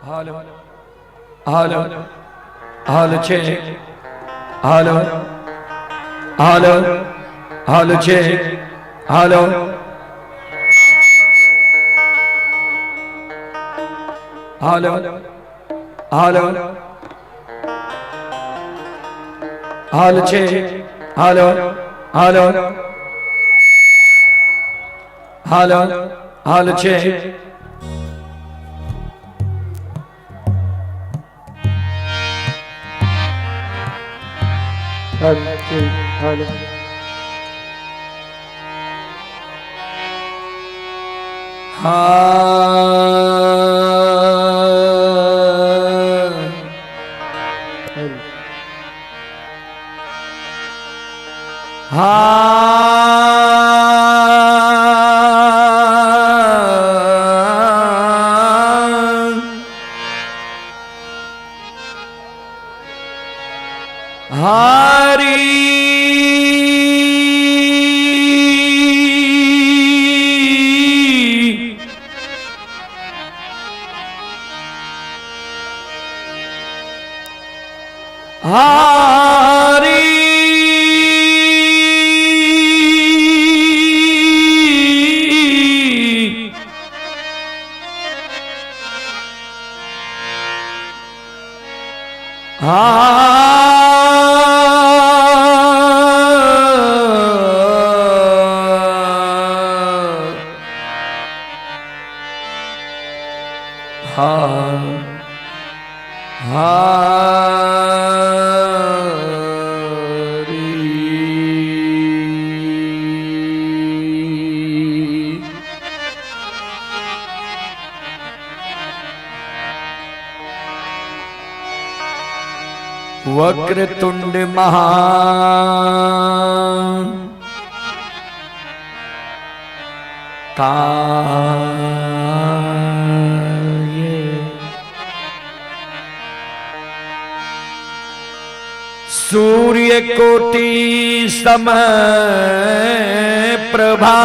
Hello hello hello check hello hello hello check hello hello hello hello check hello hello hello hello check. Hello check hello. હા hello. હા હારી હારી હા હારી. વક્રતુંડ મહા કાય સૂર્ય કોટી સમ પ્રભા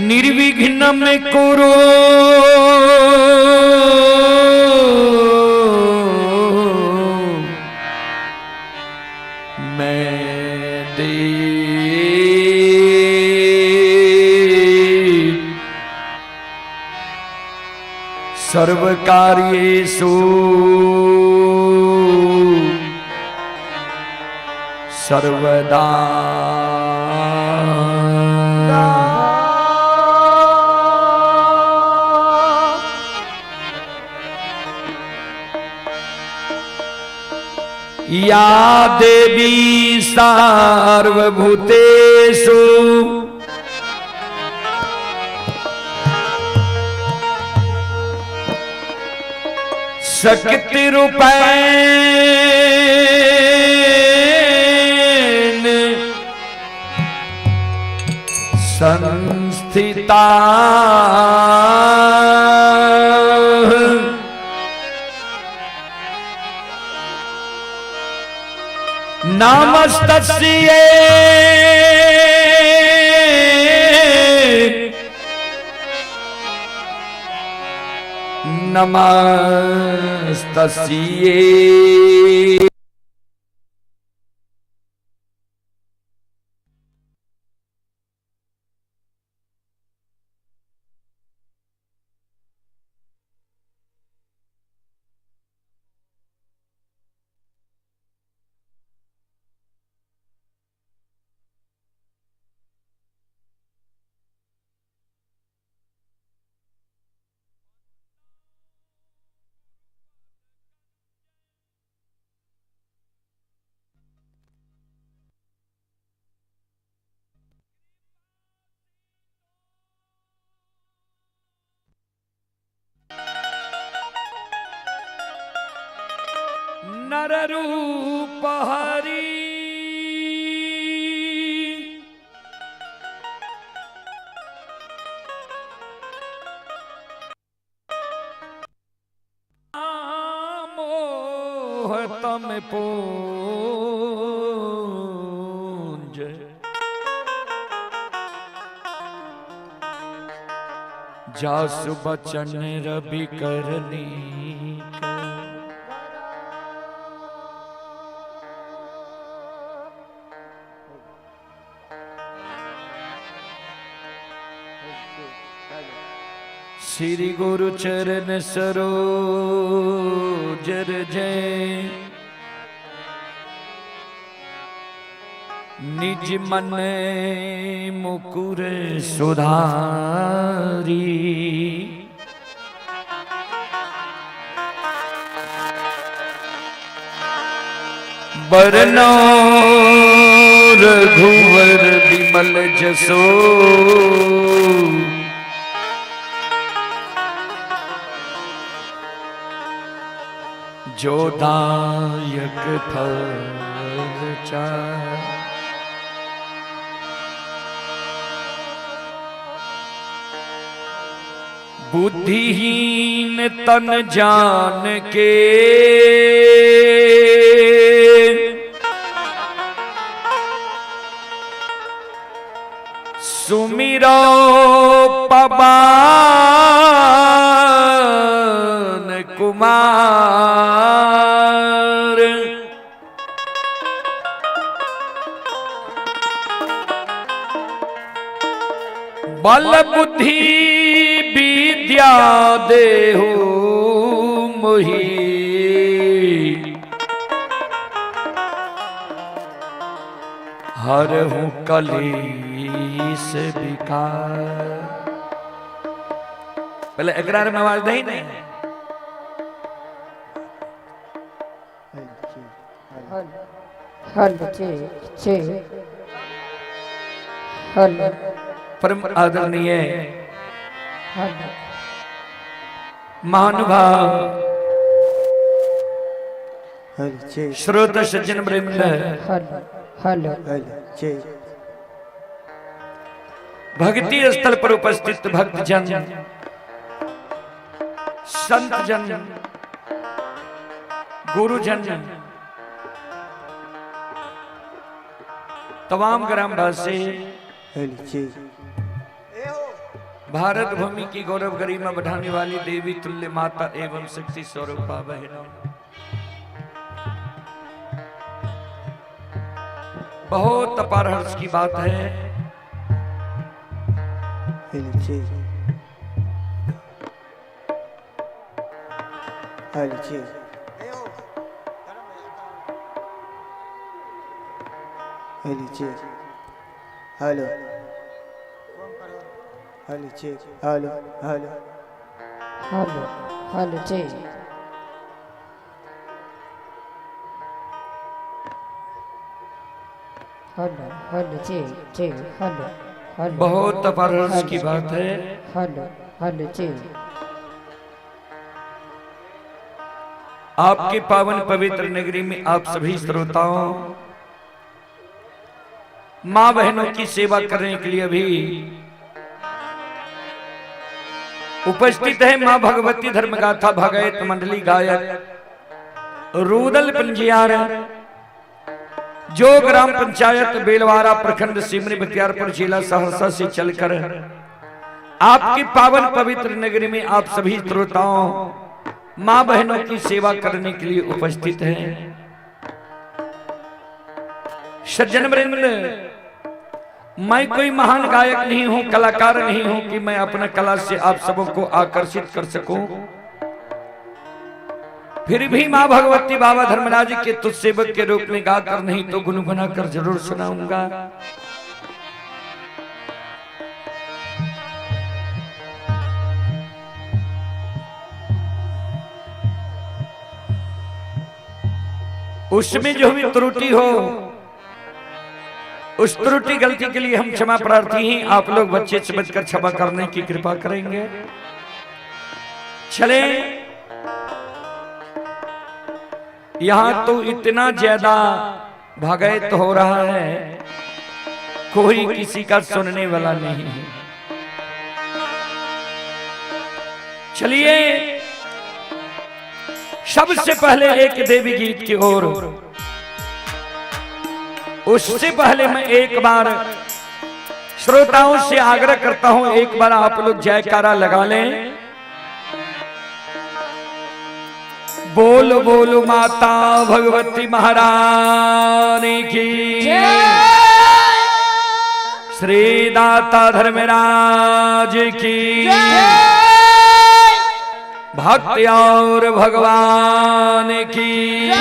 નિર્વિઘ્ન કુરુ मैं देव सर्व कार्येषु सर्वदा. या देवी सार्वभूतेषु शक्तिरूपेण संस्थिता नमस्तस्यै नमस्तस्यै. नर रूप हरि मोह तम पूंज। जासु बचन रवि करनी। श्री गुरु चरण सरोज जय निज मन मुकुर सुधारी। बरनो रघुवर विमल जसो जो दायक फल चार। बुद्धिहीन तन जान के सुमिरो पवन कुमार। बल बुद्धि विद्या देहु मोहि हरहु कलेश विकार। पहले एकरार में आवाज नहीं नहीं। हल चे हल। परम आदरणीय हल महानुभाव हल चे श्रोत सज्जन वृंद, हल हल हल चे भक्ति स्थल पर उपस्थित भक्तजन, संत जन, गुरुजन, तमाम ग्रामवासी, हल चे भारत भूमि की गौरव गरिमा बढ़ाने वाली देवी तुल्य माता एवं शक्ति स्वरूपा बहनों, बहुत अपार हर्ष की बात है। हल चे हल चे हल चे हलो हल चे हलो हलो हल हल चे हल हल चे चे हल हल। बहुत अपार हर्ष की बात है। हल हल चे आपके पावन पवित्र नगरी में आप सभी श्रोताओं, माँ बहनों की सेवा करने के लिए अभी उपस्थित है माँ भगवती धर्मगाथा भगवत मंडली गायक रूदल पंजियार, जो ग्राम पंचायत बेलवारा प्रखंड सिमरी बख्तियारपुर जिला सहरसा से चलकर आपकी पावन पवित्र नगरी में आप सभी श्रोताओं, माँ बहनों की सेवा करने के लिए उपस्थित हैं। सज्जन वृंद, मैं कोई महान गायक नहीं हूं, कलाकार नहीं हूं कि मैं अपना कला से आप सबों को आकर्षित कर सकूं। फिर भी माँ भगवती बाबा धर्मराज के तुझ सेवक के रूप में गाकर नहीं तो गुनगुना कर जरूर सुनाऊंगा। उसमें जो भी त्रुटि हो, उस त्रुटि गलती के लिए हम क्षमा प्रार्थी हैं। आप लोग बच्चे समझकर क्षमा करने की कृपा करेंगे। चले, यहां तो इतना ज्यादा भगैत हो रहा है, कोई किसी का सुनने वाला नहीं है। चलिए, सबसे पहले एक देवी गीत की ओर। उससे पहले मैं एक बार श्रोताओं से आग्रह करता हूं, एक बार आप लोग जयकारा लगा लें। बोल बोल माता भगवती महारानी की, श्री दाता धर्मराज की, भक्त और भगवान की,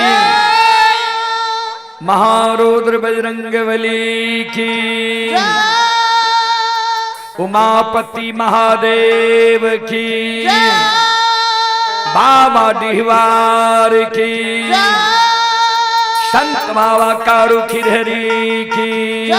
महारुद्र बजरंगबली की, उमापति महादेव की, बाबा डिहवार की, संत बाबा कारू खिरहरी की।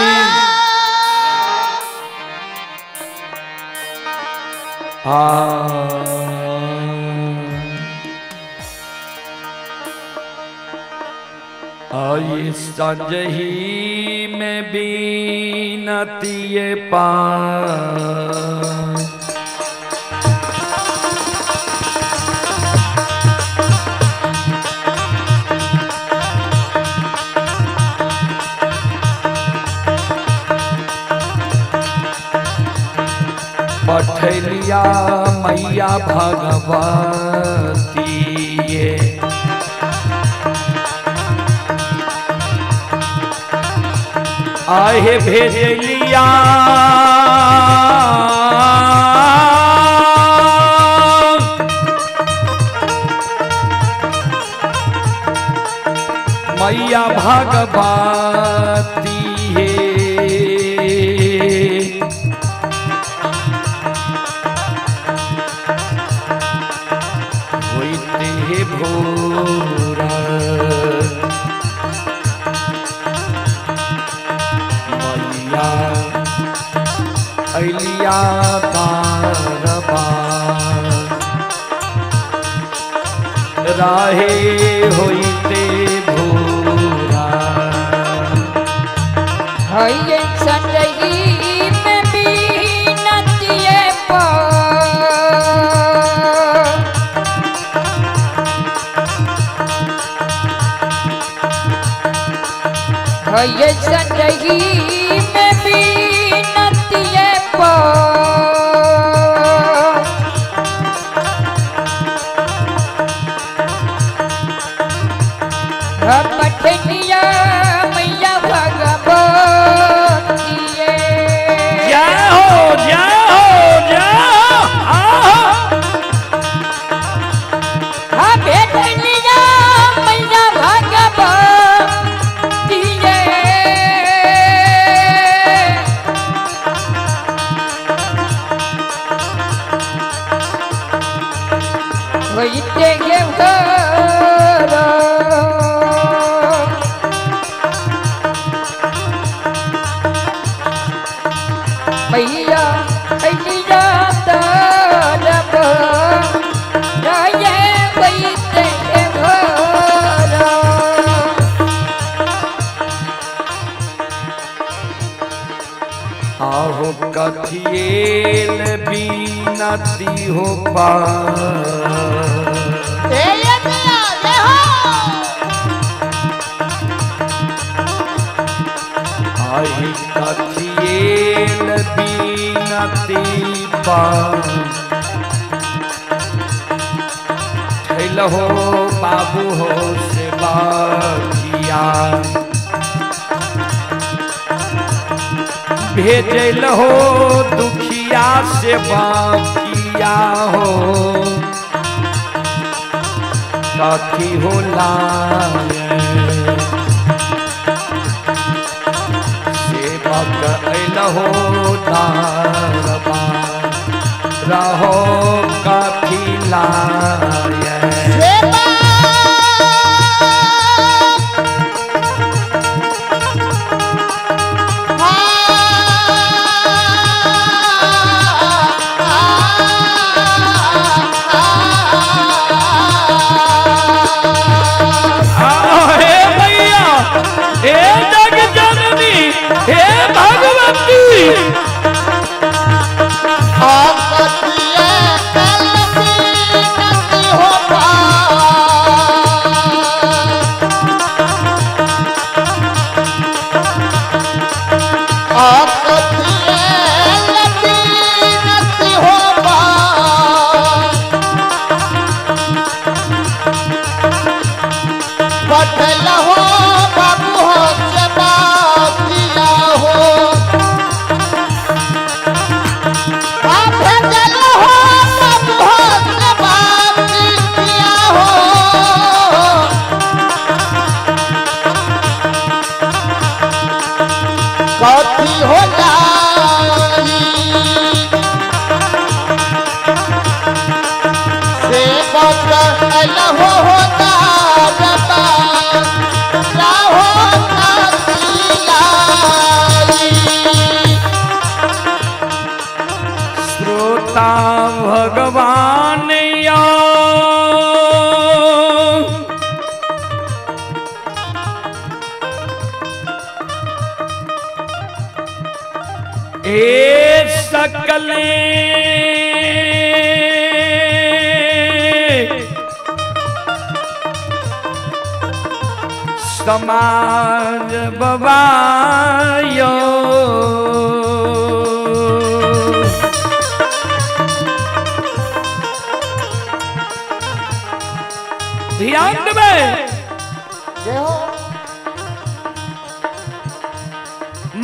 आई संजही में बीनती पान, पठलिया मैया भगवती ये। आहे भेजलिया मैया भगवती है। होते भोरा मैया अलिया तारबा राहे होते भोरा। हये संजही में बीनती पान, हये संजही में बीनती पान, पठनिया मैया भगवती। जय हो जय हो जय हो। आहो भेटनिया मैया भगवती। होइते गे भोर मैया अलिया तरब राये होइते भोर। आहो कथिएल बीनती हो पार, आहे कथिएल बीनती पार, ठैल हो बाबू हो सेवा किया, भेजल हो दुखिया सेवा किया हो, कथी हो लाए सेवक अइल हो दारबा रहो कथी लाए। हे मैया, हे जग जननी, हे भगवती, आप श्रोता भगवान या ए सकले समाज बबायो। ध्यान देबै। जय हो।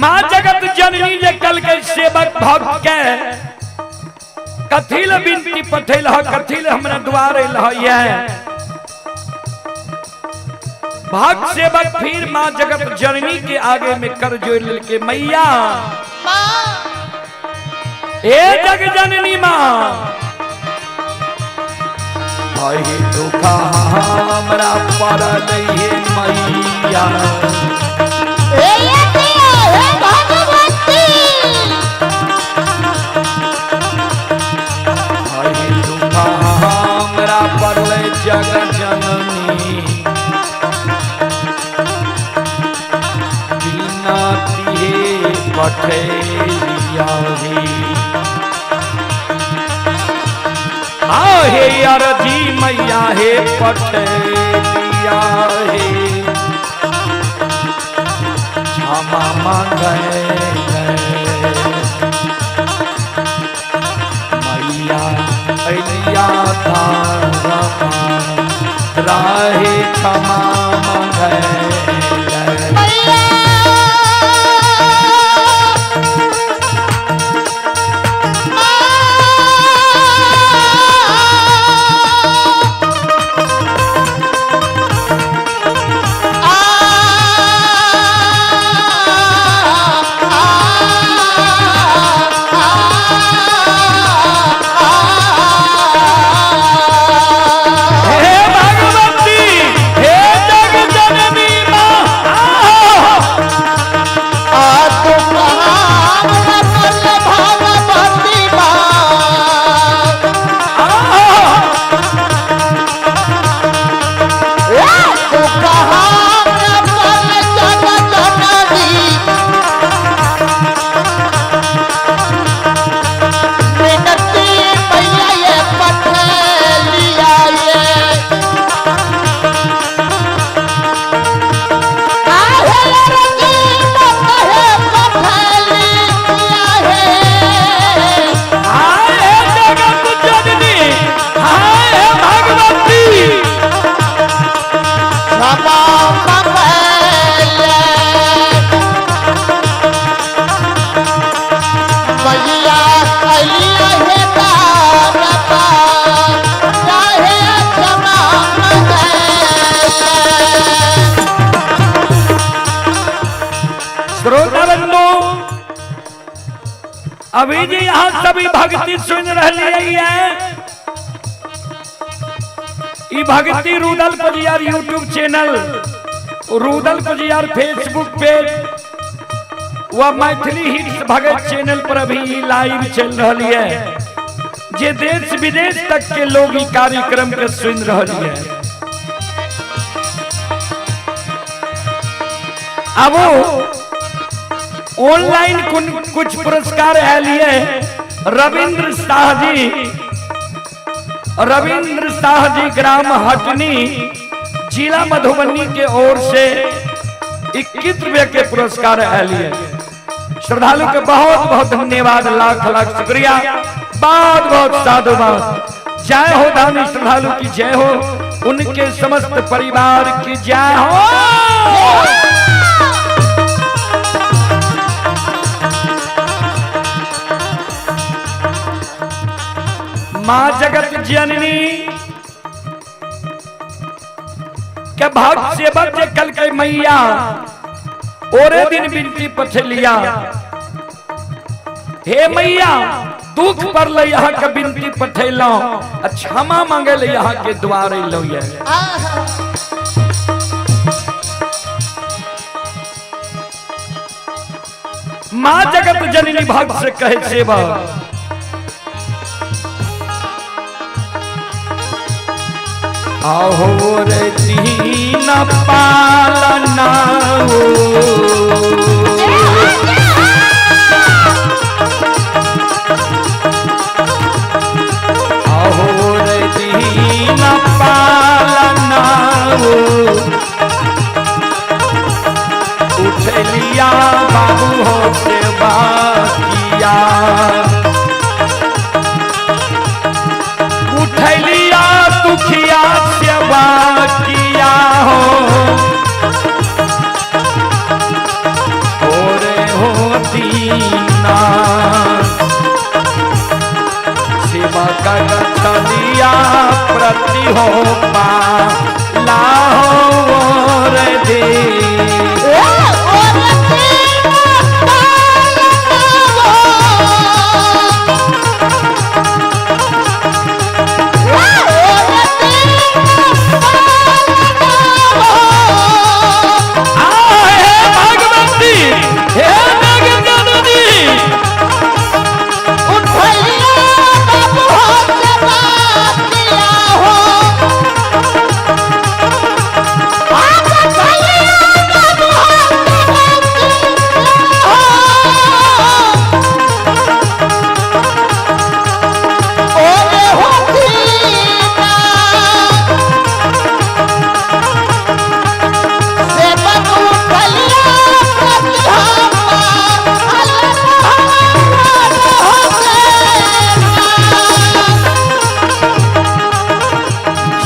माँ जगत जननी जे कल के सेवक भक्त के कथिल विनती पठेल ह, कथिल हमरा द्वार एल ह। भक्त सेवक फिर माँ जगत जननी के आगे में कर जोड़ के मैया ए जग जननी माँ भाई दुखा हमरा पड़ल हे मैया। भाई दुखा हमरा पड़ल जग जननी बिनती हे पठेलिया हे। आहे अरजी मैया हे पठेलिया हे क्षमा मांगे मैया अलिया राहे क्षमा मांगे। हे भगवती हे जग जननी माँ। हाय हे जगत जननी हाय हे भगवती। श्रोता बंधु अभी जी यहाँ सभी भक्ति सुन रही है। ई भक्ति Rudal Pajiyar YouTube channel, Rudal Pajiyar Facebook page व मैथिली हिट्स भगत चैनल पर अभी ई लाइव चल रही है। जे देश विदेश तक के लोग ई कार्यक्रम के सुन रही है। अब ऑनलाइन कुछ पुरस्कार आयल है। रविंद्र शाह जी, रविंद्र शाह जी ग्राम हटनी जिला मधुबनी के ओर से 21 रुपये के पुरस्कार आयल है। श्रद्धालु के बहुत बहुत धन्यवाद, लाख लाख शुक्रिया, बहुत बहुत साधुवाद। जय हो दानी श्रद्धालु की जय हो, उनके समस्त परिवार की जय हो। माँ जगत जननी के भक्त सेवक जे कल के मैया ओरे दिन विनती पठलिया हे मैया दुख पर ले यहाँ के विनती पठेलो क्षमा मांगे ले यहाँ के द्वारे लो। माँ जगत जननी भक्त से कहे सेवक आहो रे दीन पालना ओ। आहो रे दीन पालना ओ। उठ लिया बाबू हो सेवा किया, उठ लिया दुखिया सेवा किया हो। ओरे हो दीना सेवा का चलिया प्रति हो पा लाहो रे दे। हे भगवती, हे नागजननी,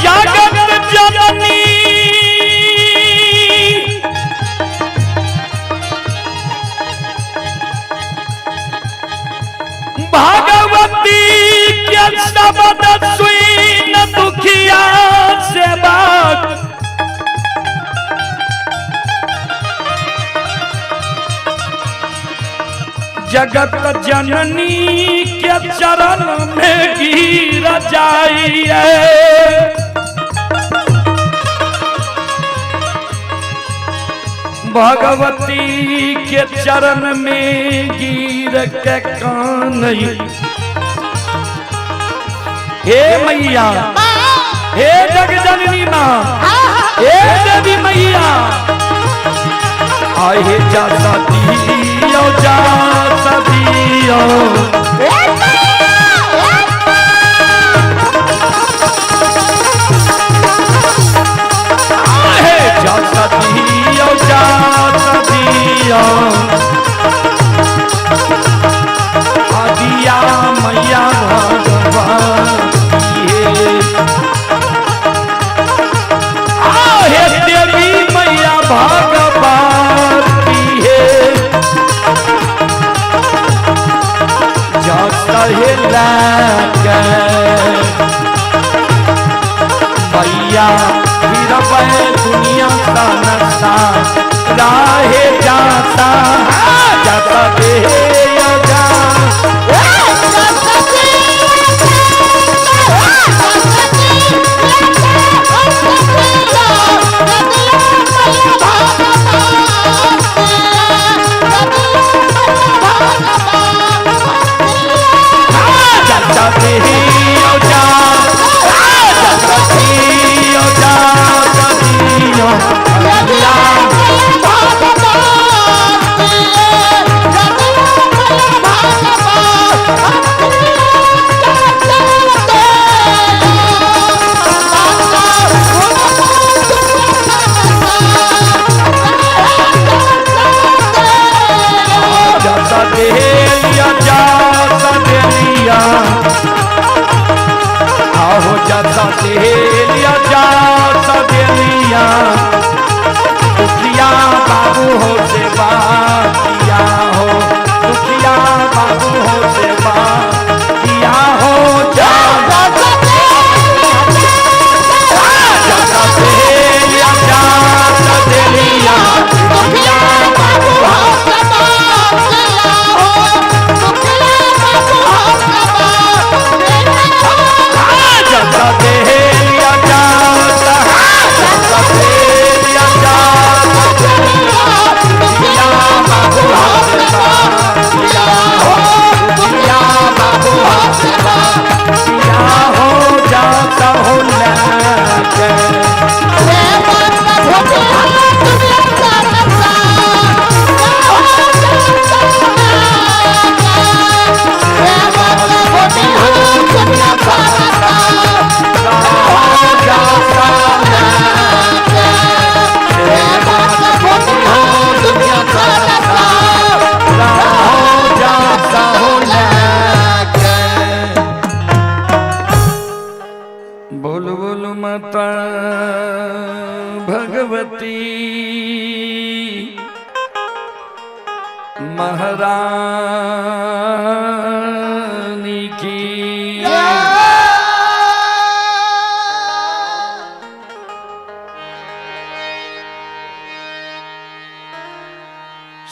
जगत जननी भगवती के शब्द सुन दुखिया सेवक जगत जननी के चरण में गिर जाइए। भगवती के चरण में गिर के कान। हे मैया, हे जग जननी माँ, हे देवी मैया, आहे जा सदियो, जा सदियो, आहे जा सदियो, जा सदियो, आदिया मैया भगवती हे। आहे देवी मैया भगवती हे। जाता हे लागे मैया फिर दुनिया का नशा राहे जाता जाता दे जा। जाता दे जा, जाता दियो, जाता दियो जाता देलिया, जाता देलिया, आहो जाता देलिया, जाता देलिया, दुखिया बाबू हो सेवा किया हो, दुखिया बाबू हो सेवा किया हो। जा जाता देलिया, जाता देलिया, दुखिया बाबू हो जाता देलिया, जाता जाता देलिया, जाता दुखिया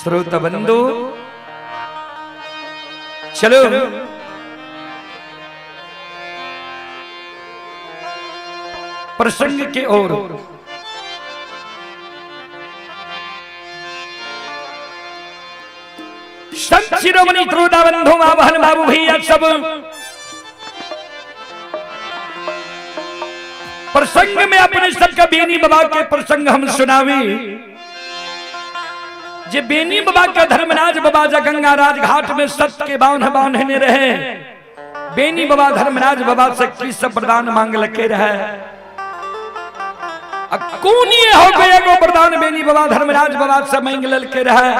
श्रोता बंधु चलो प्रसंग के ओर। संत शिरोमणि श्रोता बंधु मां बहन बाबू भैया सब प्रसंग में अपने सबका बेनी बाबा के प्रसंग हम सुनावी। जे बेनी बाबा का धर्मराज बाबा जा गंगा राज घाट में सत्य के बांध बांधने रहे, बेनी बाबा धर्मराज बाबा से की सब वरदान मांग लके रहे। कोनी हो गए एगो वरदान बेनी बाबा धर्मराज बाबा से मांग ललके रहे।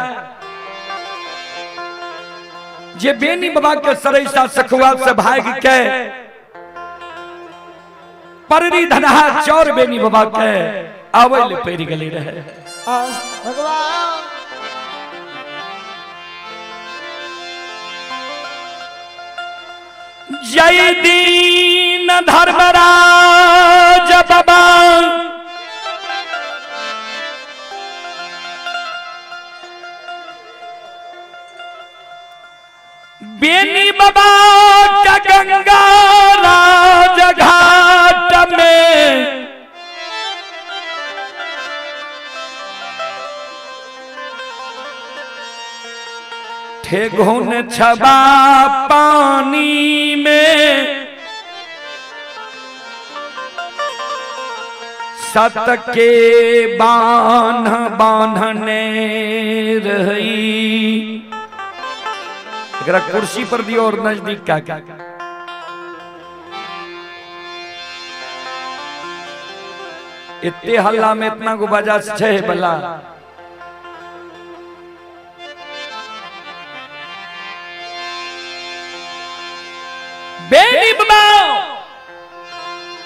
जे बेनी बाबा के सरैसा सखुआ से भाग के पररी धनहा चौर बेनी बाबा के आवल पेरी गले रहे। भगवान जय दीन धर्मराज बाबा बेनी बाबा का गंगा राज घाट में ठेघुन छबा पानी में सत के बांध बांधने रही। एकरा कुर्सी पर दियो और नजदीक का इतने हल्ला में इतना गो बजा छे बला। बेनी बाबा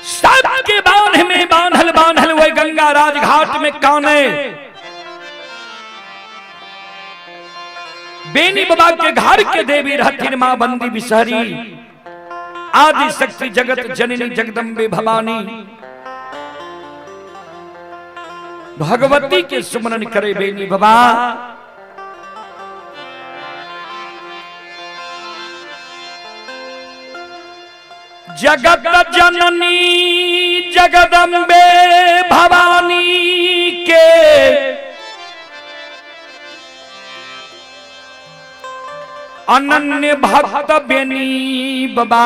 सब के बांध में बांधल बांधल वही गंगा राज घाट में काने बेनी बाबा के घर के देवी रहथिन मां बंदी बिसहरी आदि शक्ति जगत जननी जगदम्बे भवानी। भगवती के सुमरन करे बेनी बाबा। जगत जननी जगदम्बे भवानी के अनन्य भक्त बेनी बाबा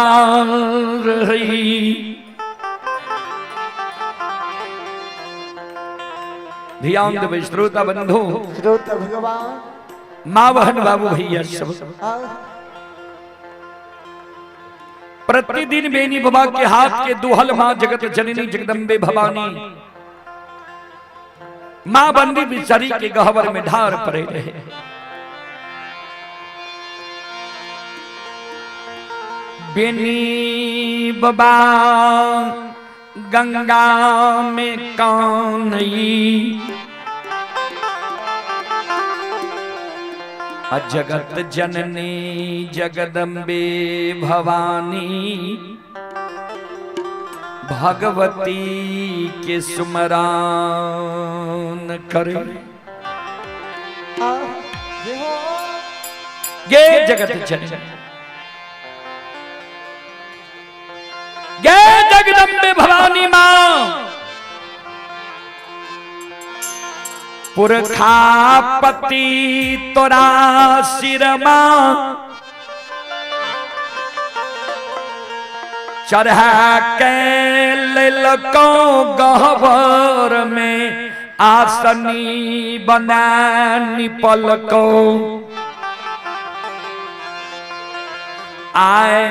रही। ध्यान देवे श्रोता बंधु, श्रोता भगवान, माँ बहन बाबू भैया सब प्रतिदिन बेनी बाबा के हाथ के दुहल माँ जगत जननी जगदम्बे भवानी माँ बंदी बिचारी के गहवर में ढार पड़े रहे। बेनी बाबा गंगा में कानई जगत जननी जगदम्बे भवानी भगवती के सुमरान करे। गे जगत जननी गे जगदम्बे भवानी मां पुरखापति तोरा सिरमा चढ़ा के ललको गहवर में आसनी बना निपल को आए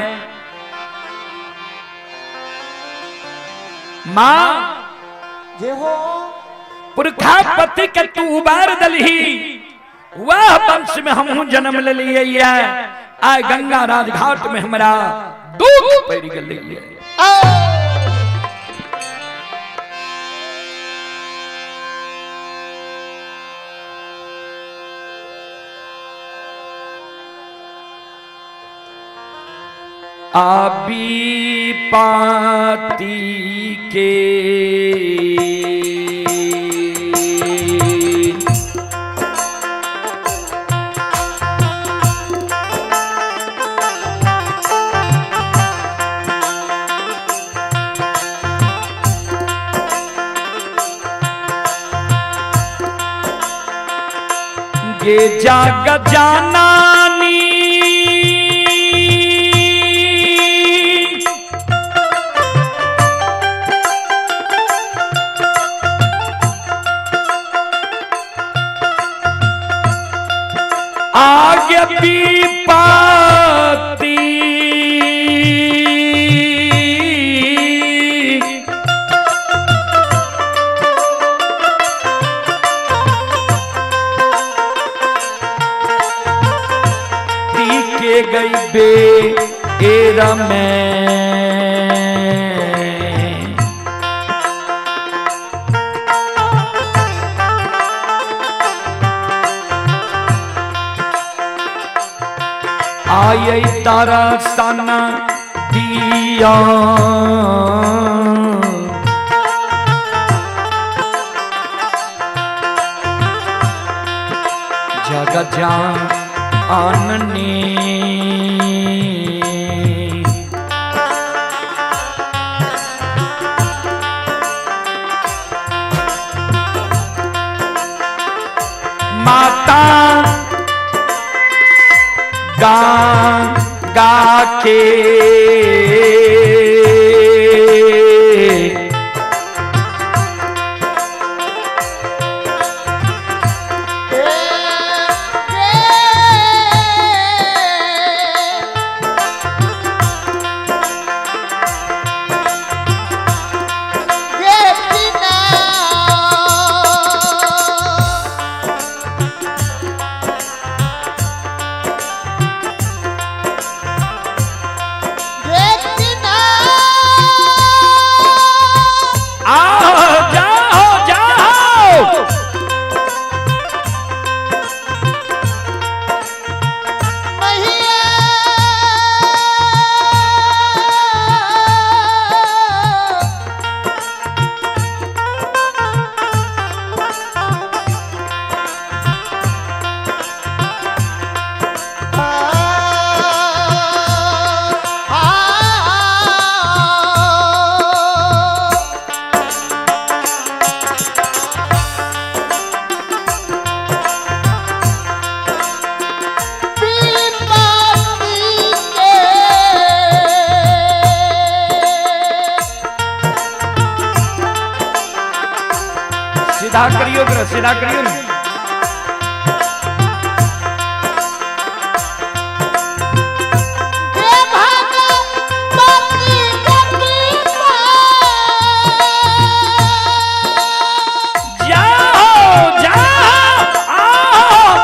मां जे हो पुरखापति के तू उबार दलही वह वंश में हम जन्म ले लिए आए गंगा राजघाट में हमरा दुख पड़ गए। आबी पाती के गे जाग जानानी आगे विपत्ति के गई बे एरा में। आई तारा साना दिया जग जाननी। माता गा गा के आओ जाओ जाओ। सीधा करियो जरा, सीधा करियो ना। जाओ जाओ आओ।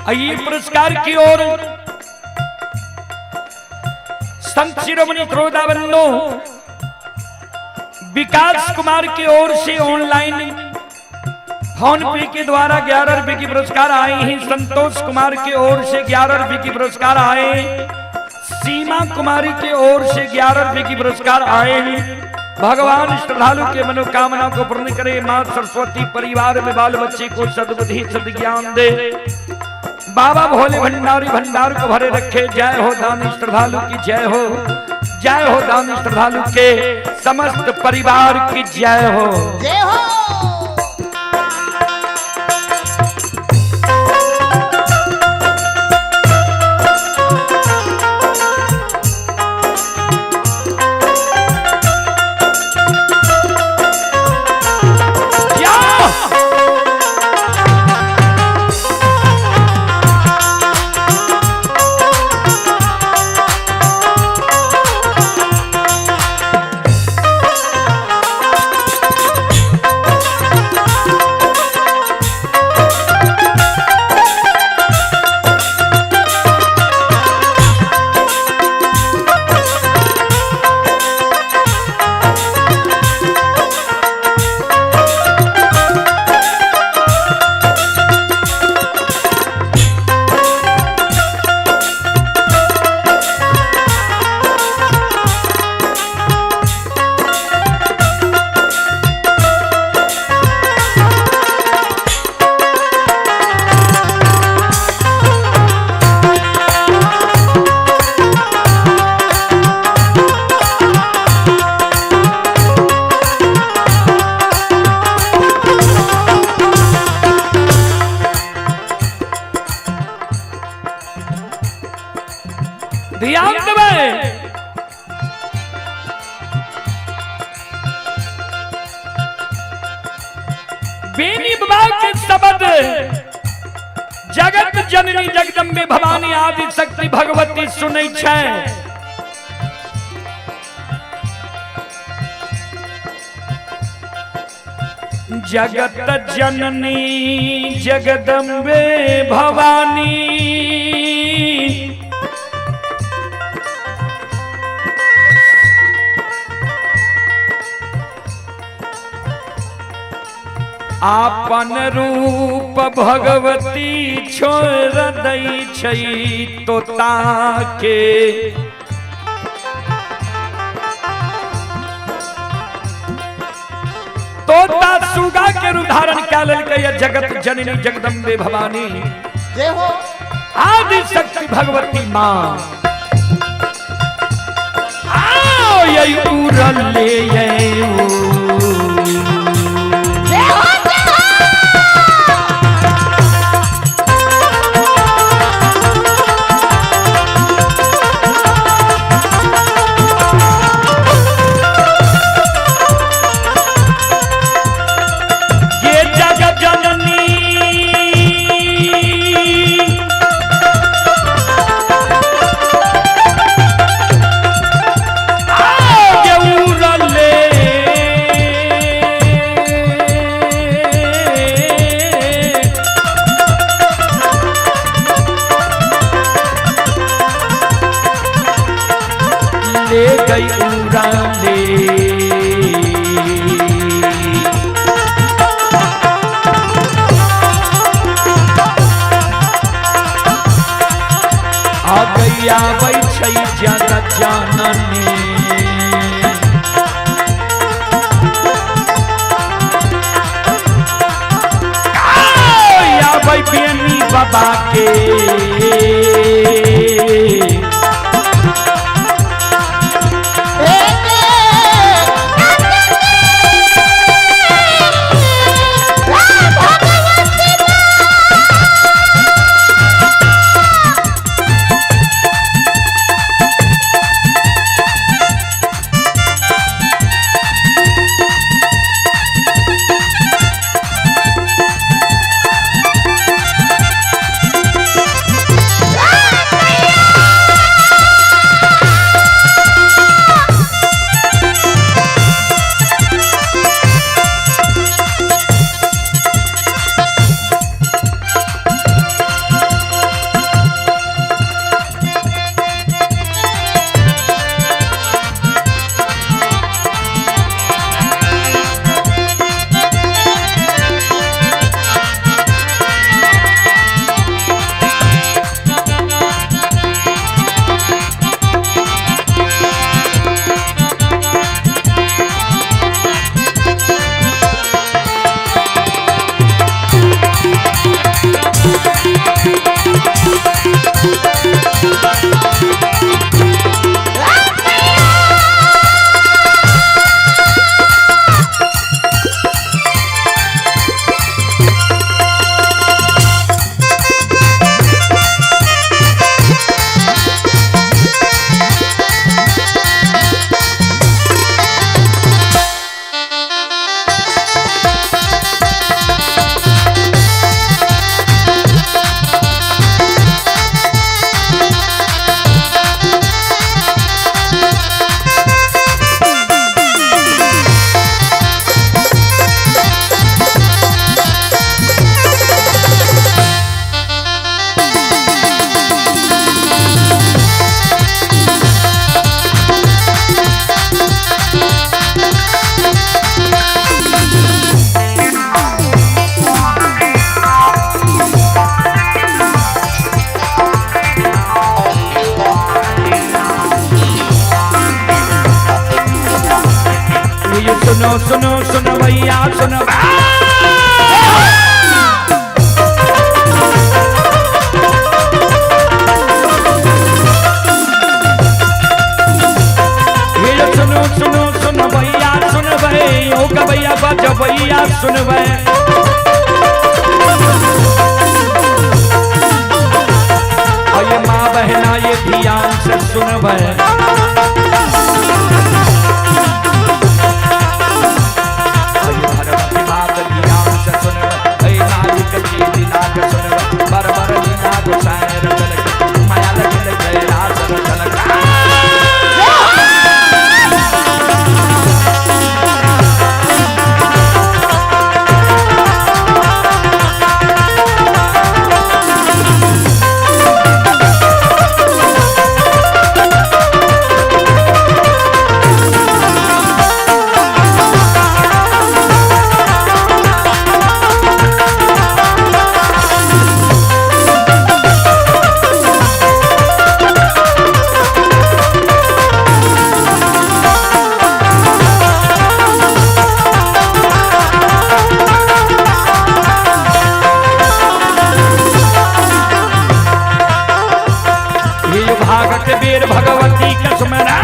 आइए पुरस्कार की ओर संत शिरोमणि त्रोदाबंधु विकास कुमार की ओर से ऑनलाइन फोन पे के द्वारा 11 रुपए की पुरस्कार आए हैं। संतोष कुमार की ओर से 11 रुपए की पुरस्कार आए। सीमा कुमारी की ओर से 11 रुपए की पुरस्कार आए हैं। भगवान श्रद्धालु के मनोकामना को पूर्ण करे। माँ सरस्वती परिवार में बाल बच्चे को सद्बुद्धि सद्ज्ञान दे। बाबा भोले भंडारी भंडार को भरे रखे। जय हो दानी श्रद्धालु की जय हो, जय हो दानी श्रद्धालु के समस्त परिवार की जय हो, जय हो। ध्यान देबै। बेनी बाबा के शब्द जगत जननी जगदम्बे भवानी आदि शक्ति भगवती सुनै छै। जगत जननी जगदम्बे भवानी आपन रूप भगवती छोड़ दै छै तोता के। तोता सुगा के रूप धारण कए लेलकै जगत जननी जगदम्बे भवानी जय हो आदि शक्ति भगवती माँ। आओ यही उड़ल ले ले गई उड़ाले। आ गई आबै छै जगत जननी आबै बेनी बाबा के। सुनो सुनो सुनो भैया सुनो। ये सुनो सुनो सुनो भैया सुन भे, ओ भैया बज भैया सुन भे। ये माँ बहना ये ध्यान से सुन भे। वीर भगवती का सुमरा।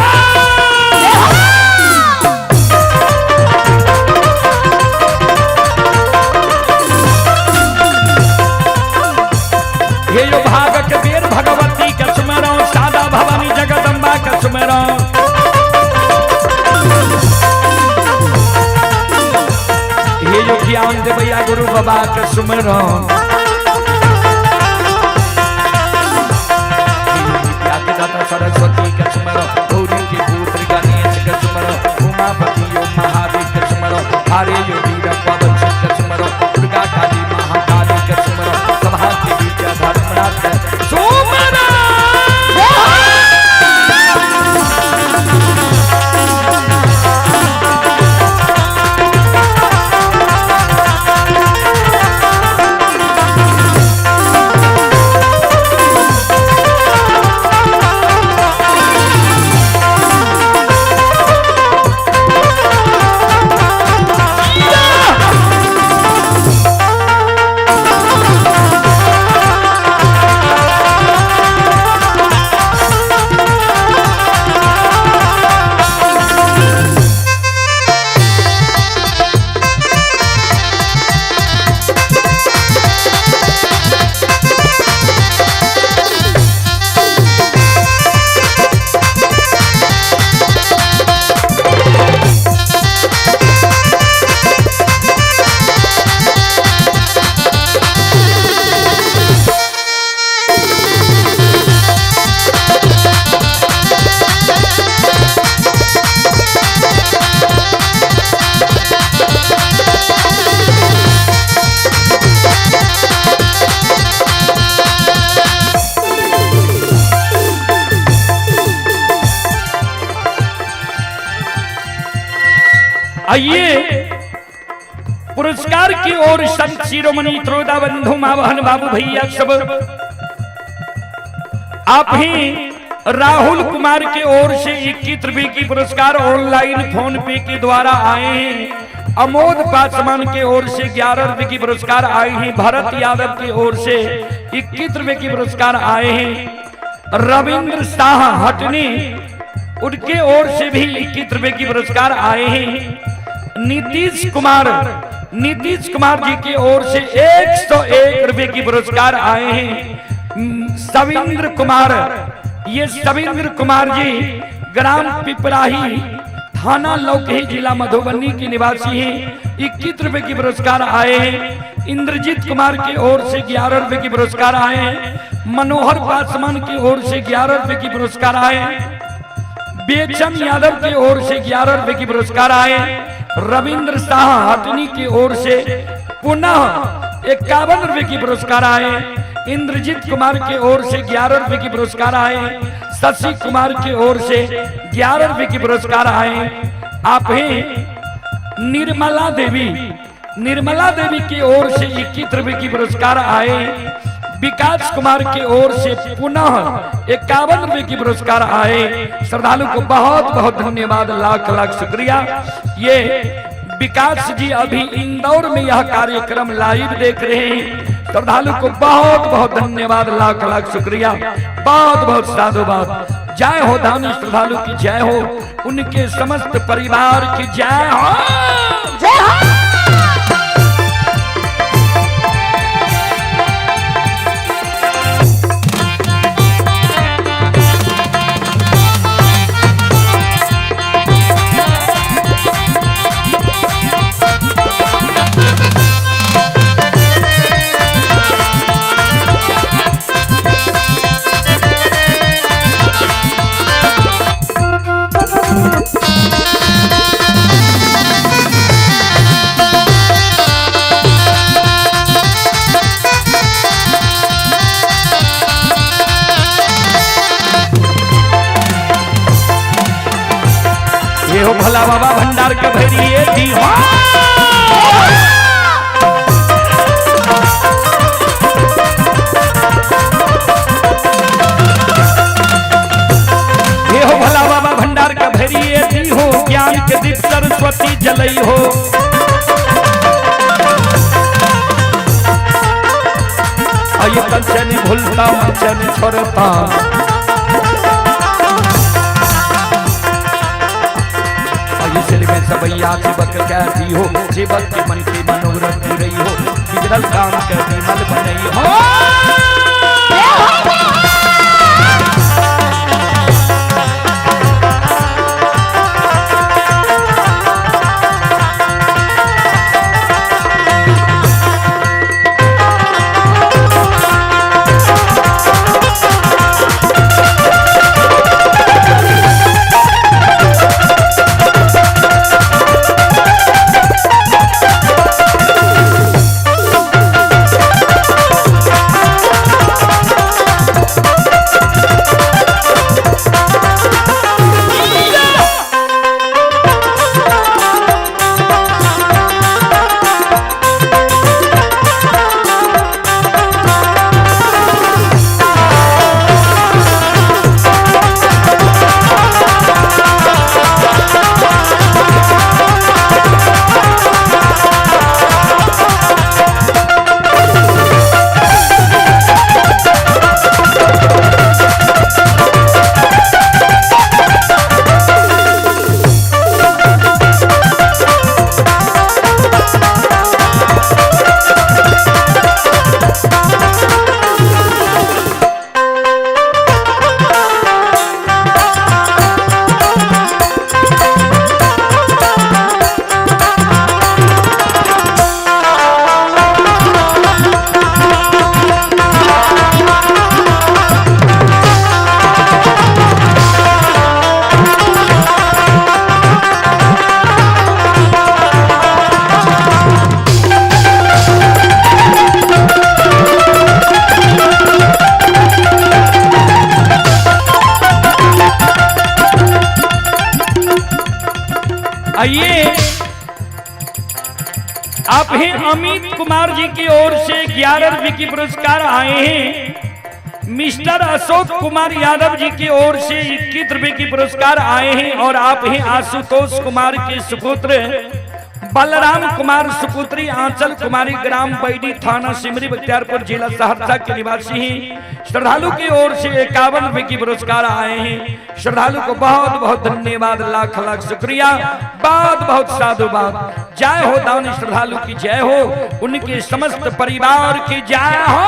ये यो भागत वीर भगवती का सुमरो, सादा भवानी जगदम्बा का सुमरो। ये यो ज्ञान देवैया गुरु बाबा का सुमरो। सरस्वती का सुमरो, गौरी के पुत्र गणेश का सुमरो, उमापति यो महादेव का सुमरो, हरे यो वीर पवन सिंह का सुमरो, दुर्गा काली महाकाली का सुमरो, सभा के बीच धर्मराज का सुमरो। आइए पुरस्कार की ओर संत शिरोमणि त्रोदा बंधु माँ बहन बाबू भैया सब आप ही राहुल कुमार के ओर से 21 रुपए की पुरस्कार ऑनलाइन फोन पे के द्वारा आए हैं। अमोद पासवान के ओर से 11 रुपए की पुरस्कार आए हैं। भरत यादव की ओर से 21 रुपए की पुरस्कार आए हैं। रविंद्र शाह हटनी उनके ओर से भी 21 रुपए की पुरस्कार आए हैं। नीतीश कुमार जी की ओर से 101 रुपए की पुरस्कार आए हैं। सविंद्र कुमार, ये सविंद्र कुमार जी ग्राम पिपराही थाना लौकही जिला मधुबनी के निवासी हैं, 21 रुपए की पुरस्कार आए हैं। इंद्रजीत कुमार की ओर से 11 रुपए की पुरस्कार आए हैं। मनोहर पासवान की ओर से 11 रुपए की पुरस्कार आए हैं। बेचन यादव की ओर से 11 रुपए की पुरस्कार आए। रविंद्र शाह हटनी की ओर से पुनः 51 रुपए की पुरस्कार आए। इंद्रजीत कुमार की ओर से 11 रुपए की पुरस्कार आए। शशि कुमार की ओर से 11 रुपए की पुरस्कार आए। आप हैं निर्मला देवी की ओर से 21 रुपए की पुरस्कार आए। विकास कुमार की ओर से पुनः 51 रुपए की पुरस्कार आए। श्रद्धालु को बहुत बहुत धन्यवाद, लाख लाख शुक्रिया। ये विकास जी अभी इंदौर में यह कार्यक्रम लाइव देख रहे हैं। श्रद्धालु को बहुत बहुत धन्यवाद, लाख लाख शुक्रिया, बहुत बहुत साधुवाद। जय हो दानी श्रद्धालु की जय हो, उनके समस्त परिवार की जय हो। जय हो। ये हो भला बाबा भंडार के भैरिए दी हो। ये हो भला बाबा भंडार के भैरिए दी हो, ज्ञान के दीप सरस्वती जलई हो। ये कंचन भूलता मंचन छोड़ता, सिर में सबैया सेवक कह दी हो, सेवक के मन के मनोरथ रही हो, बिगड़ल काम के विमल बनई हो। आइए आप ही अमित कुमार जी की ओर से 11 रुपये की पुरस्कार आए हैं। मिस्टर अशोक कुमार यादव जी की ओर से 21 रुपये की पुरस्कार आए हैं। और आप ही आशुतोष कुमार के सुपुत्र बलराम कुमार सुपुत्री आंचल कुमारी ग्राम बैडी थाना सिमरी बख्तियारपुर जिला सहरसा के निवासी हैं। श्रद्धालु की ओर से 51 रुपये की पुरस्कार आए हैं। श्रद्धालु को बहुत बहुत धन्यवाद, लाख लाख शुक्रिया, बहुत बहुत साधुवाद। जय हो दानी श्रद्धालु की जय हो, उनके समस्त परिवार की जय हो।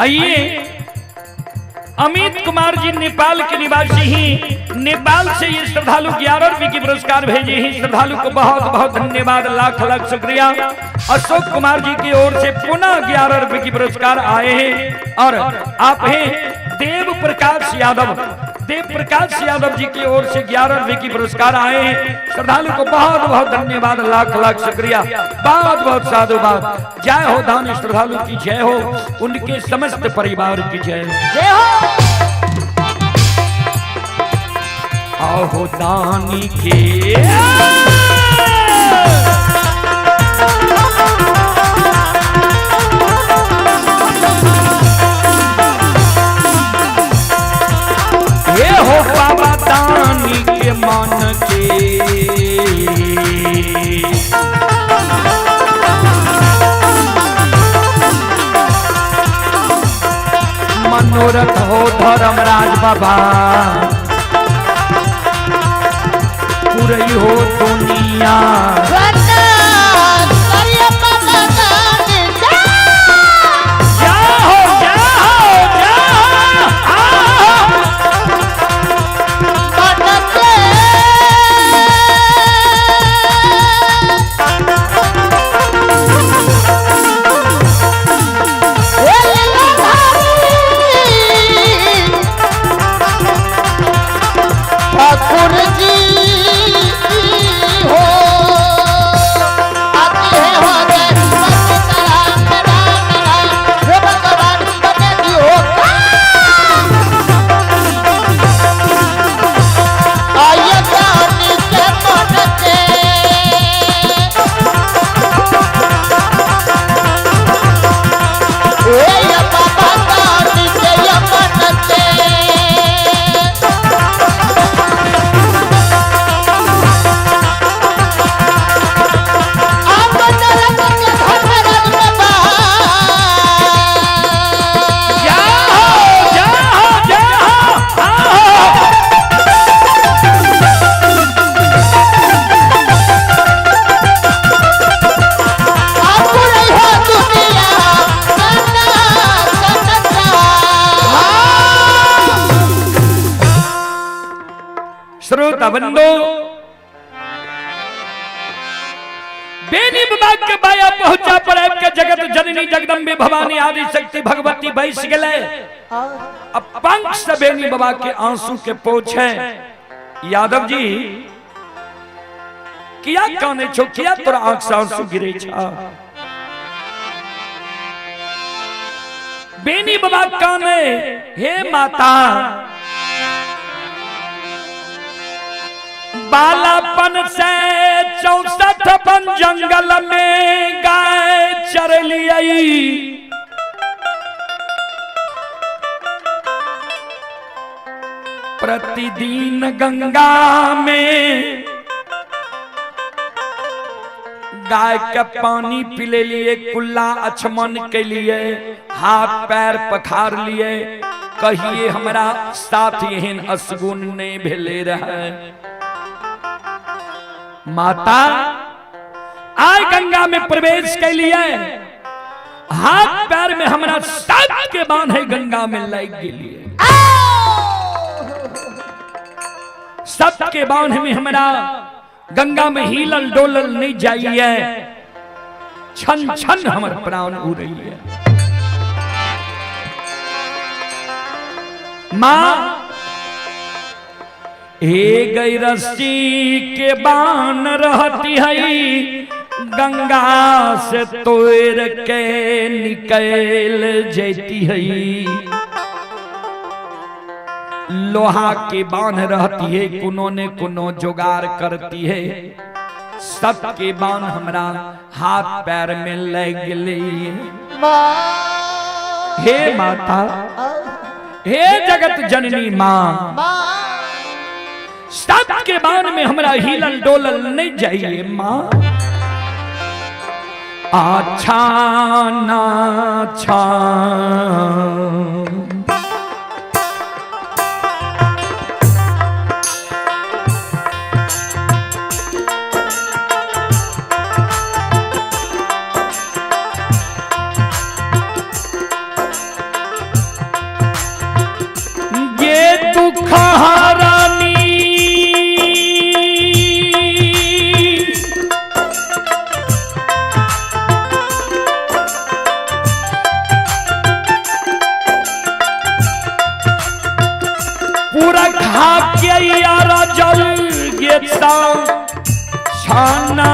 आइए अमित कुमार जी नेपाल के निवासी ही, नेपाल से ये श्रद्धालु 11 रुपये की पुरस्कार भेजे हैं। श्रद्धालु को बहुत बहुत धन्यवाद, लाख लाख शुक्रिया। अशोक कुमार जी की ओर से पुनः 11 रुपये की पुरस्कार आए हैं। और आप हैं देव प्रकाश यादव, देव प्रकाश यादव जी की ओर से 11 रुपये की पुरस्कार आए हैं। श्रद्धालु को बहुत बहुत धन्यवाद, लाख लाख शुक्रिया, बहुत बहुत साधुवाद। जय हो दान श्रद्धालु की जय हो, उनके समस्त परिवार की जय हो। जय हो। आहो दानी के ये हो बाबा दानी के मन के मनोरथ हो धर्मराज बाबा पूरी हो दुनिया। जा हो जा हो जा हो। ठाकुर जी हो आती है हो गए राम राम राम हे भगवान बने हो आइए दानी के मन के ए बाबा दानी के मन के। जा हो जा हो जा हो आओ। श्रोता बंधु बेनी बाबा के बाया पहुंचा पर के जगत जननी जगदम्बे भवानी आदि शक्ति भगवती बैस गले। अब पंख से बेनी बाबा के आंसू के पोछे। यादव जी किया काने छो, किया तोरा आंख से आंसू गिरे छा। बेनी बाबा काने हे माता बालापन से 64 बन जंगल में गाय चर लियाई। प्रतिदिन गंगा में गाय के पानी पिले लिए, कुल्ला अचमन के लिए, हाथ पैर पखार लिए। कहिए हमरा साथ एहन असगुन नहीं भेले रहे। माता आय गंगा में प्रवेश के लिए हाथ पैर में हमरा साथ के बांधे गंगा में लग गेलिए। सबके बांध में हमरा गंगा में हिलल डोलल नहीं जाइए, छन छन हमर प्राण उड़ैए। माँ हे गई रस्सी के बान रहती है गंगा से तोड़ के निकल जाती है। लोहा के बांध रहती है कोनो ने कोनो जुगाड़ करती है। सबके बांध हमरा हाथ पैर में लग गई। हे माता, हे जगत जननी माँ, सबके बांध में हमरा हिलल डोलल नहीं जाइए माँ। आछा ना छा छाना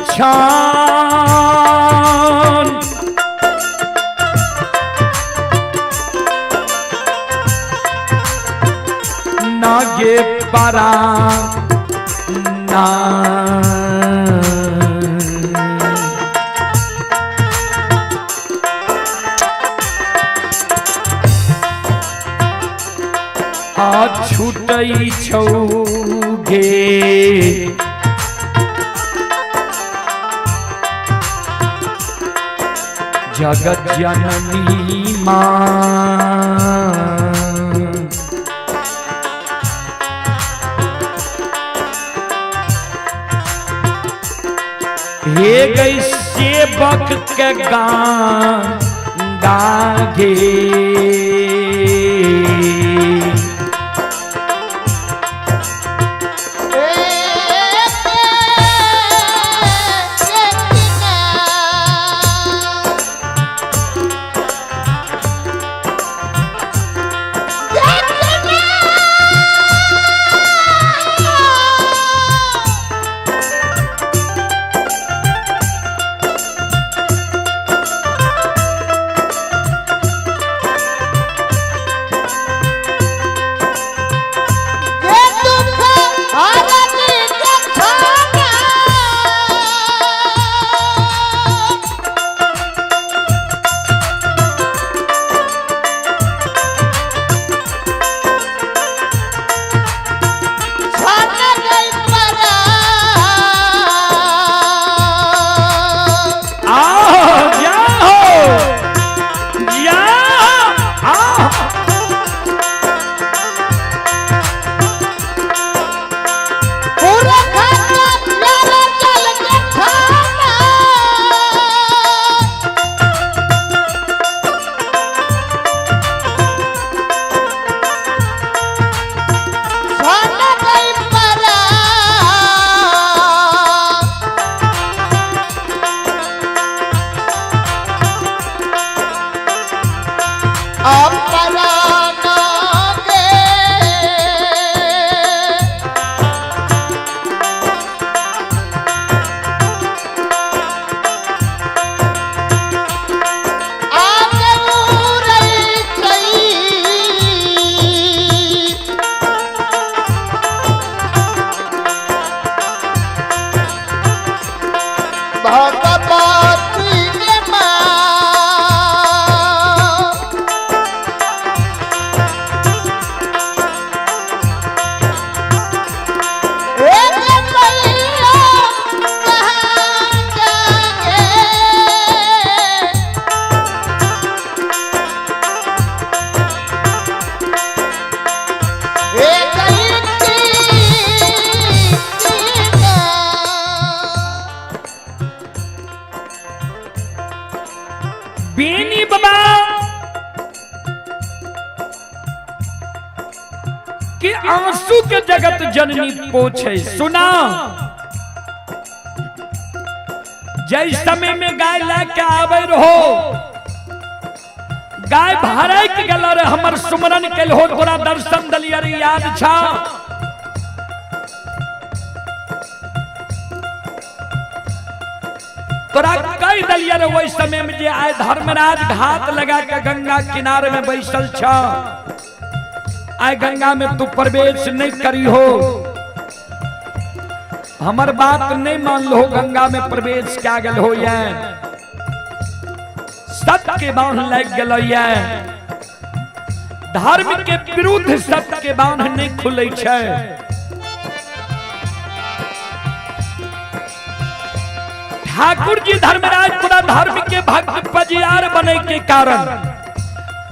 छान नागे परा ना। आ छूटै छौ गे जगत जननी माँ। हे गई सेवक के गान गागे। आओ जाओ जाओ आओ। बीनी बाबा कि आंसू के जगत जननी पोछे। सुना, जय समय में गाय लेके आवे रहो, गाय भरक गेल रे, हमर सुमरन के हो तोरा दर्शन दलिया रे, याद छा? तोरा कह दलिया रे ओहि समय में जे आय धर्मराज घात लगा के गंगा किनारे में बैसल छा, आय गंगा में तू प्रवेश नहीं करी हो, हमर बात नहीं मान लो, गंगा में प्रवेश क्या गल हो ये सत्य के बांध लग गल ये। धर्म के विरुद्ध सत्य के बांध नहीं खुले छै। ठाकुर जी धर्मराज पूरा धर्म के भक्त पजियार बने के कारण,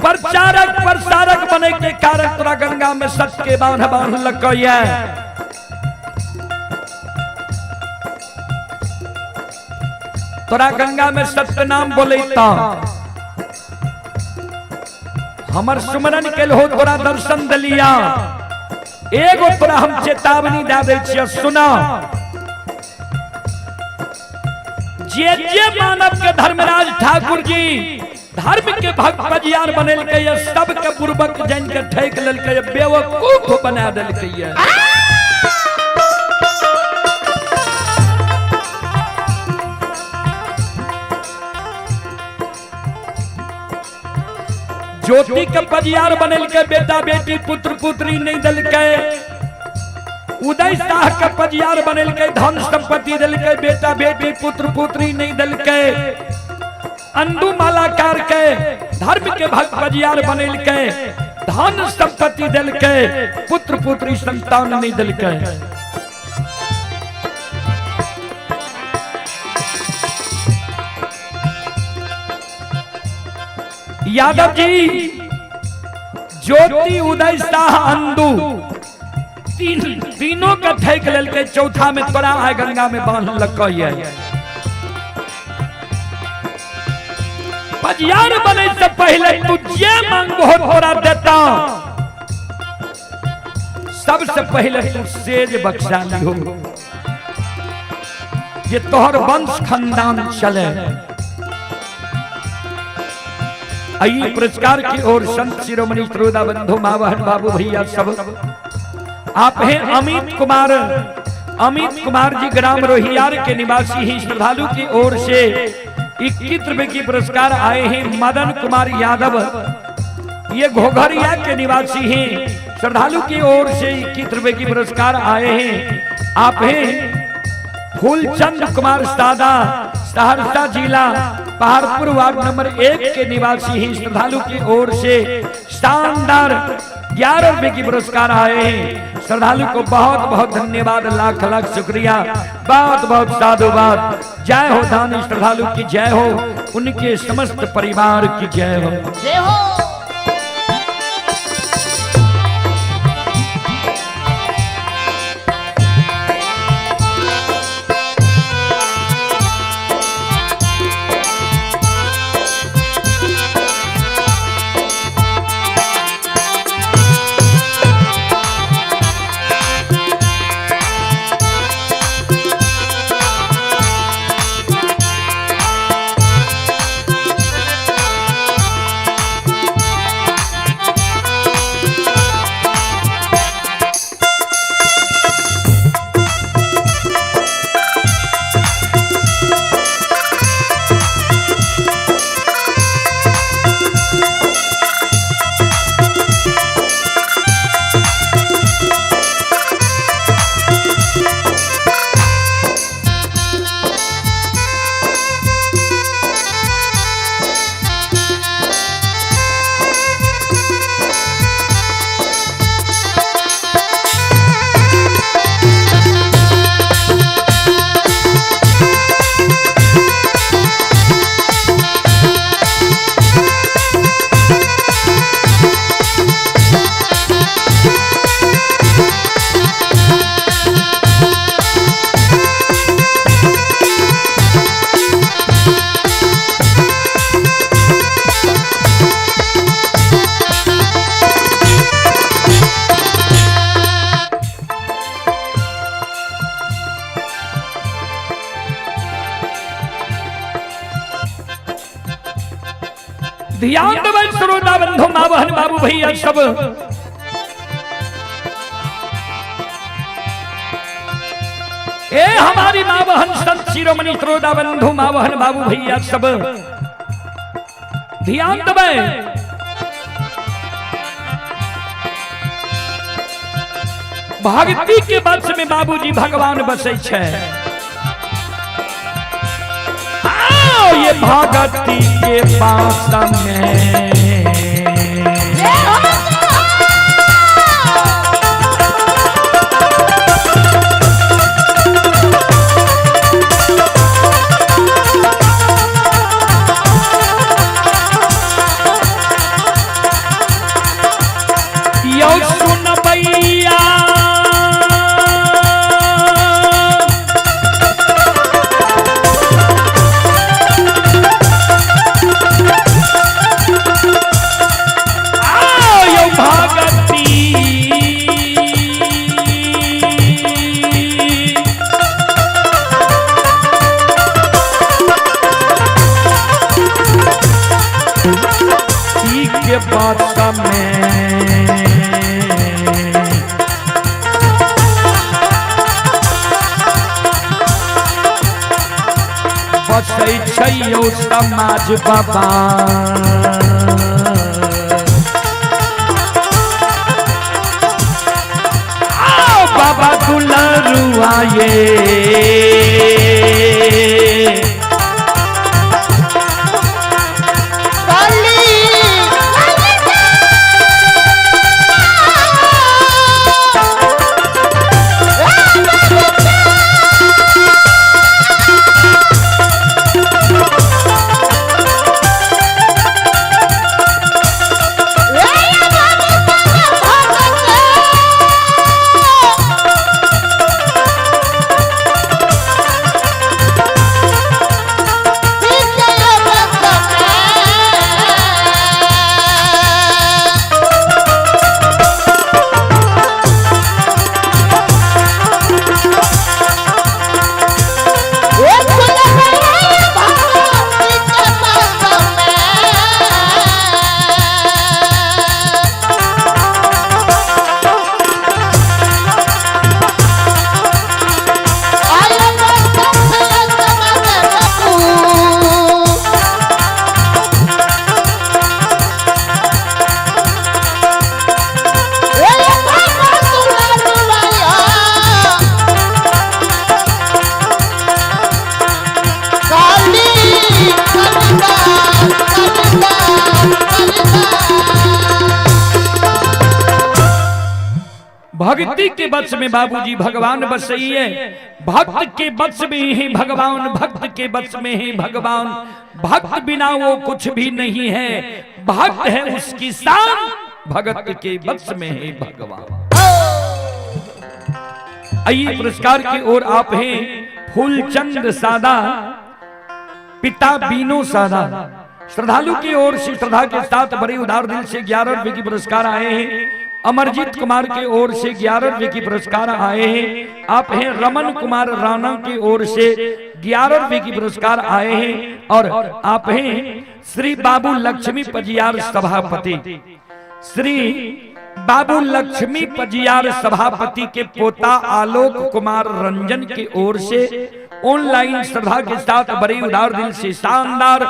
प्रचारक प्रसारक बने के कारण तोरा गंगा में सत्य के बांध बांध लग। तोरा गंगा में सत्य नाम बोलेता, हमर सुमरन के हो तोरा दर्शन दलिया। एगो तोरा हम चेतावनी दे दै छियै, सुना, जे जे मानव के धर्मराज ठाकुर जी धर्म के भक्त पजियार बनेलकै ये, सबके बुर्बक जान के ठेक लेलकै ये, बेवकूफ बना देलकै ये। ज्योति के पजियार बनेलकै, बेटा बेटी पुत्र पुत्री नहीं दिलकै। उदय शाह के पजियार बनेलकै, धन संपत्ति दिलकै, बेटा बेटी पुत्र पुत्री नहीं दिलकै। अंडू मालाकार के धर्म के भक्त पजियार बनेलकै, धन संपत्ति दिलकै, पुत्र पुत्री संतान नहीं दिलकै। यादव जी, ज्योति उदय शाह अंडू तीनों के ठेक लेलकै, चौथा में तोरा आय गंगा में बांध लकै। पजियार बने से पहले तू जे मांगबो तोरा देता। सबसे पहले तू सेज बख्शा लिहो, ये तोहर वंश खानदान चले। आई पुरस्कार की ओर संत शिरोमणि श्रोता बंधु माँ बहन बाबू भैया सब आप हैं। अमित कुमार, अमित कुमार जी ग्राम रोहियार के निवासी ही श्रद्धालु की ओर से 21 रुपए की पुरस्कार आए हैं। मदन कुमार यादव ये घोघरिया के निवासी हैं, श्रद्धालु की ओर से 21 रुपए की पुरस्कार आए हैं। आप हैं फूलचंद कुमार सादा, सहरसा जिला पहाड़पुर वार्ड नंबर 1 के निवासी हैं, श्रद्धालु की ओर से शानदार 11 रुपए की पुरस्कार आए हैं। श्रद्धालु को बहुत बहुत धन्यवाद, लाख लाख शुक्रिया, बहुत बहुत साधुवाद। जय हो दानी श्रद्धालु की जय हो, उनके समस्त परिवार की जय हो। जय हो। ध्यान देबै श्रोता बंधु माँ बहन बाबू भैया सब। ए हमारी माँ बहन संत शिरोमणि श्रोता बंधु माँ बहन बाबू भैया सब ध्यान देबै। भक्ति के वंश में बाबूजी भगवान बसै छै। ये भगती के पास में यो सुन भैया, आयो भगती के बात में बसै छै यौ समाज बाबा। आए। भक्ति के वश में बाबूजी भगवान बसइए, भक्त के वश में ही भगवान, भक्त के वश में ही भगवान। भक्त बिना वो कुछ भी नहीं है, भक्त है उसकी शान, भगत के वश में ही भगवान। आइए पुरस्कार की ओर आप हैं फूलचंद सादा, पिता बीनो सादा। श्रद्धालु की ओर से श्रद्धा के साथ बड़े उदार दिल से 11 रुपए की पुरस्कार आए हैं। अमरजीत कुमार के ओर से 11 रुपए की पुरस्कार आए हैं। आप हैं रमन कुमार राणा की ओर से 11 रुपए की पुरस्कार आए हैं। और आप हैं श्री बाबू लक्ष्मी पजियार सभापति, श्री बाबू लक्ष्मी पजियार सभापति के पोता आलोक कुमार रंजन की ओर से ऑनलाइन श्रद्धा के साथ बड़े उदार दिल से शानदार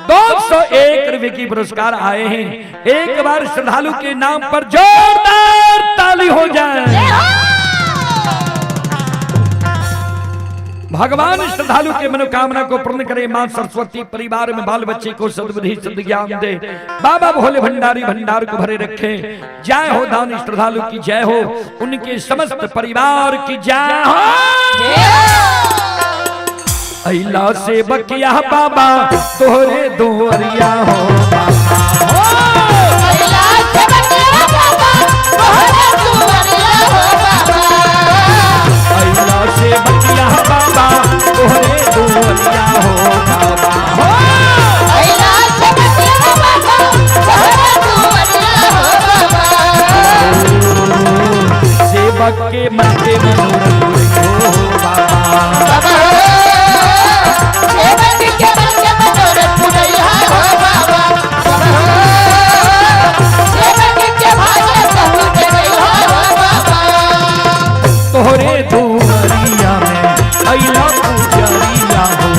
201 रुपए की पुरस्कार आए हैं। एक बार श्रद्धालु के नाम पर जोरदार ताली हो जाए। भगवान श्रद्धालु के मनोकामना को पूर्ण करे। मां सरस्वती परिवार में बाल बच्चे को सद्बुद्धि सद्ज्ञान दे। बाबा भोले भंडारी भंडार को भरे रखे। जय हो दान श्रद्धालु की जय हो, उनके समस्त परिवार की जय हो। अइला से बकिया बाबा तोहरे दुआरिया हो बाबा। अइला से बकिया बाबा तोहरे दुआरिया हो बाबा हो। सेवक के मन के मनोरथ हो बाबा। तोहरे दुआरिया में अइला पुजरिया हो।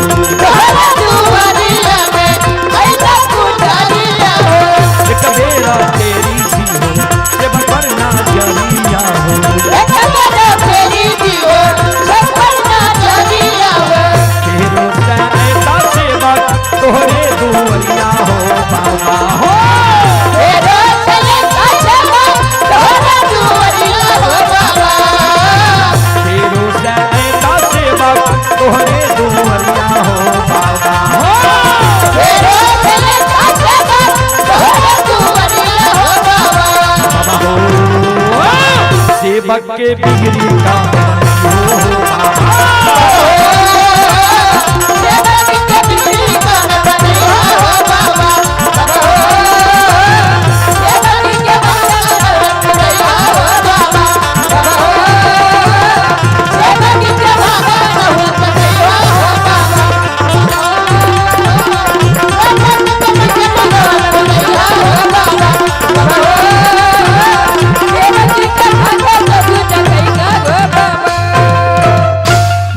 एक बेरा तेरी सी हो जब पर ना जरिया हो। तेरो से ऐसा सेवक तोहरे दुआरिया हो बाबा हो। तेरो से ऐसा सेवक तोहरे दुआरिया हो बाबा हो। बाबा हो सेवक के बिगड़ी का हो बाबा।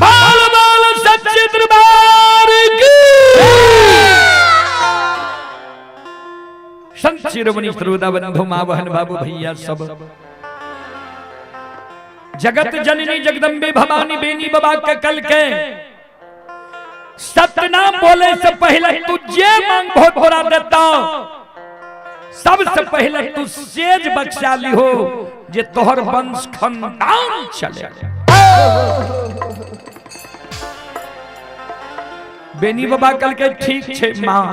बाल बाल सच्चे दरबार की। संत शिरोमणि श्रोता बंधु माँ बहन बाबू भैया सब, जगत जननी जगदम्बे भवानी बेनी बाबा के कल के सतनाम बोले से पहले तू जे मांग बहुत तोरा देता। सबसे पहले तू सेज बख्शा ली हो जे तोहर वंश खानदान चले। बेनी बाबा कल के ठीक छे मां।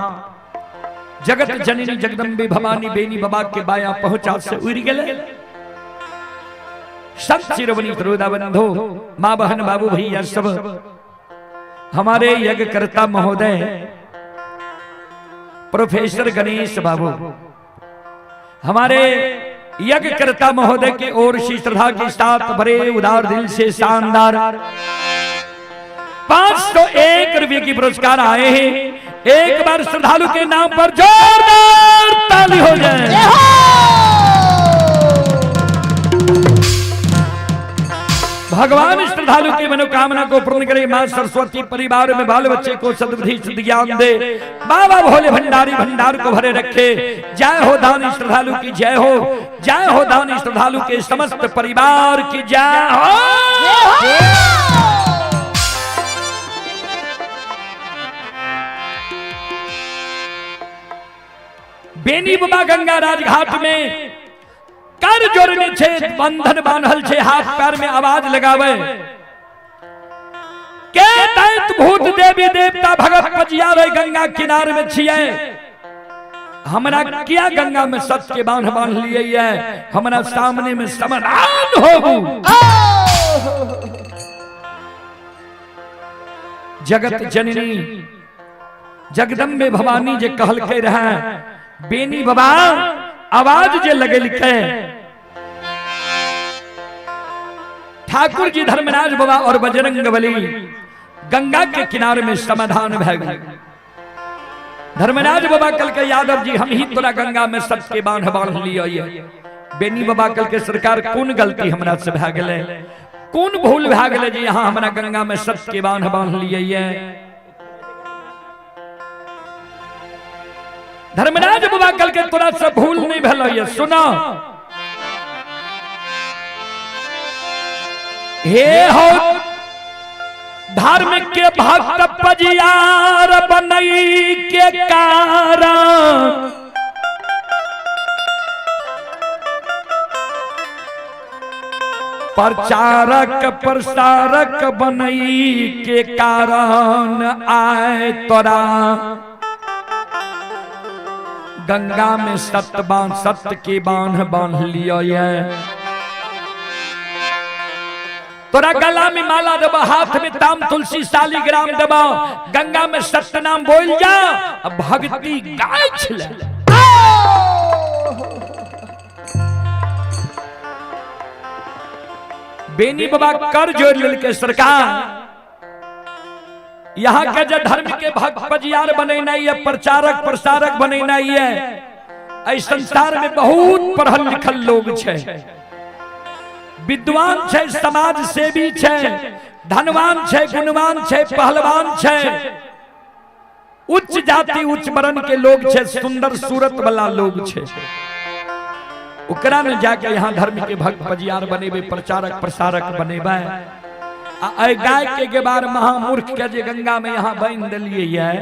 जगत जननी जगदम्बे भवानी बेनी बाबा के बाया पहुंचा से उड़ गेले। संत शिरोमणि त्रोदा बंधु माँ बहन बाबू भैया सब हमारे यज्ञकर्ता महोदय प्रोफेसर गणेश बाबू हमारे यज्ञकर्ता महोदय की ओर से श्रद्धा के साथ भरे उदार दिल से शानदार 501 रुपये की पुरस्कार आए हैं। एक बार श्रद्धालु के नाम पर जोरदार ताली हो जाए। भगवान श्रद्धालु की मनोकामना को पूर्ण करे। मां सरस्वती परिवार में बाल बच्चे को सद्बुद्धि सद्ज्ञान दे। बाबा भोले भंडारी भंडार को भरे रखे। जय हो दानी श्रद्धालु की जय हो। जय हो दानी श्रद्धालु के समस्त परिवार की जय हो। बेनी बाबा गंगा राजघाट में कर जोड़ने छे, बंधन बांधल छे, हाथ पैर में आवाज लगावे के दैत भूत देवी देवता भगत पजिया रहे गंगा किनार में छिए। हमरा क्या गंगा में सत्य के बांध बांध लिए है, हमरा सामने में समाधान होबू। जगत जननी जगदम्बे भवानी जे कहलकै रहे बेनी बाबा आवाज जे लगेलकै ठाकुर जी धर्मराज बाबा और बजरंग बली गंगा के किनारे में समाधान भए गेल। धर्मराज बाबा कल के यादव जी हम ही तोरा गंगा में सबके बांध बांध लिये। बेनी बाबा कल के सरकार कोन गलती हमरा से भए गेलै, कोन भूल भए गेलै जे यहाँ हमरा गंगा में सबके बांध बांध लिये। धर्मराज बाबा कल के तोरा से भूल नहीं भेल, सुना हे हो धर्म के भक्त पजियार बनई के कारण प्रचारक प्रसारक बनई के कारण आए तोरा गंगा में सत्य बांध सत्य के बांध बांध लिया। तोरा गला में माला देबा, हाथ में ताम तुलसी शालिग्राम देबा, गंगा में सत्य नाम बोल जा भक्ति गाय छले। बेनी बाबा कर जोड़ लेलकै सरकार यहाँ के जो धर्म के भक्त पजियार बनेनाइ है, प्रचारक प्रसारक बनेनाइ है। एहि संसार में बहुत पढ़ल लिखल लोग छै, विद्वान छै, समाज सेवी छै, धनवान छै, गुणवान छै, पहलवान छै, उच्च जाति उच्च वर्ण के लोग छै, सुंदर सूरत वाला लोग छै। ओकरा में जाके यहाँ धर्म के भक्त पजियार बनेबे, प्रचारक प्रसारक बनेबे। आ गाय के गेबार महामूर्ख के जे गंगा में यहाँ बांधि देलिए है,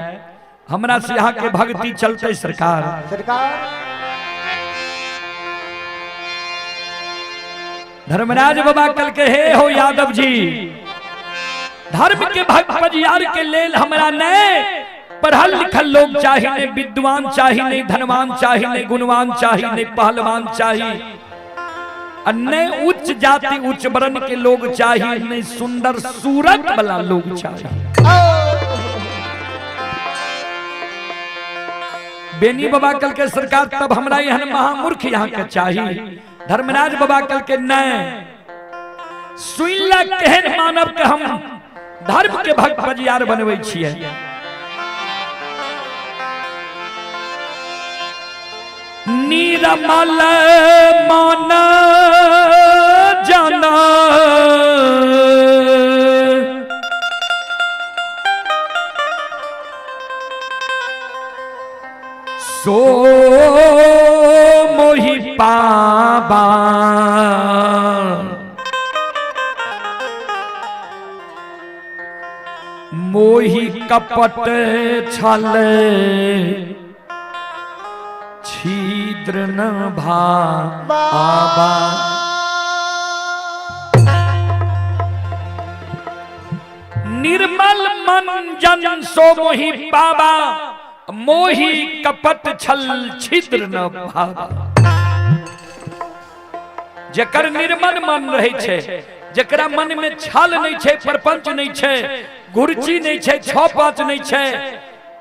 हमरा से यहाँ के भक्ति चलते सरकार। धर्मराज बाबा कल के हे हो यादव जी धर्म के भक्त पजियार के लेल हमरा नहीं पढ़ल लिखल लोग चाहिए, नहीं विद्वान चाहिए, नहीं धनवान चाहिए, नहीं गुणवान चाहिए, नहीं पहलवान चाहिए, नहीं उच्च जाति उच्च वर्ण के लोग चाहिए, नहीं सुंदर सूरत वाला लोग चाहिए। बेनी बाबा कल के सरकार तब हमरा एहन महामूर्ख यहाँ के चाहिए। धर्मराज बाबा कल के नहीं सुन ले केहन मानव के हम धर्म के भक्त पजियार बनबै छियै। निरमल मन जना सो मोहि पाबा। कपट छल छिद्र न भावा। निर्मल मन जन सो मोहि पावा, मोहि कपट छल छिद्र न भावा। जकर निर्मल मन रहे छे, जकरा मन में छल नहीं छे, प्रपंच नहीं छे, गुरची नहीं छे, छह पांच नहीं छे,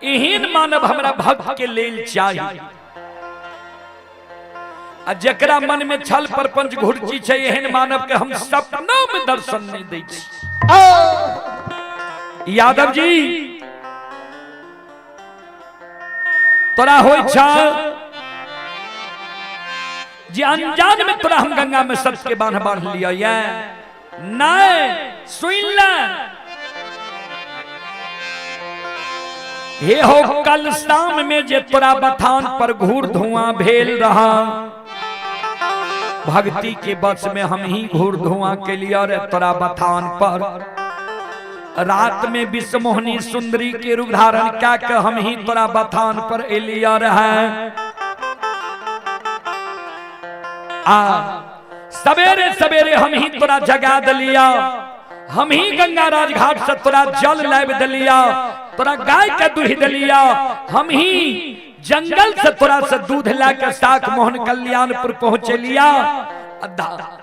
एहन मानव हमरा भक्त के लेल चाही। आ जकरा मन में छल प्रपंच घुरची छे, एहन मानव के हम सपना में दर्शन नहीं दै छी। यादव जी तोरा होय छ जे अनजान में तोरा हम गंगा में सत के बांध बांध लिया ये नहीं सुन ले। हे हो कल शाम में जे तोरा बथान पर घूर धुआं भेल रहा, भक्ति के बस में हम ही घूर धुआं के लिए रे तोरा बथान पर। रात में विश्वमोहनी सुंदरी के रूप धारण क्या के हम ही तोरा बथान पर एलिया रहे। आ सवेरे सवेरे हम ही तोरा जगा दलिया, हम ही गंगा राजघाट से तोरा जल लाब दलिया, तोरा गाय के दूध दलिया, हम ही जंगल से तोरा से दूध ला के साख मोहन कल्याणपुर पहुंचे लिया।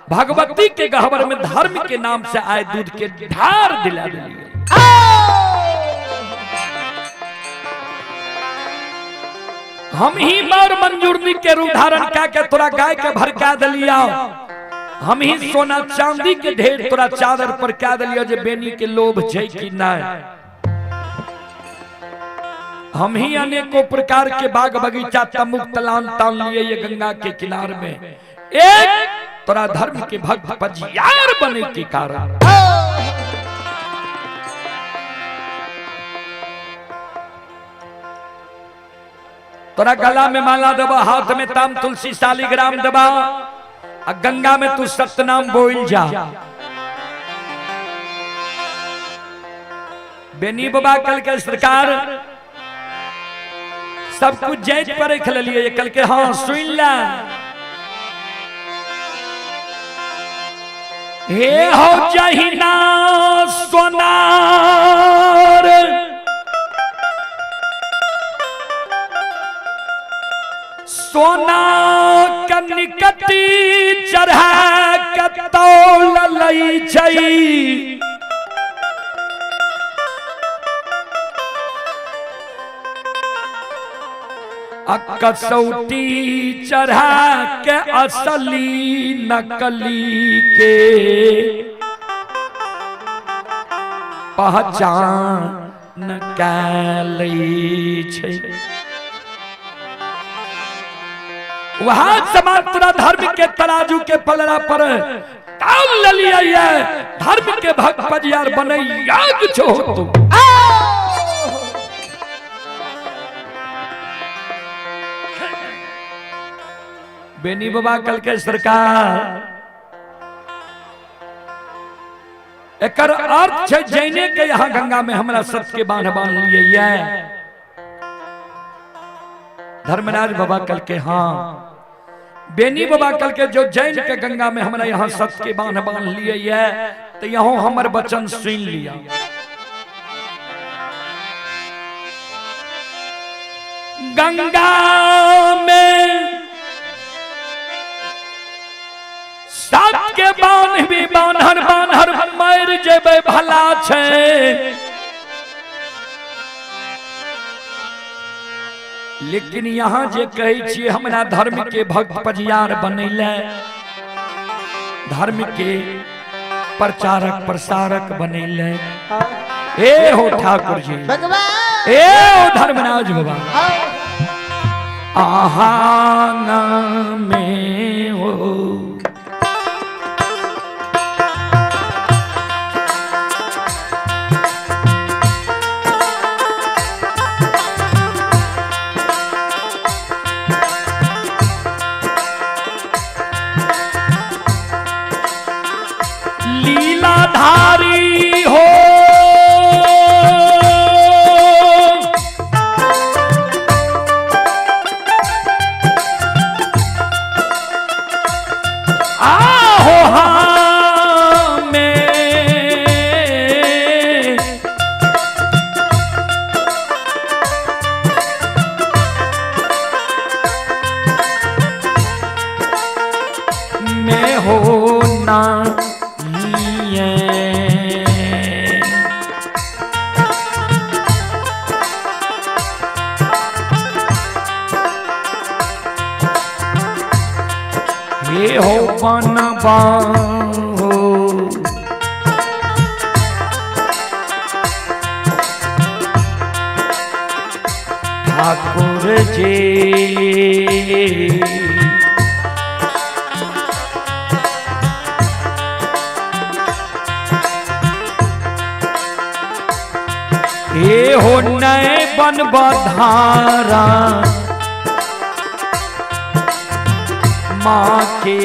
भगवती के गहवर में धर्म के नाम से आए दूध के ढार दिला दिलिया। हम ही बार मंजूरनी के रूप धारण क्या के तोरा गाय के भरका दलिया, हम ही सोना चांदी के ढेर तोरा चादर पर क्या दलिया जे बेनी के लोभ छै कि नहीं। हम ही अनेकों प्रकार के बाग बगीचा तमुक तलान तान लिए ये गंगा के किनार में, एक तोरा धर्म के भक्त पजियार बने के कारण। तोरा गला में माला दबा, हाथ में ताम तुलसी शालिग्राम दबा, आ गंगा में तू सतनाम बोल जा। बेनी बाबा कल के सरकार सब कुछ जैत पर रख लिए, कल के हाँ सुन ला। हे हो जहिना सोनार सोना कनिकती चढ़ा के तौल लै छै, कसौटी चढ़ा के असली नकली के पहचान कै छै। वहां समात्र धर्म के तराजू के पलड़ा पर ताल लिया, धर्म के भक्त पजियार बनैया कुछ हो तुम। बेनी बाबा कल के सरकार एकर अर्थ छै जैने के यहाँ गंगा में हमरा सत के बांध बांध लिए। धर्मराज बाबा कल के हाँ, बेनी बाबा कल के जो जैन के गंगा में हमरा यहाँ सत के बांध बांध लिए तो यहाँ हमर वचन सुन लिया। गंगा में सात के बांध भी बान्हर बान्हर मर जेबै भला छै, लेकिन यहाँ जे कहै छियै हमरा धर्म के भक्त पजियार बनैले, धर्म के प्रचारक प्रसारक बनैले। हे हो ठाकुर जी, हे हो धर्मराज बाबा, आहा में हो लीलाधारी हो, ये हो बनबा हो ठाकुर जी। ये हो नए बन बधारा माँ के।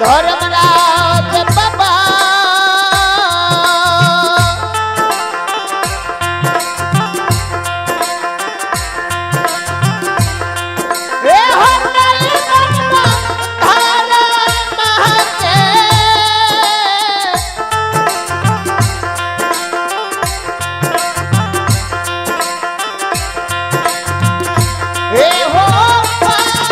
धर्मराज बाबा ए हो नई बनवा धारा महके। ए हो पापिया।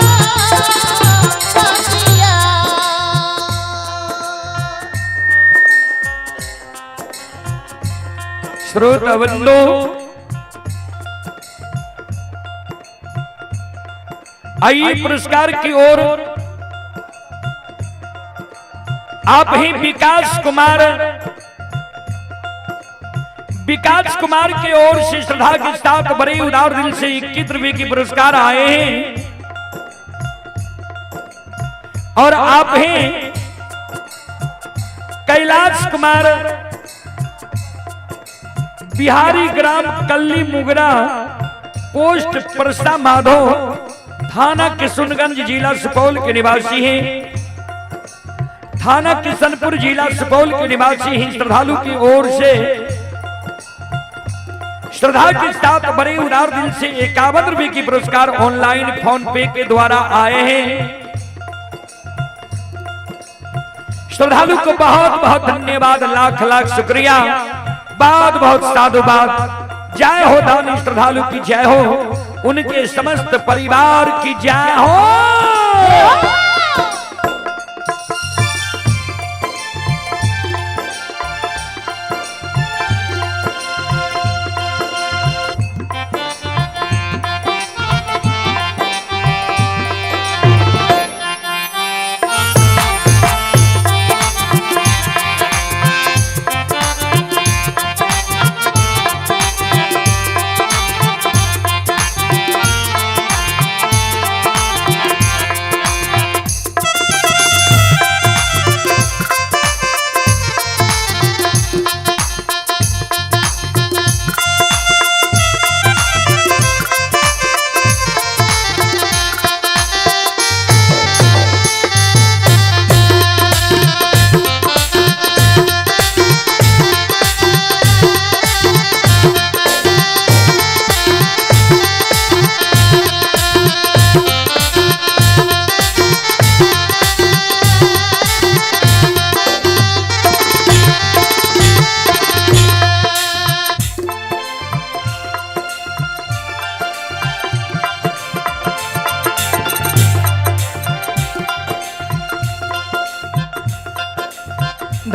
श्रोता बंधु, आइए पुरस्कार की ओर आप ही विकास कुमार की ओर से श्रद्धा के साथ बड़े उदार दिल से 21 रुपए के पुरस्कार आए हैं। और आप ही कैलाश कुमार बिहारी ग्राम कल्ली मुगरा पोस्ट परसा माधो थाना किशनगंज जिला सुपौल के निवासी हैं। थाना किशनपुर जिला सुपौल के निवासी हैं। श्रद्धालु की ओर से श्रद्धा के साथ बड़े उदार दिल से 51 रुपए की पुरस्कार ऑनलाइन फोन पे के द्वारा आए हैं। श्रद्धालु को बहुत बहुत धन्यवाद, लाख लाख शुक्रिया, बहुत बहुत साधुवाद। जय हो दानी श्रद्धालु की जय हो, उनके समस्त परिवार की जय हो।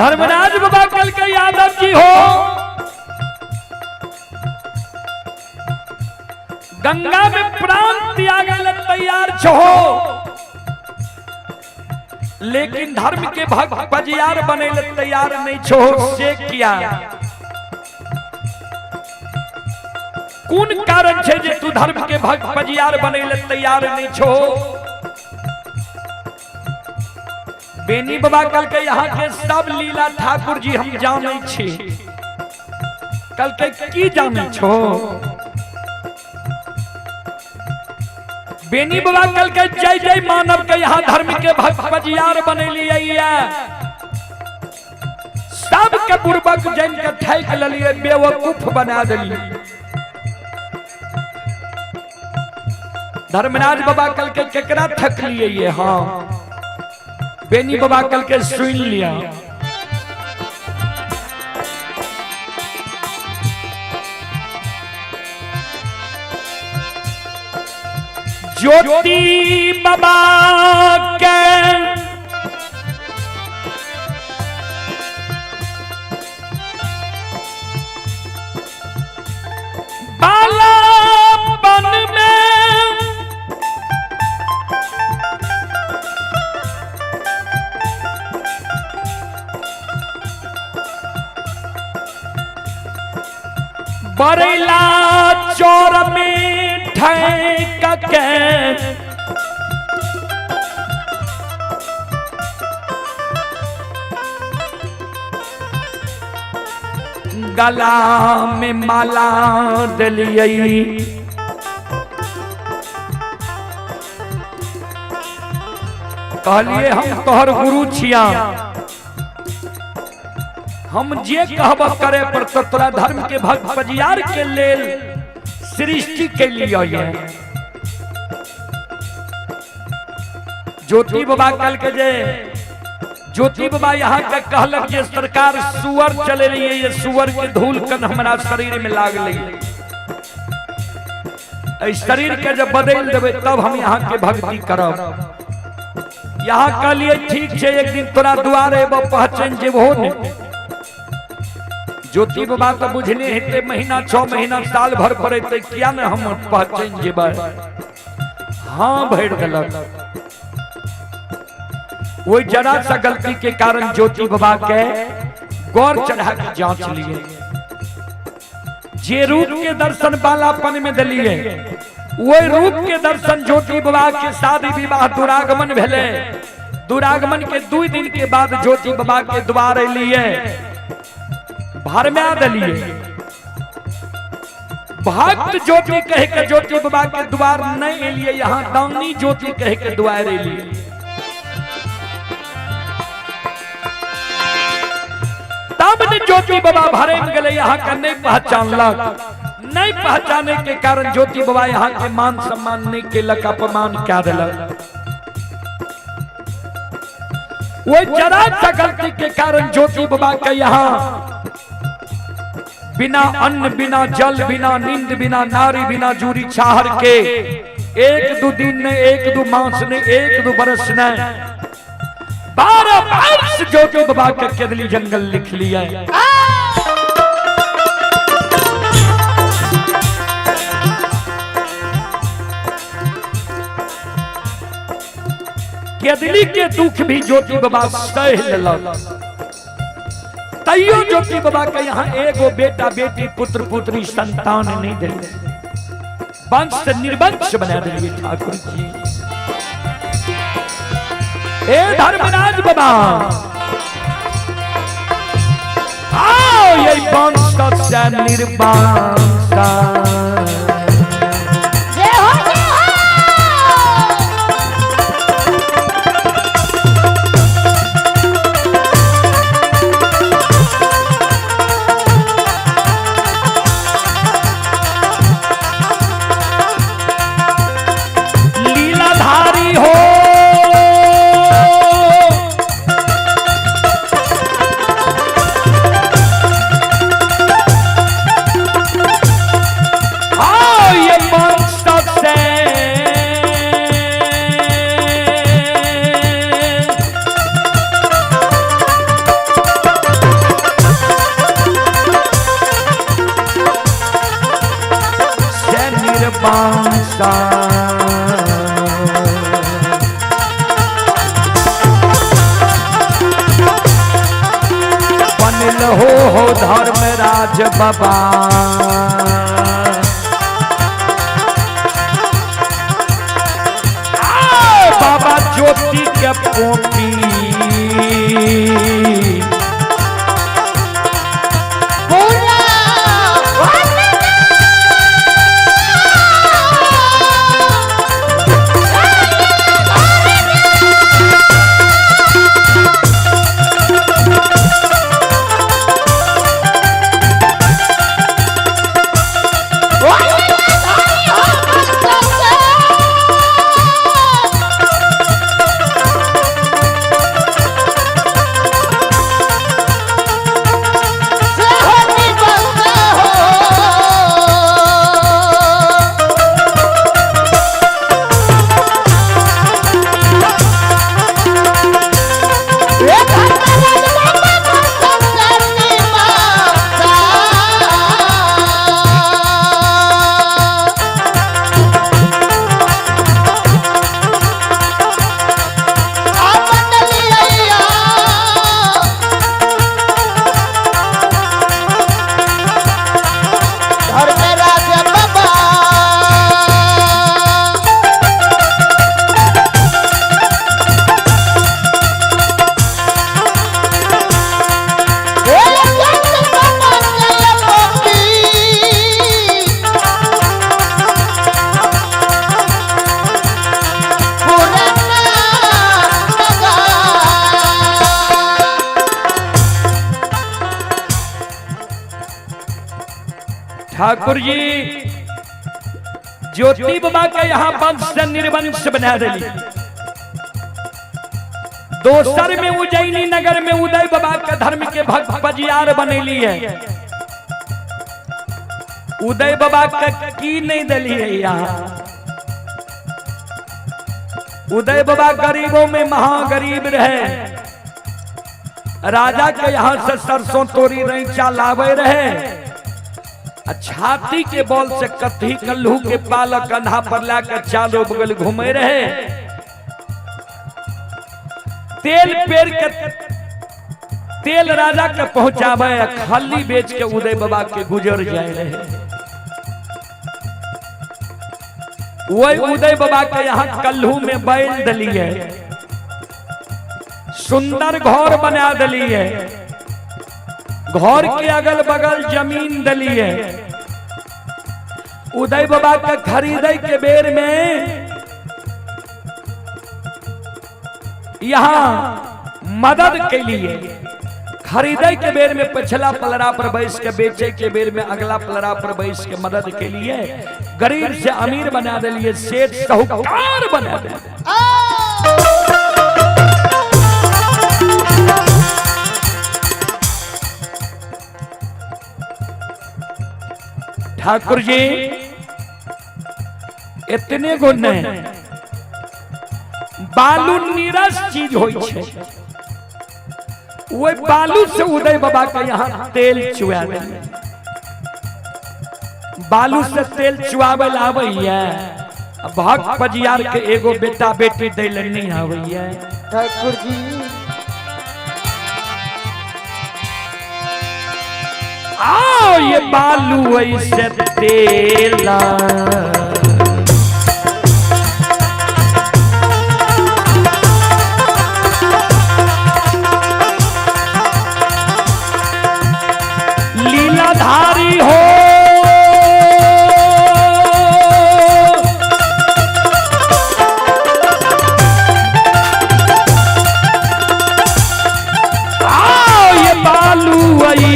धर्मराज बाबा कल के यादव जी हो, गंगा में प्राण त्याग तैयार छो, लेकिन धर्म के भक्त पजियार बने तैयार नहीं छो, से किया? कोन कारण छे जे तू धर्म के भक्त पजियार बने तैयार नहीं छो? बेनी बाबा कल के यहाँ के सब लीला ठाकुर जी हम जाने छी। कल के की जाने छो? बेनी बाबा कल के जय जय मानव के यहाँ धर्म के भक्त पजियार बने लिए, सब के बुर्बक जन के ठैक ललिए, बेवकूफ बना दिलिए। धर्मराज बाबा कल के केकरा थक लिए ये? हाँ, बेनी बाबा कल के सुन लिया। ज्योति बाबा के बालापन में बरेला चोर में ठैक के गला में माला दिलियै। कहलिए हम तोहर गुरु छिया, हम जे कहब करे पर तो तोरा धर्म के भक्त पजियार के लेल सृष्टि के लिए। ज्योति बाबा कल के जे ज्योति बाबा यहाँ के कहलक जे सरकार सुअर चले रही, ये सुअर के धूल कन हमारा शरीर में लाग लई, शरीर के जब बदल देवे तब हम यहाँ के भक्ति करब। यहाँ कहलिए ठीक छे, एक दिन तोरा दुआरे पहचान जेबहो ने। ज्योति बाबा तो बुझने हेते महीना 6 महीना साल भर पर एते, किया ने हम पहचान जेबै? हाँ भरि देलक। वही जरा सा गलती के कारण ज्योति बाबा के गौर चढ़ा के जांच लिए। जे रूप के दर्शन बालापन में दिलिए, वही रूप के दर्शन ज्योति बाबा के शादी विवाह दुरागमन भेले। दुरागमन के 2 दिन के बाद ज्योति बाबा के द्वार लिए भरमा दिलिए। भक्त ज्योति कह के ज्योति बाबा के द्वार नहीं एलिए, यहाँ दानी ज्योति कह के द्वार एलिए। तब ने ज्योति बाबा भरे में गए, यहाँ का नहीं पहचानलक। नहीं पहचाने के कारण ज्योति बाबा यहाँ के मान सम्मान नहीं केलक, अपमान क्या दिलक। वो जरा सा गलती के कारण ज्योति बाबा के यहाँ बिना अन्न बिना जल बिना नींद बिना नारी बिना जूरी छाहर के 1-2 दिन ने 1-2 मास ने 1-2 बरस ने 12 वर्ष ज्योति बाबा के केदली जंगल लिख लिया। केदली के दुख भी ज्योति बाबा सह लेलक, तैयो ज्योति बाबा के यहाँ एगो बेटा बेटी पुत्र पुत्री संतान नहीं दिले, वंश से निर्वंश बना दिए ठाकुर जी। ए धर्मराज बाबा आओ, ये वंश से निर्वंश। जय हो जय हो। लीलाधारी हो संसार। बनल हो धर्मराज बाबा। बाबा ज्योति के पोपी ठाकुर जी ज्योति बाबा के यहाँ वंश से निर्वंश बना दिली। दोसर में उज्जैनी नगर में उदय बाबा के धर्म के भक्त पजियार बनेली है। उदय बाबा के की नहीं दिली है यहाँ। उदय बाबा गरीबों में महागरीब रहे। राजा के यहाँ से सरसों तोरी रैचा लावे रहे। छाती के बल से कथी कल्हू के पालक कंधा पर लाकर चारों बगल घूमे रहे। तेल पेर के तेल राजा के पहुंचावे, खाली बेच के उदय बाबा के गुजर जाए रहे। वही उदय बाबा के यहाँ कल्हू में बैल दलिए, सुंदर घर बना दलिए, घर के अगल बगल जमीन दलिए। उदय बाबा के खरीदे के बेर में यहाँ मदद के लिए खरीदे के बेर में पिछला पलरा पर बैस के, बेचे के बेर में अगला पलरा पर बैस के मदद के लिए गरीब से अमीर बना दिलिए, सेठ साहूकार बना दिलिए। ठाकुर जी इतने गो नहीं, बालू नीरस चीज होई छे, वही बालू से उदय बाबा के यहाँ तेल चुआ दे। बालू से तेल चुआवे आबैया, भक्त पजियार के एगो बेटा बेटी दै ले नहीं आबैया। ठाकुर जी आओ ये बालू ऐसे तेला लीलाधारी हो, आओ ये बालू आई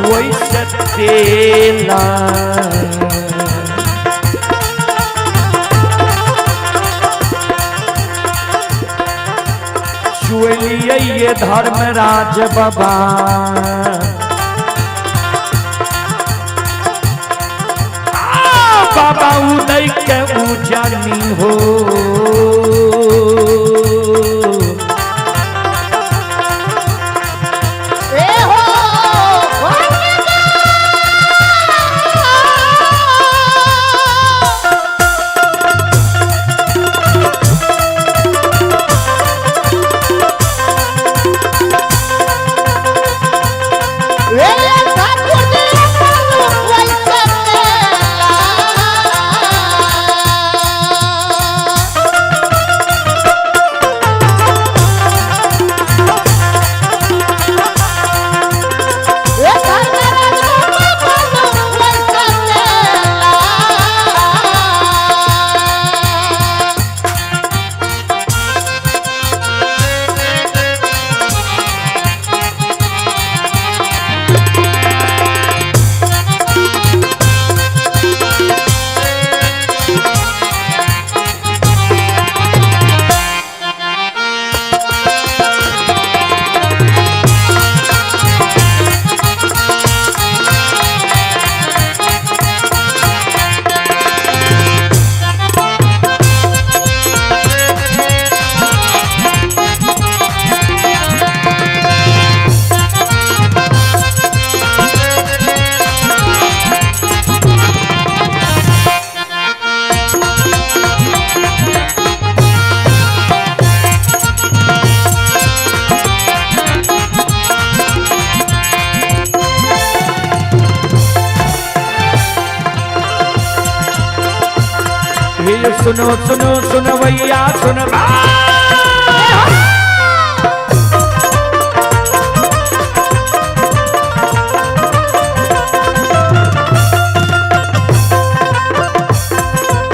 वैसे तेला। चुलिए धर्मराज बाबा, बाबा उदय के उजानी हो। ये सुनो सुनो सुनवैया सुन।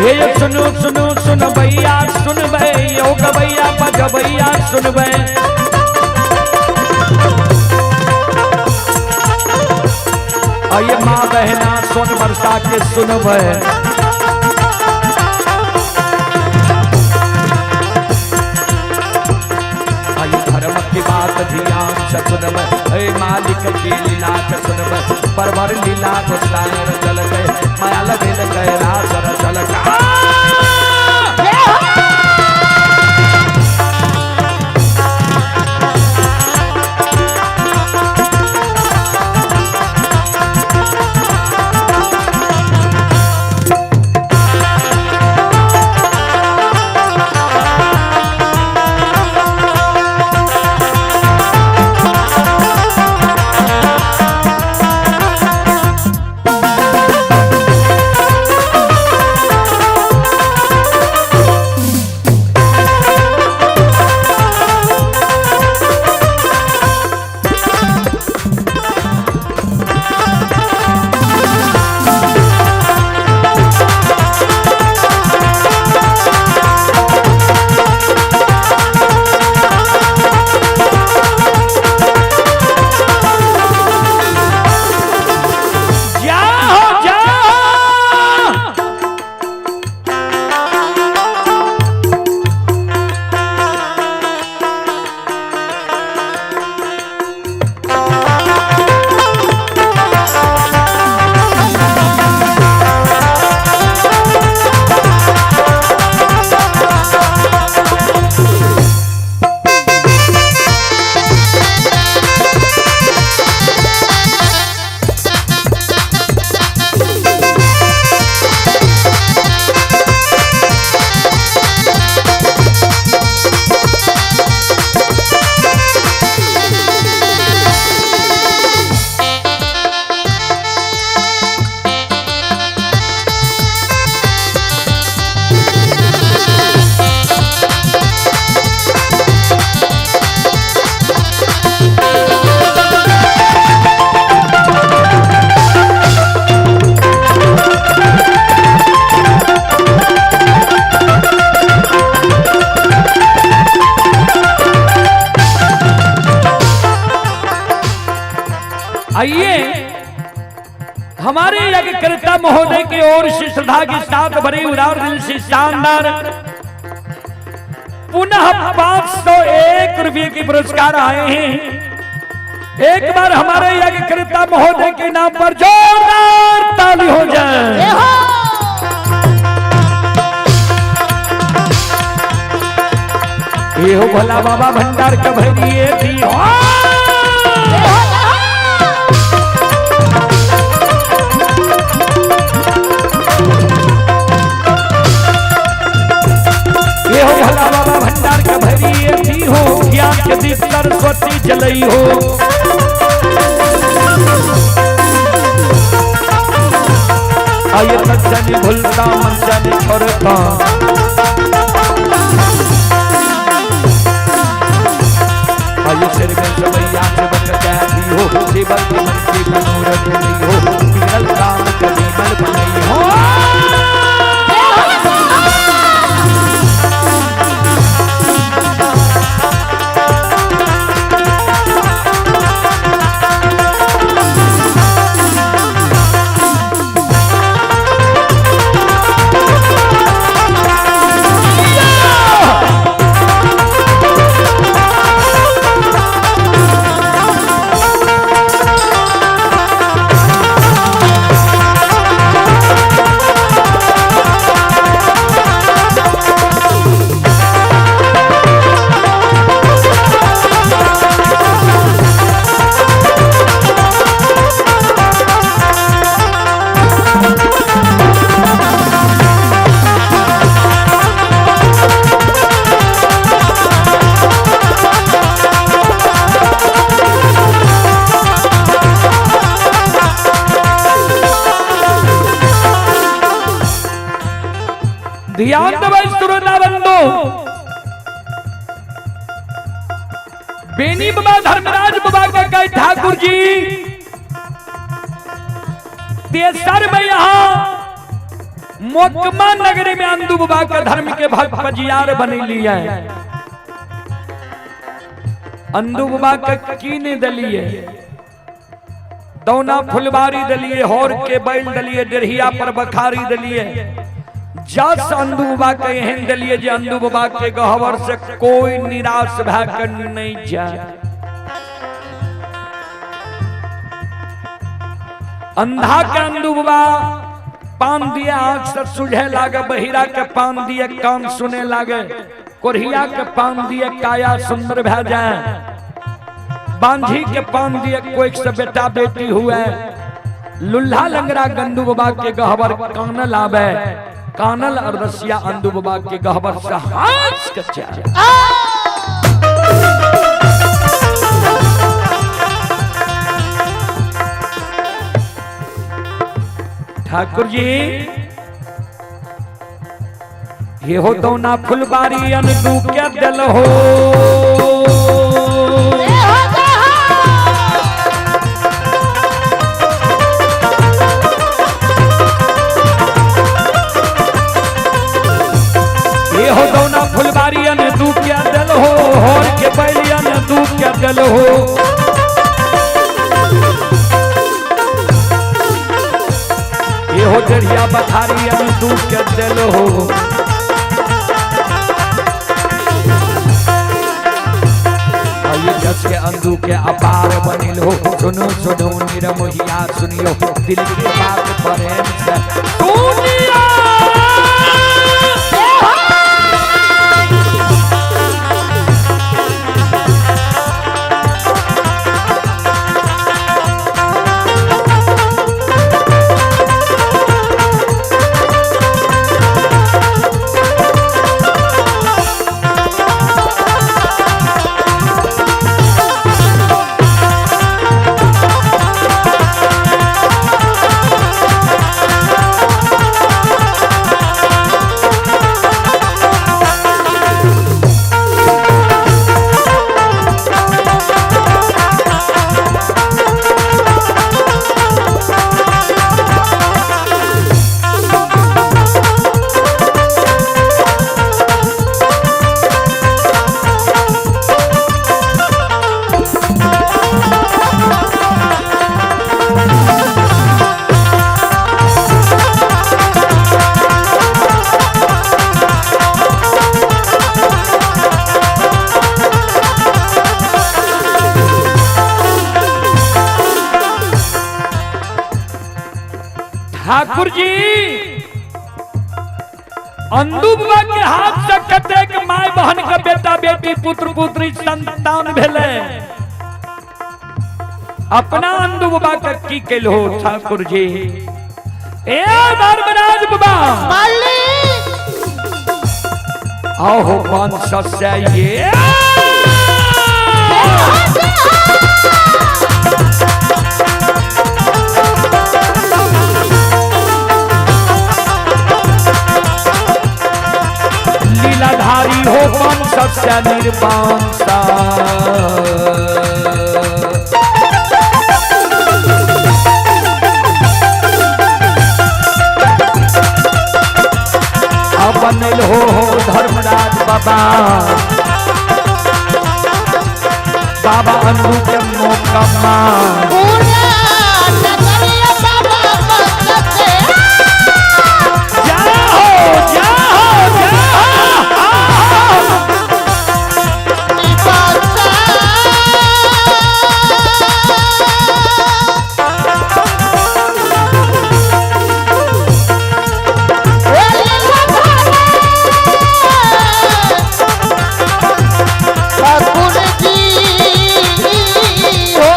ये सुनो सुनो सुन भैया सुन भै यो गवैया बजबैया सुन भै। आइए माँ बहना सोन बरसा के सुन भै। आइए धर्म की बात ध्यान से सुन भै, मालिक की लीला के सुन भै। परवर लीला गोसाई चल गए, माया लगे गए रास चल गए। आइए हमारे यज्ञकर्ता महोदय की ओर से श्रद्धा के साथ भरे उदार दिल से शानदार पुनः 501 रुपये के पुरस्कार आए हैं। एक बार हमारे यज्ञकर्ता महोदय के नाम पर जोरदार ताली हो जाए। ये हो भोला बाबा भंडार का भरिए भी हो। ये हो भोला बाबा भंडार का भरिए भी हो, ज्ञान के दीप सरस्वती जलई हो। आये तन भूलता मन जाने छोड़ता, आये सिर में सबैया सेवक कैदी हो, सेवक के मन के मनोरथ नहीं हो, बिगड़ल काम कभी मन बनई हो। ध्यान देबै श्रोता बंधु। बेनी बाबा धर्मराज बाबा के कहे ठाकुर जी तेसर में यहाँ मोकमा नगरी में अंदू बाबा के धर्म के भक्त पजियार बने लिए। अंदू बाबा के की नहीं दिलिए, दौना फुलबारी दिलिए, होर के बैल दिलिए, डेढ़िया पर बखारी दिलिए। जस अंदू बाबा के एहन दिलिए जे अंदू बाबा के गहवर से कोई निराश भए के नहीं जाए। अंधा के अंदू बाबा पान दिए आंख से सुझे लागे, बहिरा के पान दिए कान सुने लागे, कोढ़िया के पान दिए काया सुंदर भए जाए, बांझी के पान दिए कोई से बेटा बेटी हुए, लुल्हा लंगड़ा गंदू बाबा के गहबर कानल आवे, कानल और रसिया अंदू बाबा के गहबर से हाथ के जाए। ठाकुर जी ये हो तो ना फुलबारी अनदू क्या दिल हो, ये हो तो ना फुलबारी अनदू क्या दिल हो, होर के बैली अनदू क्या दिल हो। ये हो दरिया बखारी अनदू क्या दिल हो। जस के अंदू के अपार बनिल हो, सुनो सुनो निरमोहिया सुनियो दिल के बात प्रेम से दुनिया। ठाकुर जी अंदू बाबा के हाथ से कतेक my बहन के बेटा बेटी पुत्र पुत्री संतान भेले, अपना अंदू बाबा के की केल हो ठाकुर जी। ए धर्मराज बाबा आओ हो 500 से ये लीलाधारी हो 500 से निर्बांसा। बनल हो धर्मराज बाबा, बाबा अंदू के मोकमा जाओ जाओ जाओ। ठाकुर जी हो।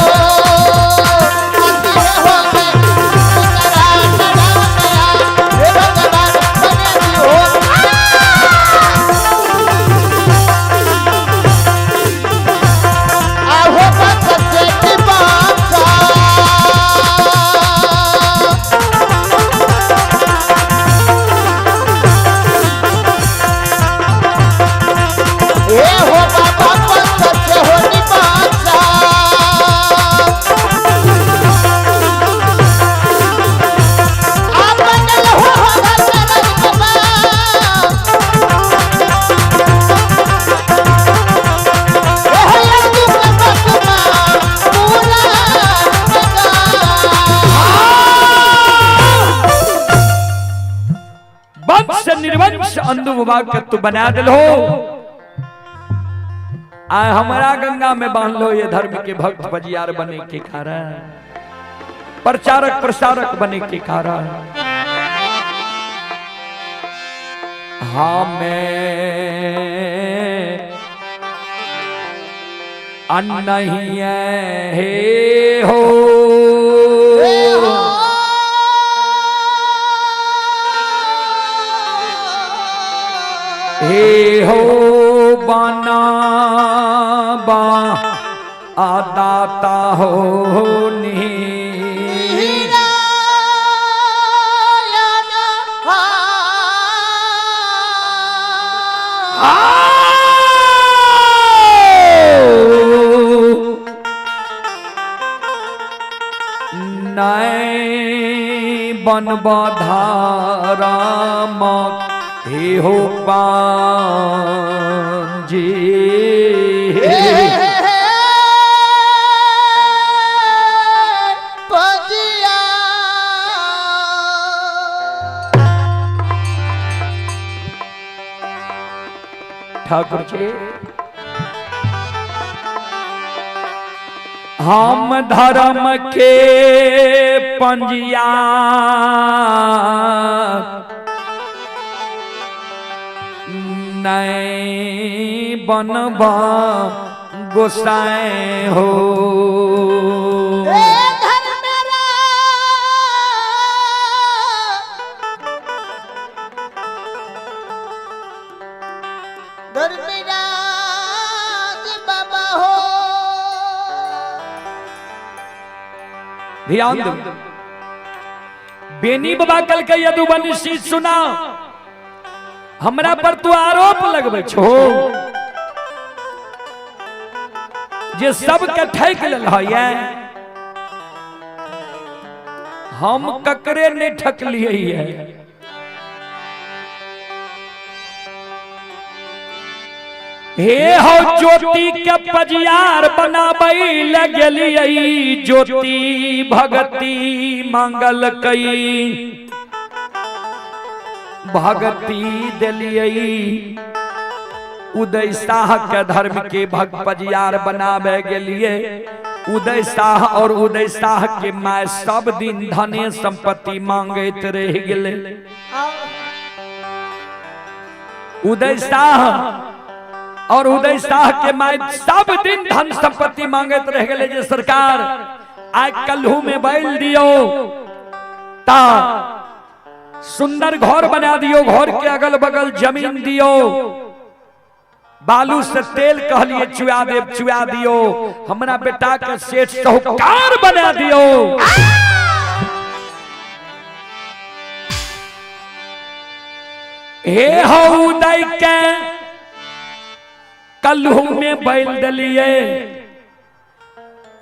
अंधु बाबा के तू बना दिलो। आ हमारा गंगा में बांध लो ये धर्म के भक्त पजियार बने के कारण, प्रचारक प्रसारक बने के कारण। हमें नहीं है हो हे हो बना बा आदाता हो नी नहीं बनबा धारा हे हो पांजी। ठाकुर जी हम धर्म के पंजिया नहीं बनबा गोसाई हो। ध्यान दो बेनी बाबा कल के यदुवंशी सुना, हमरा पर तू आरोप लगबै छो जे सबके ठकि लेल है, हम ककरे नहीं ठकलिए है। हे हो ज्योति के पजियार बनाबै लगलिए, ज्योति भगती मंगल कई भगती दिलिए। उदय शाह के धर्म के भक्त पजियार बनावे गेलिए। उदय शाह और उदय शाह के my सब दिन धने संपत्ति मांगैत रह गेले। उदय शाह और उदय शाह के my सब दिन धन संपत्ति मांगैत रह गेले जे सरकार आइ कल्हू में बैल दियो ता सुंदर घर बना दियो, घर के अगल बगल जमीन दियो, बालू से तेल कहलिए चुआ देव चुआ दियो, हमरा बेटा के सेठ साहूकार बना दियो। हे हो उदय के कल्हू में बैल दिलिए,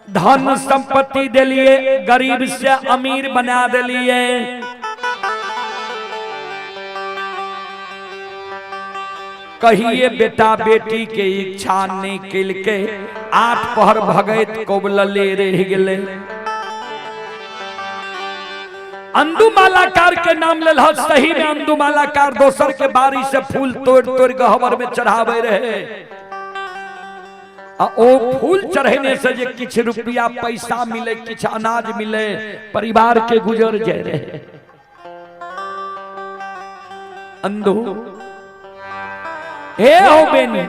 धन संपत्ति दिलिए, गरीब से अमीर बना दिलिए। कहिए बेटा बेटी के इच्छा नहीं कल के आठ पहर भगैत कोबलले रह गेले। अंदू मालाकार के नाम लेल सही में अंदू मालाकार दोसर के बारी से फूल तोड़ तोड़ गहबर में चढ़ावे रहे। आ ओ फूल चढ़ने से जे किछ रुपया पैसा मिले, किछ अनाज मिले, परिवार के गुजर जाए रहे। अंदू हे हो बेनी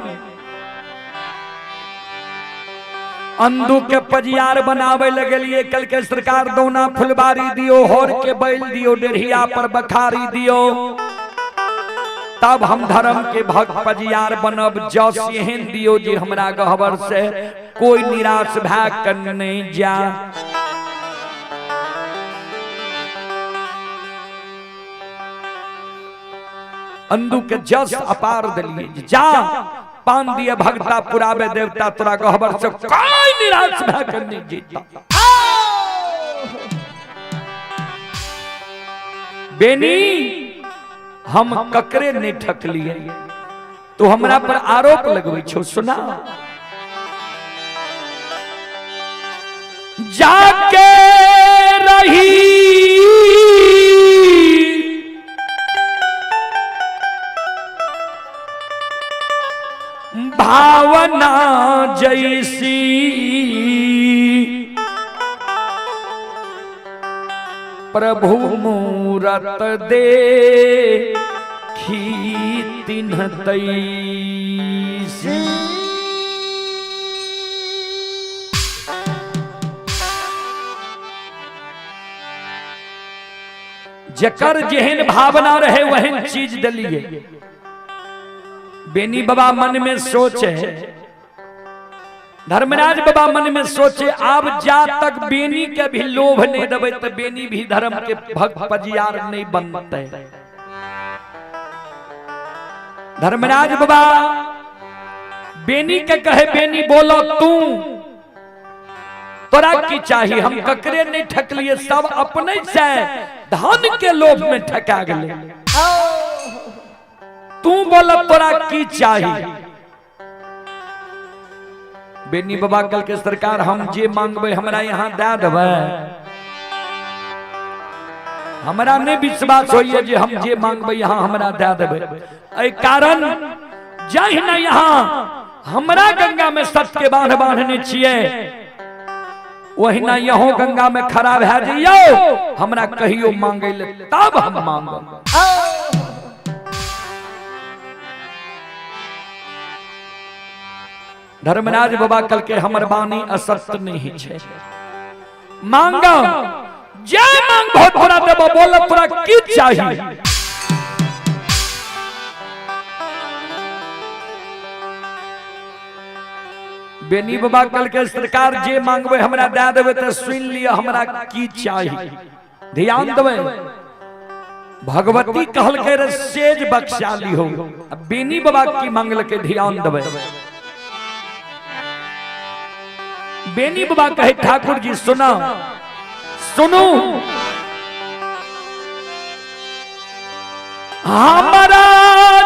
अंदू के पजियार बनावे लगलिए। कल के सरकार दौना फुलबारी दियो, होर के बैल दियो, डेढ़िया पर बखारी दियो, तब हम धर्म के भक्त पजियार बनब। जस एहन दियो जे हमरा गहबर से कोई निराश भए कर नहीं जा। अंदू के जस अपार दिलिए, जा पान दिए भगता पुरावे देवता तोरा गहबर से कोई निराश भए कर नहीं जीता। बेनी हम ककरे नहीं ठकलिए, तो हमरा पर आरोप लगबै छो। सुना जाके रही जैसी प्रभु मूरत देखी तिन्ह तैसी। जकर जेहन भावना रहे वहन चीज दिलिए। बेनी बाबा मन में सोचे, धर्मराज बाबा मन में सोचे, आब जा तक बेनी के भी लोभ नहीं देबै तो बेनी भी धर्म के भक्त पजियार नहीं बनते। धर्मराज बाबा बेनी के कहे, बेनी बोलो तू तोरा की चाहिए, हम ककरे नहीं ठकलिए, सब अपने से धन के लोभ में ठका गए, तू बोल तोरा की चाहिए। बेनी बाबा कल के सरकार हम जे मांगबे हमरा यहाँ दे देबै, हमरा नहीं विश्वास होइए जे हम जे मांगबे यहाँ हमरा दे देबै, एहि कारण जहिना यहाँ हमरा गंगा में सत्य के बांध बांधने छियै ओहिना यहो गंगा में खड़ा भए जइयौ, हमरा कहियो मांगै ले तब हम मांगब। धर्मराज बाबा कल के हमर वाणी असत्य नहीं छै, मांगब जे मांगबो तोरा देबो, बोल तोरा की चाहिए। बेनी बाबा कल के सरकार जे मांगबे हमरा दे देबे त सुन लिअ हमरा की चाहिए। ध्यान देबे, भगवती कहलकै रे सेज बख्शा लिहो। बेनी बाबा की मांगलकै ध्यान देबे। बेनी बाबा कहे ठाकुर जी सुना सुनू, हमारा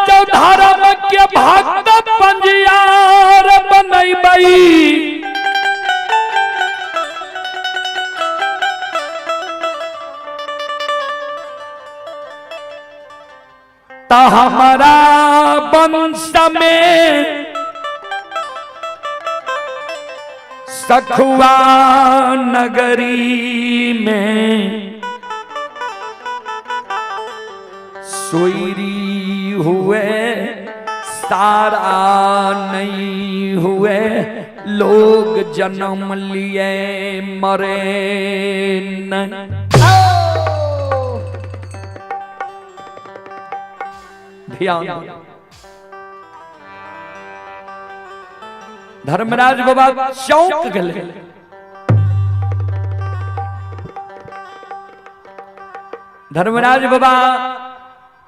जो धर्म के भक्त पंजियार बनैबै, त हमारा वंश में सखुआ नगरी में सोईरी हुए सारा नहीं हुए, लोग जन्म लिए मरे नहीं। ध्यान, धर्मराज बाबा चौंक गए। धर्मराज बाबा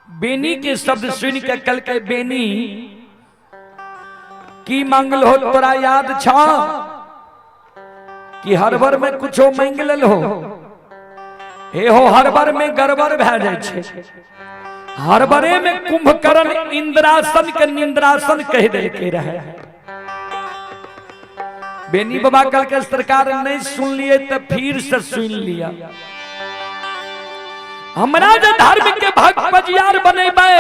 बेनी के शब्द सुन के कल के बेनी की मांगल हो तोरा याद छा कि हर बार में कुछो मांग लेल हो, हे हो हर बार में गड़बड़ भए जाइ छै, हर बारे में कुंभकर्ण इंद्रासन के निंद्रासन कह देलकै रहे। बेनी बाबा कल के सरकार नहीं सुन लिए तो फिर से सुन लिया। हमरा जे धर्म के भक्त पजियार बनेबै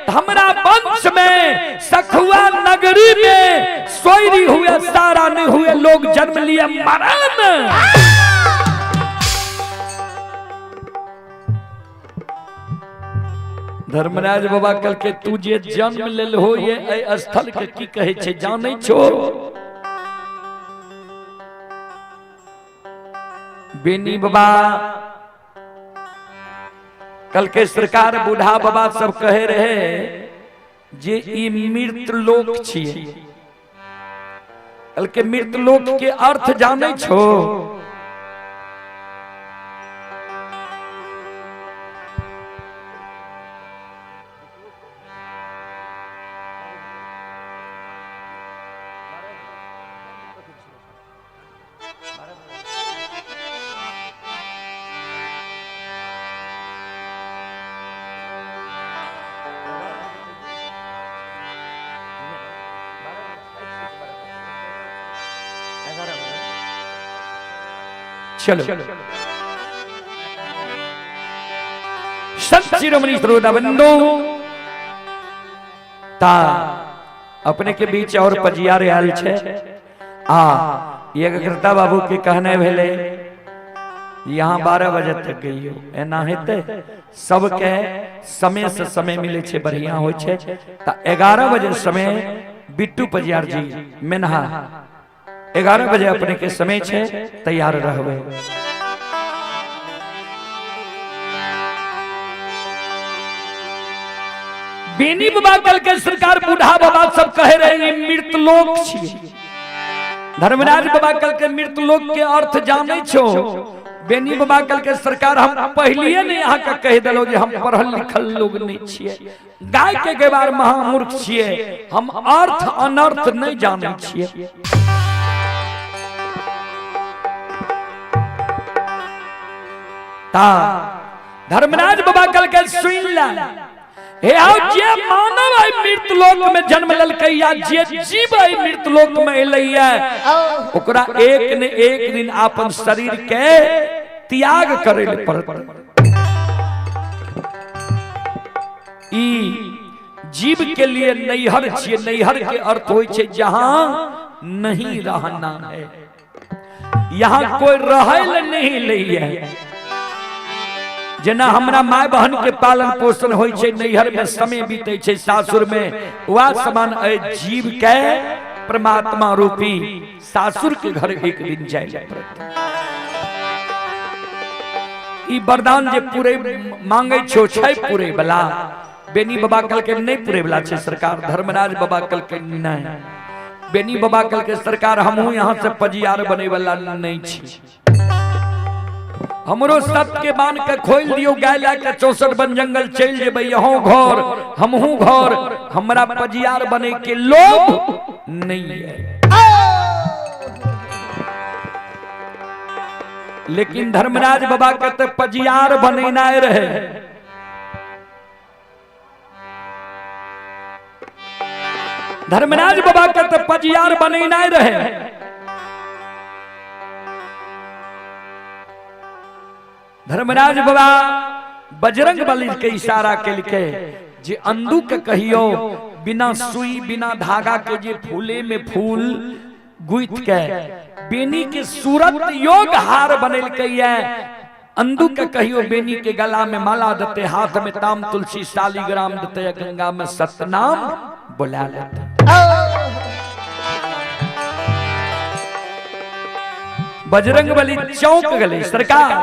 हमरा वंश में सखुआ नगरी में सोयरी हुए सारा नहीं हुए लोग जन्म लिए मरण। धर्मराज बाबा कल के तू जे जन्म लेल हो ये एहि स्थल के की कहे छै जानै छो? बेनी बाबा कल के सरकार बूढ़ा बाबा सब कहे रहे जे ई मृत लोक छियै। कल के मृत लोक के अर्थ जानै छो? चलो संत शिरोमणि श्रोता बंधु ता अपने के बीच और पजियार आयल छे। आ एकाग्रता बाबू के कहने भेले यहाँ 12 बजे तक गइयो, एना हेतै सबके समय से समय मिले छे, बढ़िया होइ छे। त 11 बजे समय बिट्टू पजियार जी मेनहा 11 बजे अपने के समय छे, तैयार रहबे। बेनी बाबा कल के सरकार बूढ़ा बाबा सब कहे रहे मृत लोक छियै। धर्मराज बाबा कल के मृत लोक के अर्थ जानै छो। बेनी बाबा कल के सरकार हम पहलिए नहीं यहाँ के कह दिलो जे हम पढ़ल लिखल लोग नहीं छियै, गाय के गवार महामूर्ख छियै, हम अर्थ अनर्थ नहीं जानै छियै। ता धर्मराज बाबा कल के सुन ला, हे आओ जे मानव आई मृत लोक में जन्म ललकै या जे जीव आई मृत लोक में एलैया ओकरा एक ने एक दिन अपन शरीर के त्याग करे ले पड़त। ई जीव के लिए नैहर छियै, नैहर के अर्थ होय छै जहां नहीं रहना है, यहाँ कोई रहै ले नहीं लैया। जेना हमरा my बहन के पालन पोषण होय छै, नैहर में समय बीते छै, सासुर में वह समान ए जीव के परमात्मा रूपी सासुर के घर एक दिन जाय पड़त। ई वरदान जे पूरे मांगे छो छै पूरे वाला। बेनी बाबा कल के नहीं पूरे वाला छै सरकार, धर्मराज बाबा कल के नहीं। बेनी बाबा कल के सरकार हमहू यहाँ से पजियार बने वाला नहीं छी, हमरो सत के बांध के खोल दियो, गाय ला के 64 वन जंगल चल जेबै, यहों घर हमहू घर, हमरा पजियार बने के लोभ नहीं है। लेकिन धर्मराज बाबा के तो पजियार बनेनाय रहे। धर्मराज बाबा के तो पजियार बनेनाय रहे। धर्मराज बाबा बजरंग बली के इशारा के लिखे जे अंदू के कहियो बिना सुई बिना धागा के जे फूले में फूल गुथ के बेनी के सूरत योग हार बनेलकै है, अंदू के कहियो बेनी के गला में माला देते, हाथ में ताम तुलसी शालिग्राम देते, गंगा में सतनाम बुला लेते। बजरंग बली चौंक गले सरकार,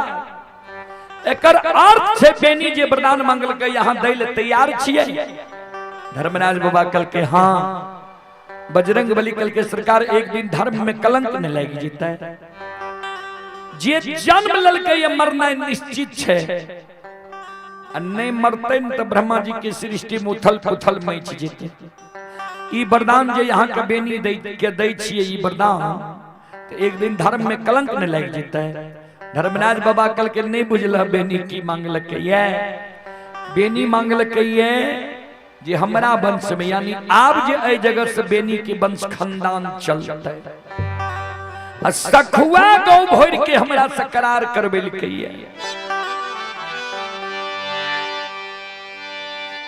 एकर अर्थ छे बेनी जे वरदान मंगलकै यहाँ दै ले तैयार छियै। धर्मराज बाबा कल के हाँ। बजरंग बली कल के सरकार एक दिन धर्म में कलंक न लागि जेतै, जे जन्म ललकै ये मरनाइ निश्चित छे, आ नहीं मरतै न त ब्रह्मा जी के सृष्टि में उथल पुथल मचि जेतै। ई वरदान जे यहाँ के बेनी दै के दै छियै ई वरदान त एक दिन धर्म में कलंक न लागि जेतै। धर्मराज बाबा कल के नहीं बुझल बेनी की मांगलकै ये, बेनी मांगलकै ये जे हमरा वंश में यानी आब जे एहि जगह से बेनी के वंश खानदान चलतै, आ सखुआ गौ भरि के हमरा से करार करबेलकै ये।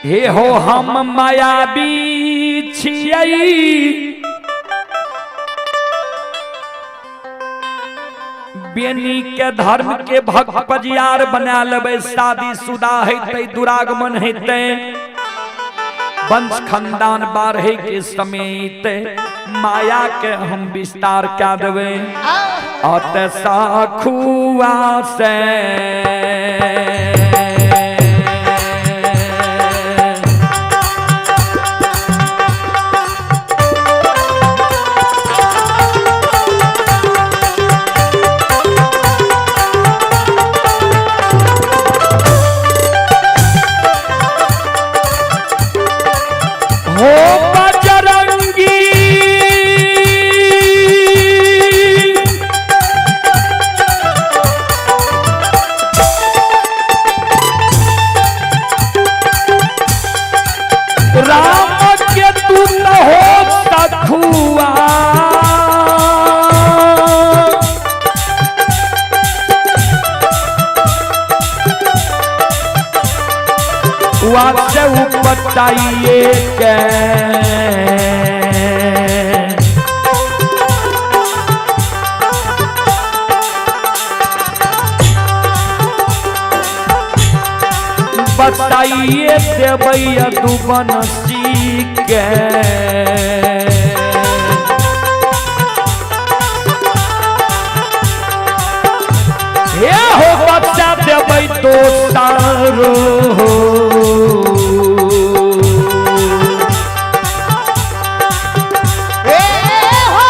हे हो हम मायावी छियै बेनी के धर्म के भक्त पजियार बना लेबै, शादी शुदा हेतै, दुरागमन हेतै, वंश खानदान बाढ़े के समेत माया के हम विस्तार क्या देबै। अत साखुआ से हो बजरंगी राम के दूत हो सखुआ, वासे उपटाइए के बताइए देबै यदुवंशी के। हे हो बच्चा देबै दोसरो। ए हो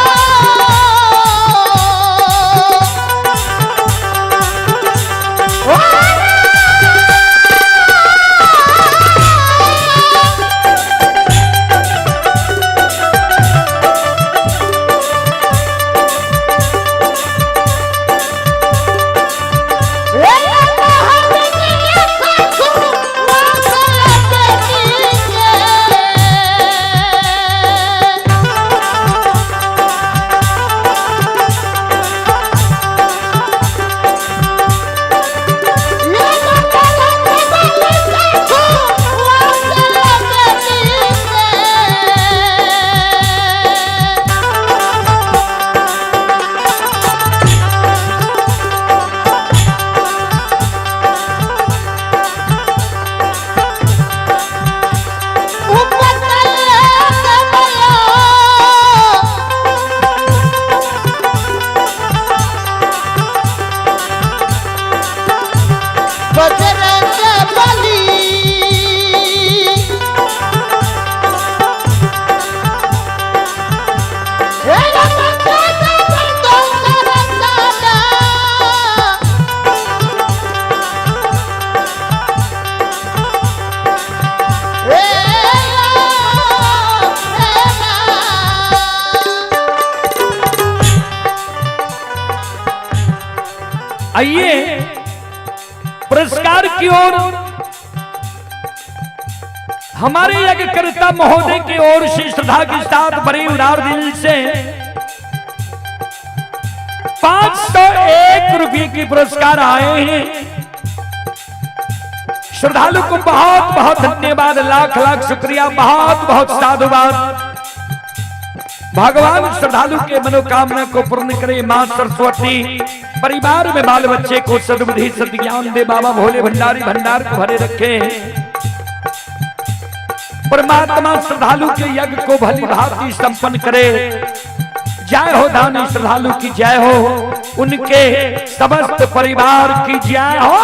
बजरंग बली। आइए पुरस्कार की ओर हमारे यज्ञकर्ता महोदय की ओर से श्रद्धा के साथ बड़े उदार दिल से 501 रुपये की पुरस्कार आए हैं। श्रद्धालु को बहुत बहुत धन्यवाद, लाख लाख शुक्रिया, बहुत बहुत साधुवाद। भगवान श्रद्धालु के मनोकामना को पूर्ण करे। मां सरस्वती परिवार में बाल बच्चे को सद्बुद्धि सद्ज्ञान दे। बाबा भोले भंडारी भंडार को भरे रखे। परमात्मा श्रद्धालु के यज्ञ को भली भांति संपन्न करे। जय हो दानी श्रद्धालु की जय हो, उनके समस्त परिवार की जय हो।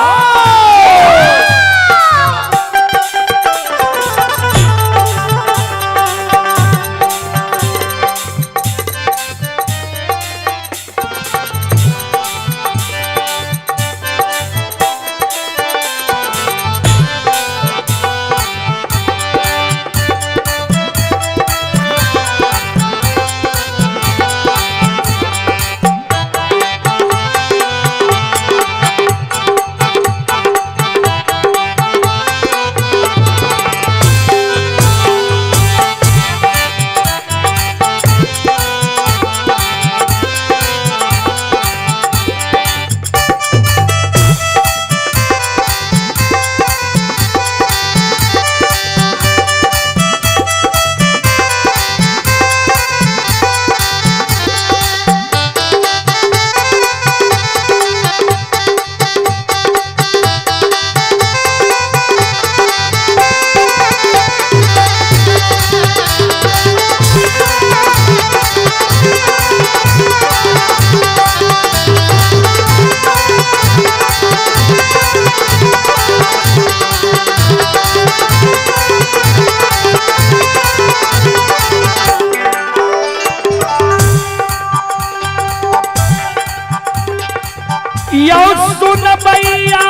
यो सुन भैया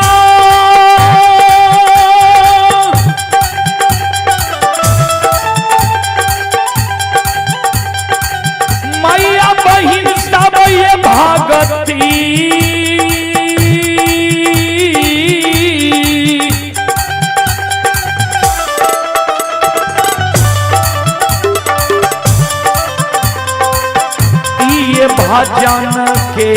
मैया बहिन सब ये भगती, ये भजन के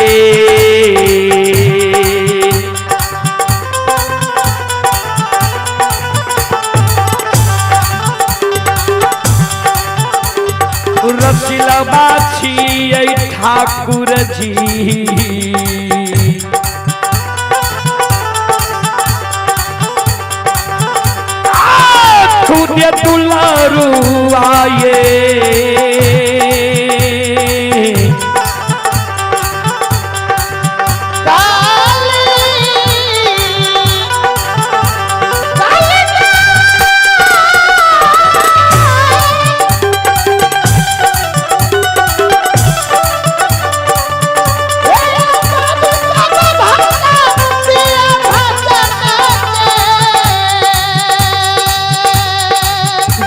रसिलबा छियै ठाकुर जी। धन्य दुलारू आये।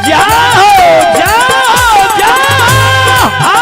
जाओ जाओ जाओ आ!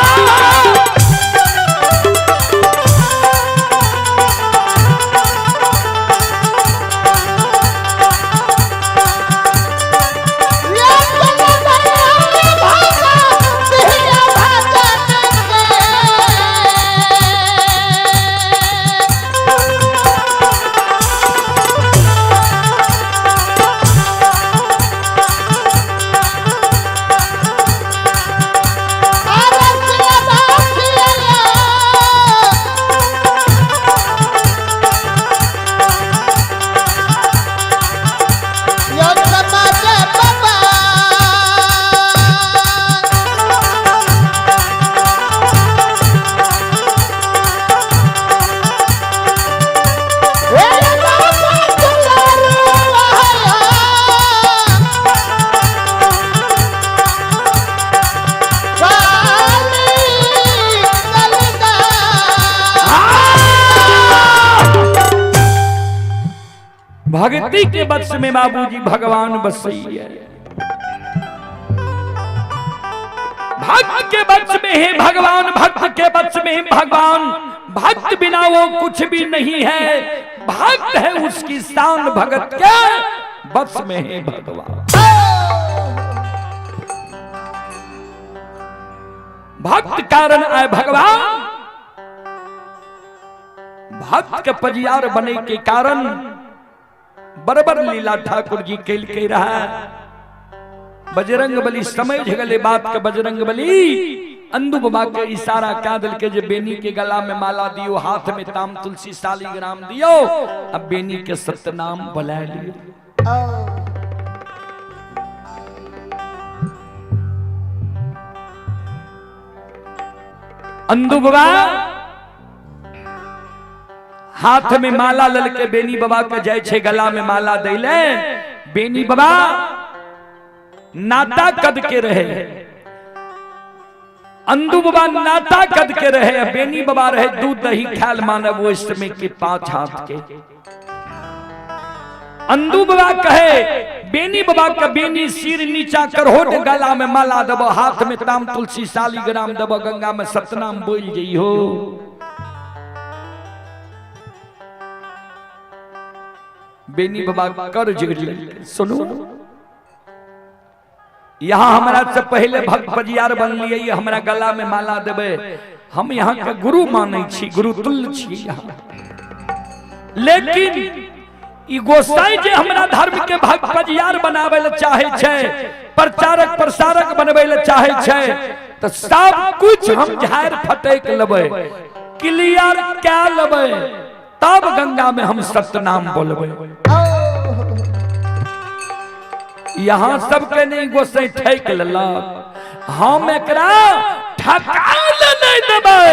भक्ति के वश में बाबूजी भगवान बसई है। भक्त के वश में है भगवान, भक्त के वश में है भगवान। भक्त बिना वो कुछ भी नहीं है, भक्त है उसकी शान, भगत के वश में है भगवान। भक्त कारण आए भगवान, भक्त के पजियार बने के कारण बरबर लीला ठाकुर जी केल के रहा। बजरंग बली समझ गले बात के, बजरंग बली अंधु बाबा के इशारा क्या दिल के जे बेनी के गला में माला दियो, हाथ में ताम तुलसी शालिग्राम दियो, अब बेनी के सतनाम बुला लियो। अंधु बाबा हाथ में माला ललके बेनी बाबा के जाय छे गला में माला दैले। बेनी बाबा नाता कद के रहे, अंधु बाबा नाता कद के रहे, बेनी बाबा रहे दूध दही ख्याल मानव वो इस समय के 5 हाथ के। अंधु बाबा कहे बेनी बाबा के बेनी सिर नीचा कर होट गला में माला दबो, हाथ में ताम तुलसी शालिग्राम दबो, गंगा में सतनाम बोल जइहो। बेनी बाबा कर जिग सुनो, यहाँ हमारा से पहले भक्त पजियार बन लिए, हमारा गला में माला देबे, हम यहाँ के गुरु मानै छी, गुरु तुल्य छी यहाँ। लेकिन ई गोसाई जे हमरा धर्म के भक्त पजियार बनावे ले चाहे छे, प्रचारक प्रसारक बनवे ले चाहे छे, तो सब कुछ हम झाड़ फटेक लेबै, क्लियर क्या लेबै, तब गंगा में हम सतनाम बोलबै। यहाँ सबके नहीं गोसाई ठेक लेलक, हम एकरा ठका ले नहीं देबै।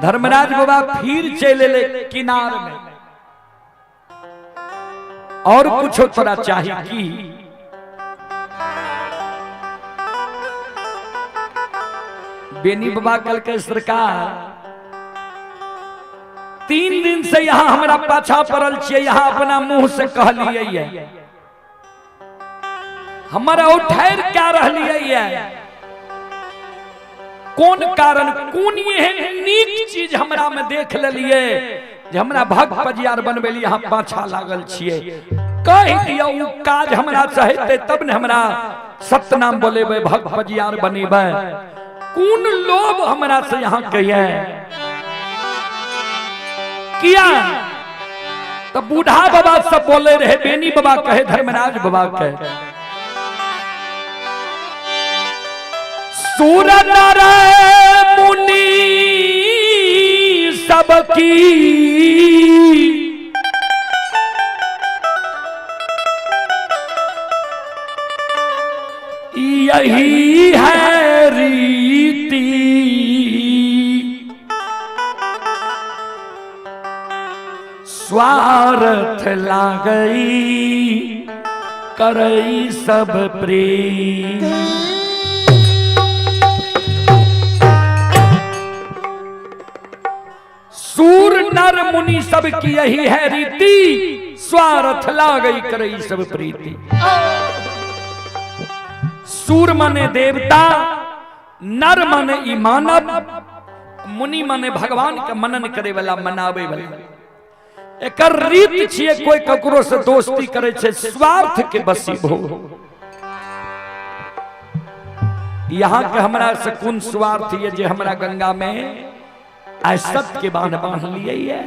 धर्मराज बाबा फिर चले ले किनार में, और कुछ तोरा चाहिए की? बेनी बाबा कल के सरकार 3 दिन से यहाँ हमरा पाछा पड़ल छियै, यहाँ अपना मुंह से कहलियै, हमारा ठहर क्या रहलियै, कोन कारण, कोन एहन नीक चीज हमरा में देख लेलियै जे हमरा भक्त पजियार बनबै लिए यहाँ पाछा लागल छियै। कहि दियौ उ काज हमरा से हेतै तब ने हमरा सतनाम बोलेबै, भक्त पजियार बनेबै। कोन लोभ हमरा से यहाँ कहिए किया? तो बूढ़ा बाबा सब बोले रहे, बेनी बाबा कहे, धर्मराज बाबा कहे, सूर नर मुनि सब सबकी यही है रीति। स्वार्थ लागई करई सब प्रीति। सूर नर मुनि सब की यही है रीति, स्वार्थ लागई करई सब प्रीति। सूर माने देवता, नर माने ई मानव, मुनि माने भगवान के मनन करे वाला, मनावे वाला। एकर रीत छिए कोई ककरो से दोस्ती करे छे स्वार्थ के बसी भो। यहाँ के हमरा से कोन स्वार्थ ये जे हमरा गंगा में आइ सत्य के बांध बांध लिए ये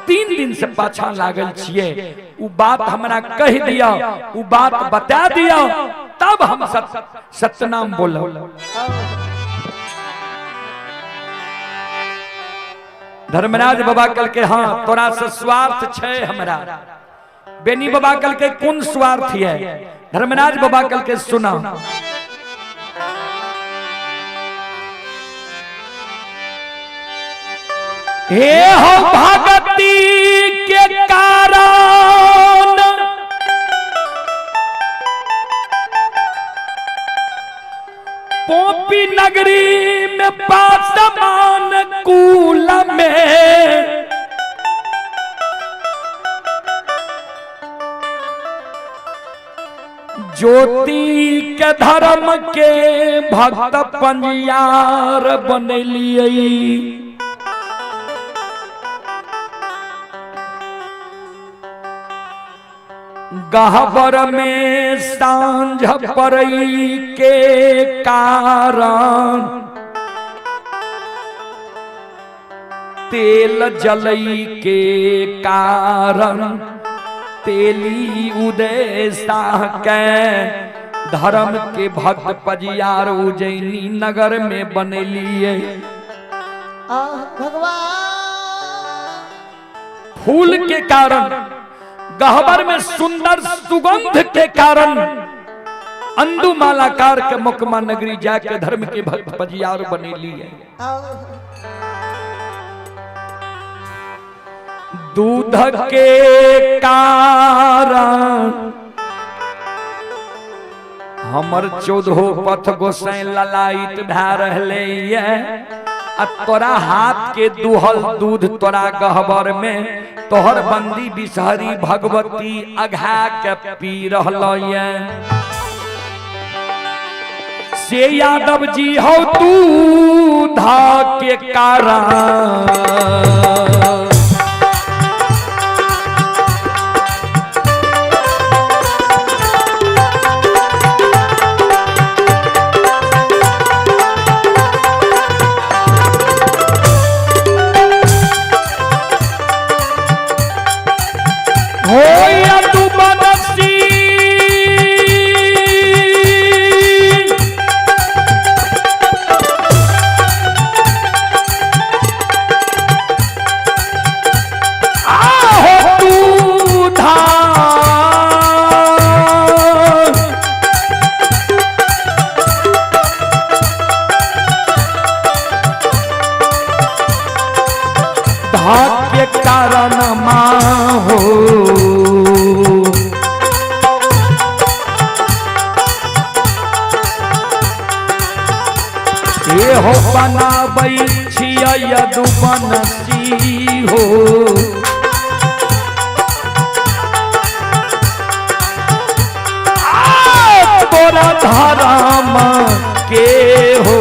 3 दिन से पाछा लागल छिए, उ बात हमरा कह दिया, उ बात बता दिया, तब हम सत्यनाम बोलो। धर्मराज बाबा कल के हाँ तोरा से स्वार्थ छे हमरा। बेनी बाबा कल के कौन स्वार्थ है? धर्मराज बाबा कल के सुना, हे हो भगती के कारण पोपी नगरी में पासमान कूल में ज्योति के धर्म के भक्त पंजियार बनलिए। गहबर में सांझ परई के कारण तेल जलई के कारण तेली उदय शाह के धर्म के भक्त पजियार उज्जैनी नगर में बनेलिए। भगवान फूल के कारण, गहबर में सुंदर सुगंध के कारण अंदु मालाकार के मुकमा नगरी जाके धर्म के भक्त पजियार बनेली है। दूध के कारण हमर 14 पथ गोसाई ललायित भए रहले ये, आ तोरा हाथ के दुहल दूध तोरा गहबर में तोहर बंदी बिसहरी भगवती अघा के पी रहल ये। से यादव जी हो दूध के कारण कारण माँ हो। ये हो बनाबै छियै यदुवंशी हो। तोरा धर्म के हो।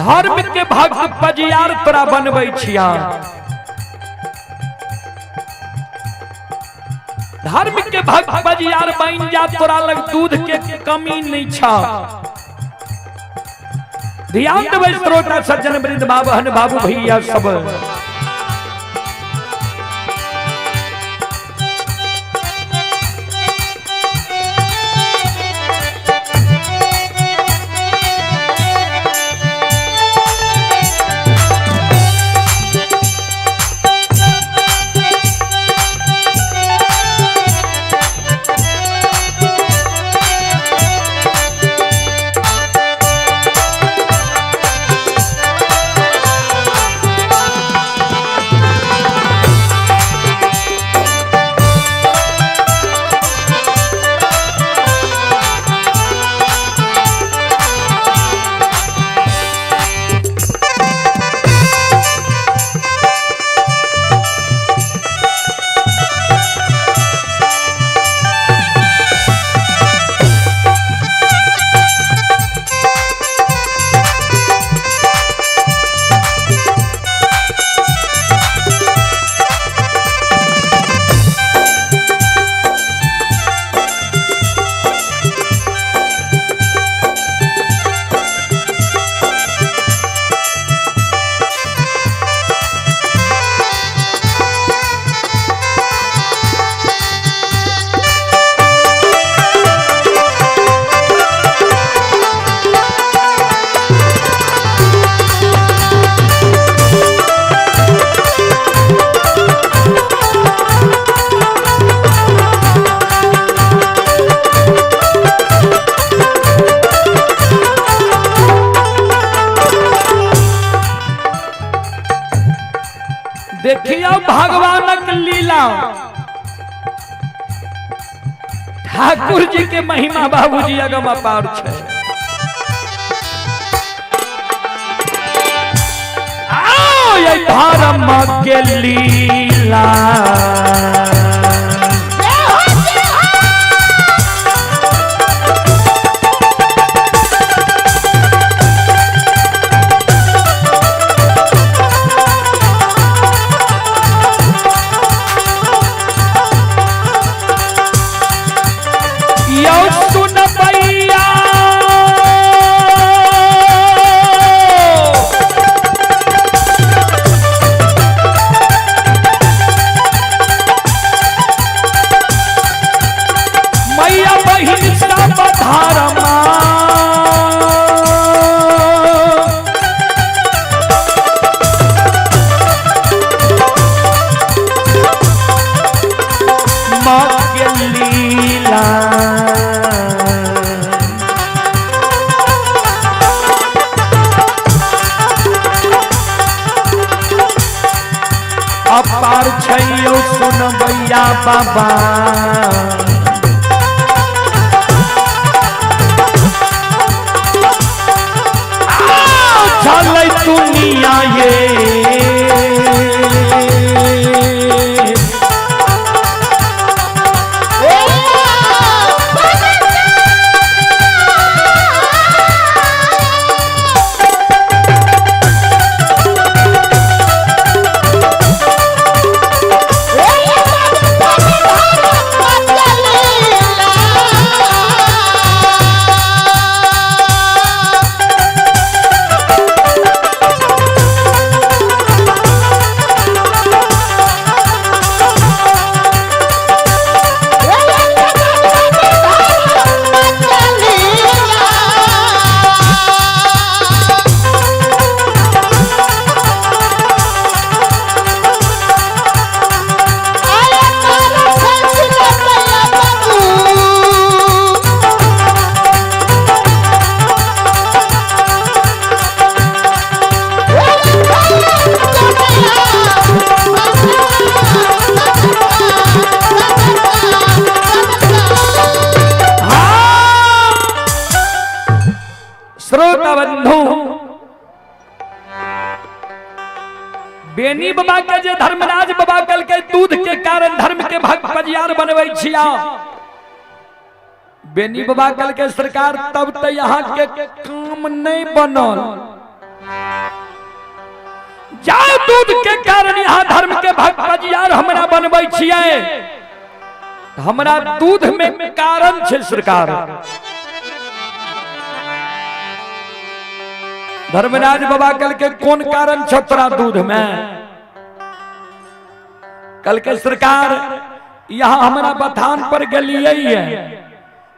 धर्म के भक्त पजियार तोरा बनबै छिया। धर्म के भक्त पजियार बन जा, तोरा लग दूध के कमी नहीं छ। ध्यान देबै श्रोता सज्जन वृंद बाबहन बाबू भैया सब। देखियो भगवानक लीला, ठाकुर जी के महिमा बाबूजी अगम अपार छै। आओ ये धर्म के लीला, यौ सुन भैया, मैया बहिन सब धर्मा, माँ के लीला। अपार छैयो सुनबैया बाबा, चलै दुनिया ये। श्रोता बंधु, बेनी बाबा के जे धर्मराज बाबा कल के दूध के कारण धर्म के भक्त पजियार बनबै छिया। बेनी बाबा कल के सरकार तब तो यहाँ के काम नहीं बनल। जाय दूध के कारण यहाँ धर्म के भक्त पजियार हमरा बनबै छियै, हमरा दूध में कारण छै सरकार। धर्मराज बाबा कल के कोन कारण छौ तोरा दूध में? कल के सरकार यहाँ हमरा बथान पर गेलियै है,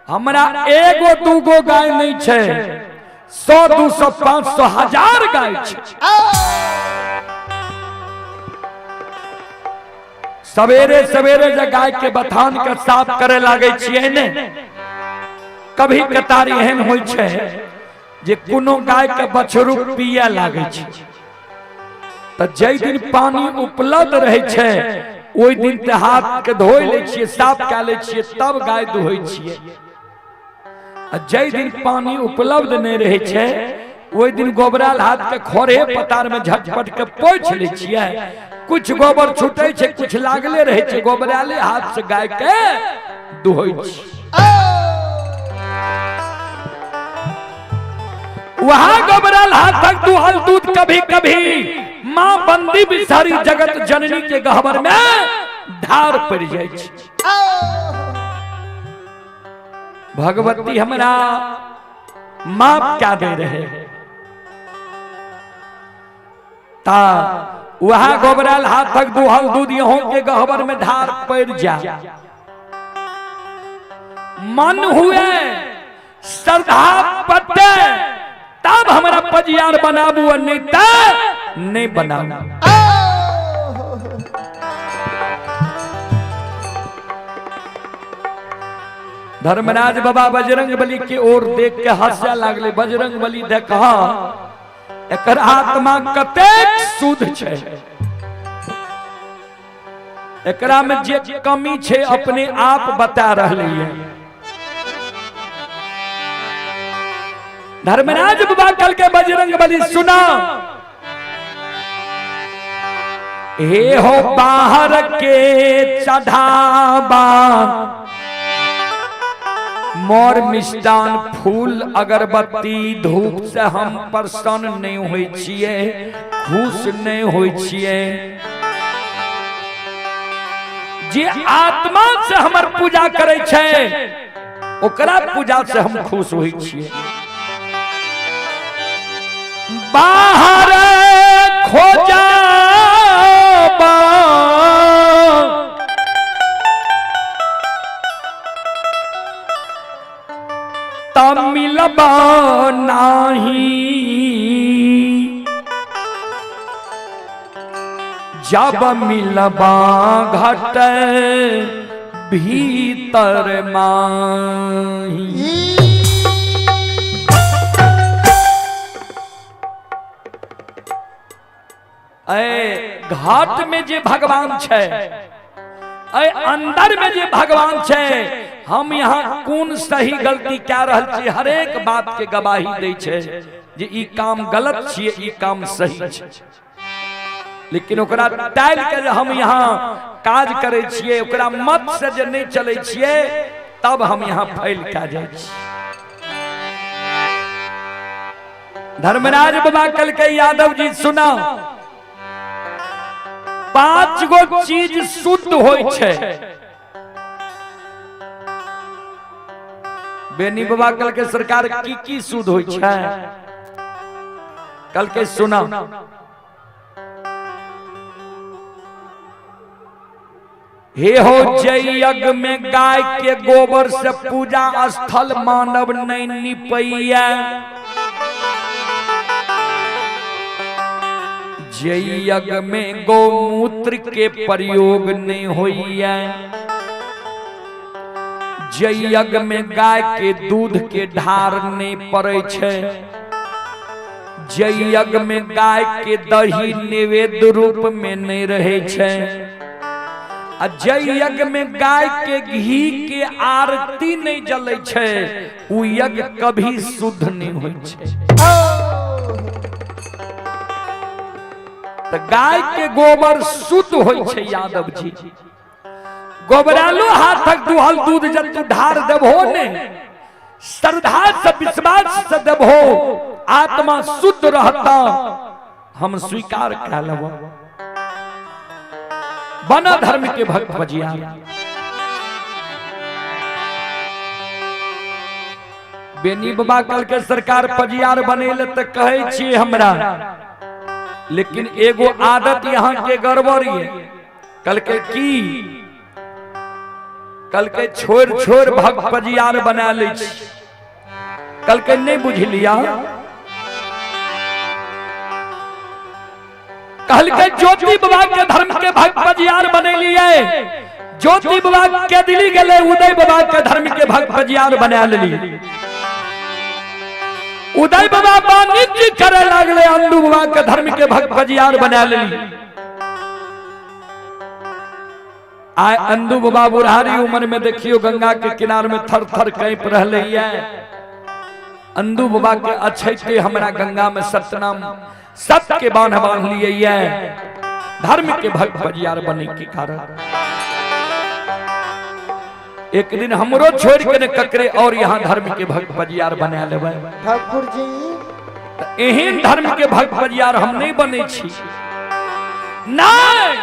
हमरा एगो दूगो गाय नहीं छै, 100 200 500 1000 गाय छै। सवेरे सवेरे जे गाय के बथान के साफ करे लागे छियै ने, कभी कतार एहन होइ छै जे कोनो गाय के बछरू पिए लागे छै, तऽ जाहि दिन पानी उपलब्ध रहै छै ओहि दिन तऽ हाथ के धोइ लै छियै, साफ कए लै छियै, तब गाय दुहै छियै। आ जाहि दिन पानी उपलब्ध नहि रहै छै ओहि दिन गोबराल हाथ के खोरे पतार में झटपट के पोछि लै छियै, कुछ गोबर छूटे छै, कुछ लागले रहै छै, गोबराले हाथ से गाय के दुहै छियै। वहां गोबराल हाथक दुहल दूध कभी कभी माँ बंदी बिसारी जगत जननी के गहबर में धार पड़ जाइ छै। भगवती हमरा माफ क्या दे रहे ता वहां गोबराल हाथक दुहल दूध यहों के गहबर में धार पड़ जा। मन हुए श्रद्धा पते तब हमरा पजियार बनाबू, और नहीं त नहीं बनाबू। धर्मराज बाबा बजरंग बली के ओर देख के हंसे लागले। बजरंग बली देख एकर आत्मा कतेक शुद्ध छै, एकरा में जे कमी छै अपने आप बता रहले है। धर्मराज बाबा कल के बजरंग बली सुना, हे हो बाहर के चढ़ावा मोर मिष्टान फूल अगरबत्ती धूप से हम प्रसन्न नहीं होइ छियै, खुश नहीं होइ छियै। जे आत्मा से हमर पूजा करै छै ओकरा पूजा से हम खुश होइ छियै। बाहर खोजा तब मिलबा नाही, जब मिलबा घट भीतर माही। ऐ घाट में जे भगवान छै, ऐ अंदर में जे भगवान छै, हम यहाँ कोन सही गलती कए रहल छी हरेक बात के गवाही दै छै जे ई काम गलत छियै, ई काम सही छै। लेकिन ओकरा टालि के जे हम यहाँ काज करै छियै, ओकरा मत से जे नहि चलै छियै, तब हम यहाँ फैल कए जाइ छी। धर्मराज बाबा कल के यादव जी सुना, 5 गो चीज शुद्ध होइ छै। बेनी बाबा कल के सरकार की की शुद्ध होइ छै? कल के सुना, हे हो जय यज्ञ में गाय के गोबर से पूजा स्थल मानव नहीं निपैया, जय यज्ञ में गौमूत्र के प्रयोग नहीं होइया, जय यज्ञ में गाय के दूध के ढार नहीं पड़े छै, जय यज्ञ में गाय के दही नैवेद्य रूप में नहीं रहे छै, आ जय यज्ञ में गाय के घी के आरती नहीं जले छै, उ यज्ञ कभी शुद्ध नहीं होइ छै। त गाय के गोबर शुद्ध होइ छै यादव जी। गोबरालो हाथक दुहल दूध जब तू ढार देबहो ने, श्रद्धा से विश्वास से देबहो, आत्मा शुद्ध रहता, हम स्वीकार कए लेब। बना धर्म के भक्त बजियार। बेनी बाबा कल के सरकार पजियार बनेले त कहै छियै हमरा, लेकिन एगो आदत यहाँ के गड़बड़ ये। कल के की कल के छोड़ छोड़ भक्त पजियार बना लै छी। कल के नहीं बुझलिया। कल के ज्योति बाबा के धर्म के भक्त पजियार बनेलिए, ज्योति बाबा के दिल्ली गेले उदय बाबा के धर्म के भक्त पजियार बना लेली। उदय बाबा वाणिज्य करे लागले, अंदू बाबा के धर्म के भक्त पजियार बना लेली। आय अंदू बाबा बुढ़ारी उम्र में देखियो गंगा के किनार में थर थर कांपि रहले ये। अंदू बाबा के अछैते हमरा गंगा में सतनाम सत्य के बांध बांध लिए ये धर्म के भक्त पजियार बने के कारण। एक दिन हमरो छोड़ के ने ककरे और यहाँ धर्म के भक्त पजियार बना लेबै। ठाकुर जी एहन धर्म के भक्त पजियार हम नहीं बने छी। नहीं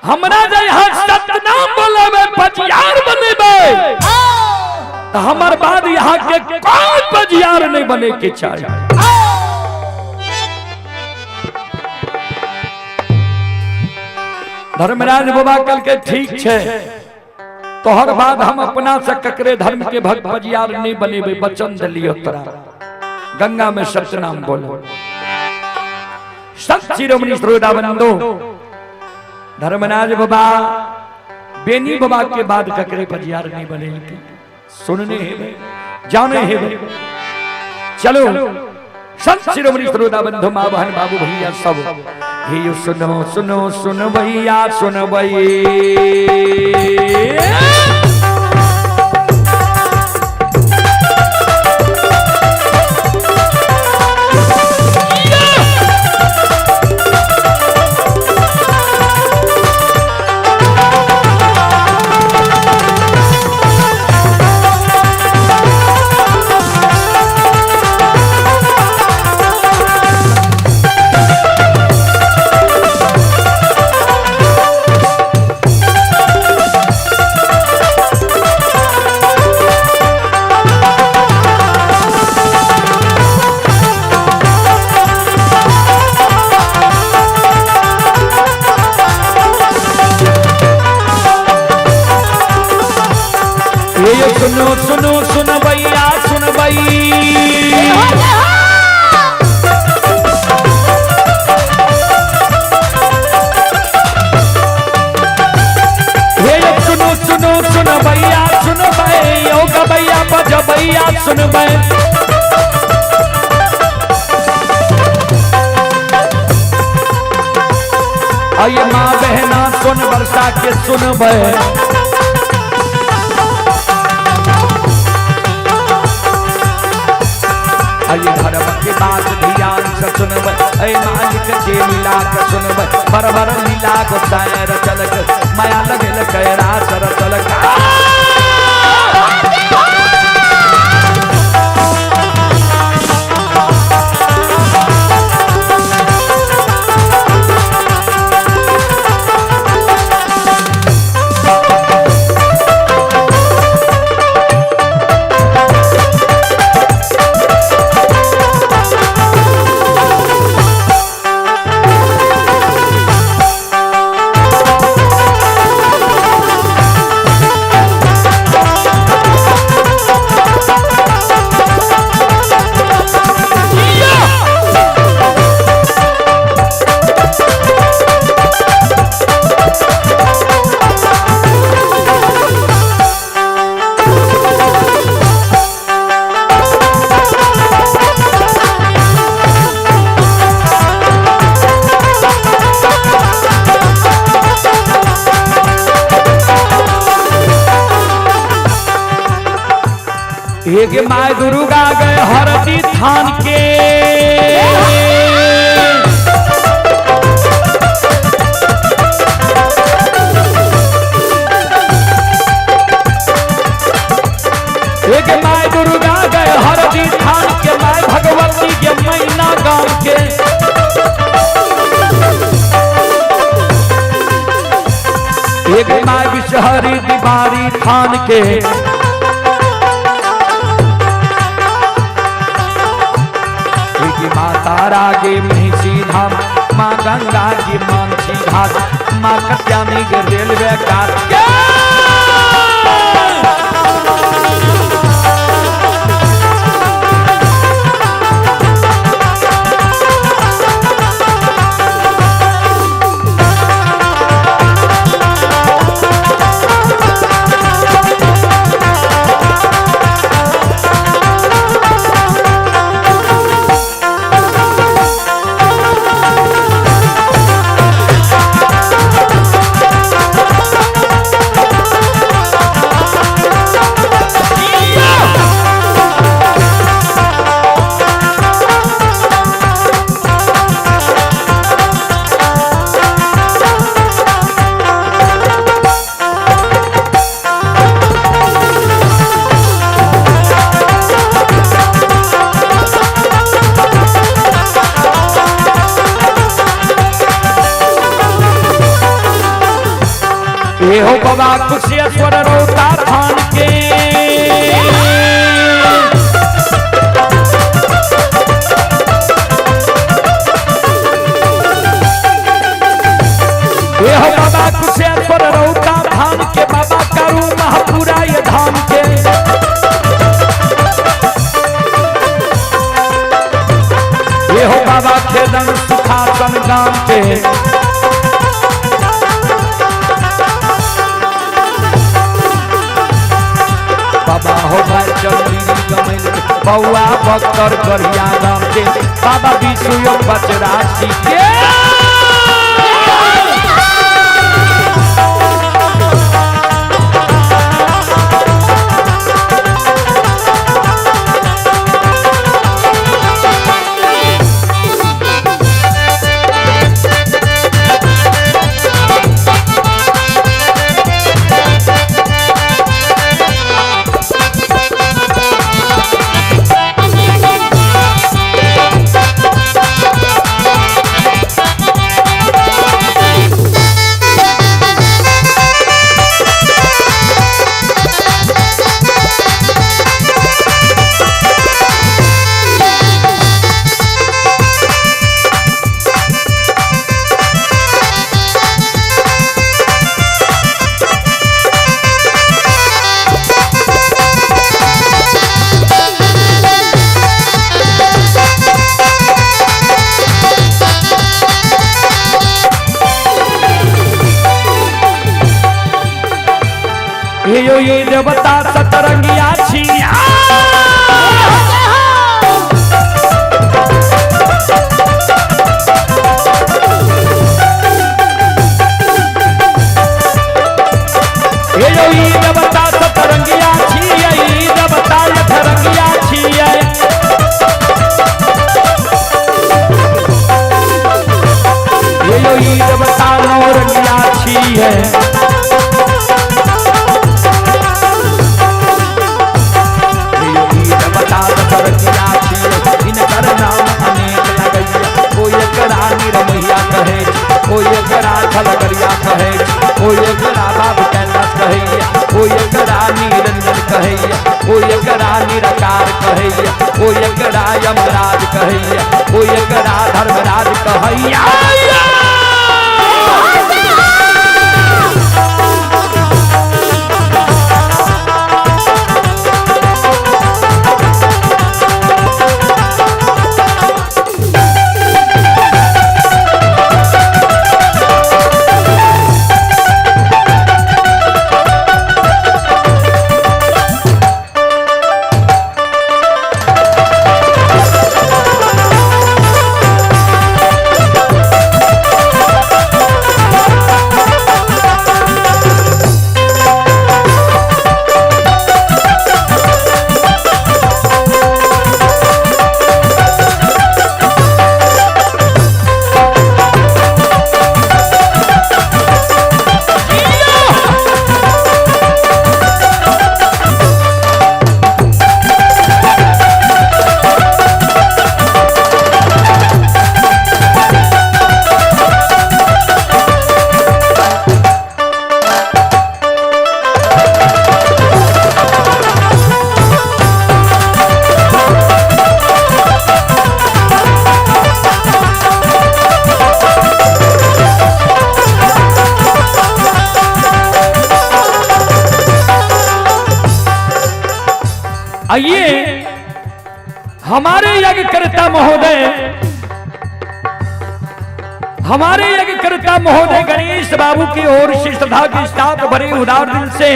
हमरा जे यहाँ सतनाम बोलेबै पजियार बनेबै तो हमर बाद यहाँ के कोई पजियार नहीं बने के चाहिए। धर्मराज बाबा कल के ठीक छे, तोहर बाद हम अपना से ककरे धर्म के भक्त पजियार नहीं बनेबै, वचन दिलियो तोरा। गंगा में सतनाम बोलो। सत शिरोमणि श्रोता बंधु, धर्मराज बाबा बेनी बाबा के बाद ककरे पजियार नहीं बनेलके। सुनने हेबै जाने हेबै। चलो संत शिरोमणि श्रोता बंधु, माँ बहन बाबू भैया सब हे सुनो सुनो सुन भैया सुन सुनो सुनो सुन भैया सुन हे सुनो सुनो सुन भैया सुन ओ गबैया बजबैया सुन आइए माँ बहना सुन वर्षा के सुन धर्म के बात ध्यान से सुनबै, ऐ मालिक के मिला के सुनबै, बरबर मिला गोसाई रचलक, माया लगल कैरा रचलक। एक my Durga गए हरदी थान के, एक my Durga गए हरदी थान के, my Bhagwati के मैना गांव के। कचहरी दीवारी थान के। माँ तारा के महिषी धाम, माँ गंगा की मानसी घाट, माँ कत्यानी के रेलवे घाट के। ये हो बाबा कुशेश्वर रोता थान के। ये हो बाबा कुशेश्वर रोता धाम के, बाबा करू महापुरा ये धाम के। ये हो बाबा खेदन सुखासन गाम के। बाबा हो भाई चंदी गमन बउआ बक्तर करिया नाम के, बाबा विष्णु बचरासी के। यो ये देवता सतरंगिया छिया। यो ये देवता सतरंगिया छिया, ये देवता यथरंगिया छिया। यो ये देवता नौरंगिया छिया। यमराज कहैया, ओ एकरा धर्मराज कहैया। आइए हमारे यज्ञकर्ता महोदय, हमारे यज्ञकर्ता महोदय गणेश बाबू की ओर से श्रद्धा के साथ भरे उदार दिल से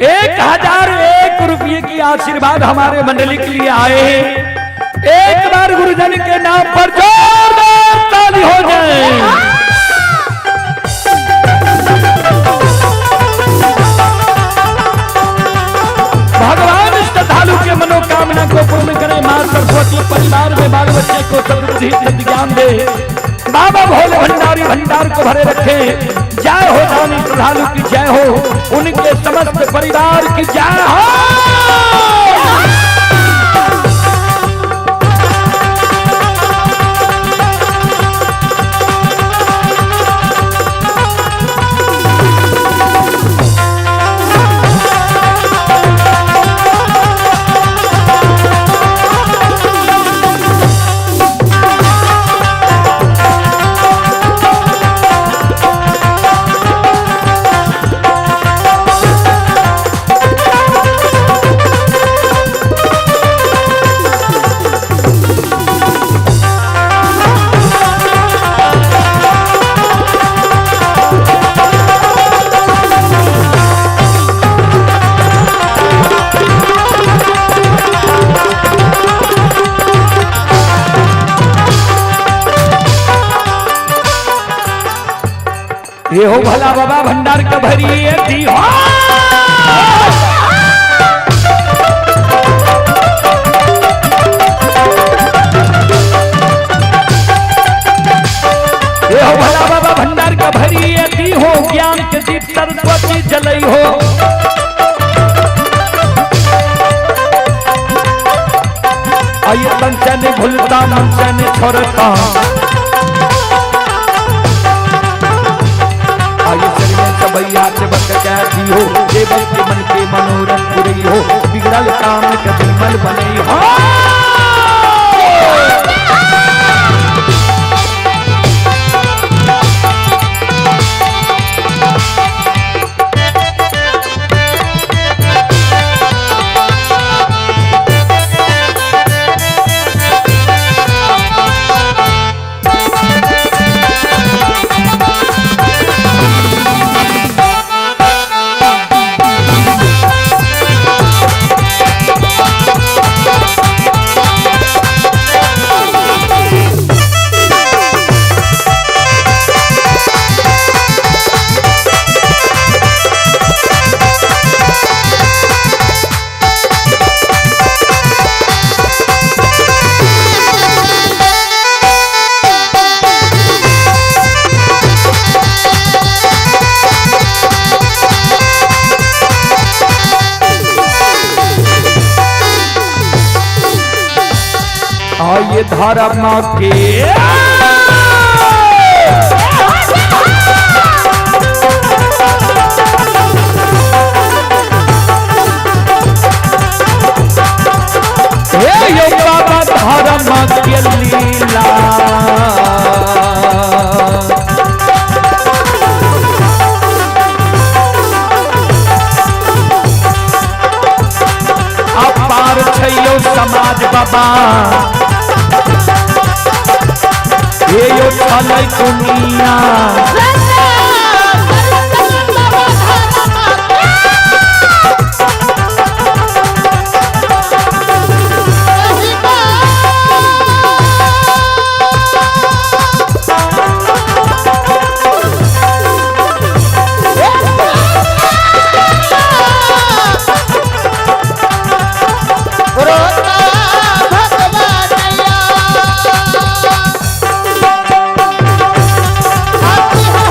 1001 रुपये की आशीर्वाद हमारे मंडली के लिए आए हैं। एक बार गुरुजन के नाम पर जोरदार ताली हो जाए। भगवान श्रद्धालु के मनोकामना को पूर्ण करें। माँ सरस्वती परिवार में बाल बच्चे को सद्बुद्धि सद्ज्ञान दे। बाबा भोले भंडारी भंडार को भरे रखे। जय हो दानी श्रद्धालु की जय हो, उनके समस्त परिवार की जय हो। ये हो भला बाबा भंडार का भरी दी हो। ये हो भला बाबा भंडार का भरी दी हो, ज्ञान के दीप सरस्वती जलई हो। आइए कंचन भूलता मंचन छोड़ता, हो देवल के मन के मनोरथ पुरई हो, बिगड़ल काम के निर्मल बनई हो। आइए धर्म के हे यो बाबा धर्म के लीला, अपार छैयो समाज बाबा, हे यो छलै दुनिया। भगवान।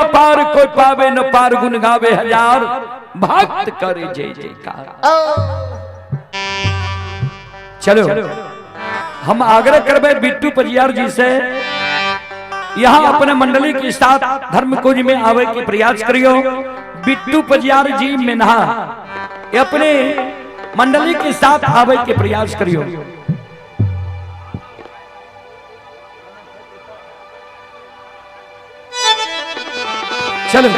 न पार, कोई पावे न पार, गुण गावे हजार, भक्त करे जय जयकार। चलो हम आग्रह करबे बिट्टू पजियार जी से, यहाँ अपने मंडली के साथ धर्म कुंज में आवे के प्रयास करियो। बिट्टू पजियार जी मेन्हा अपने मंडली के साथ आवे के प्रयास करियो। चलो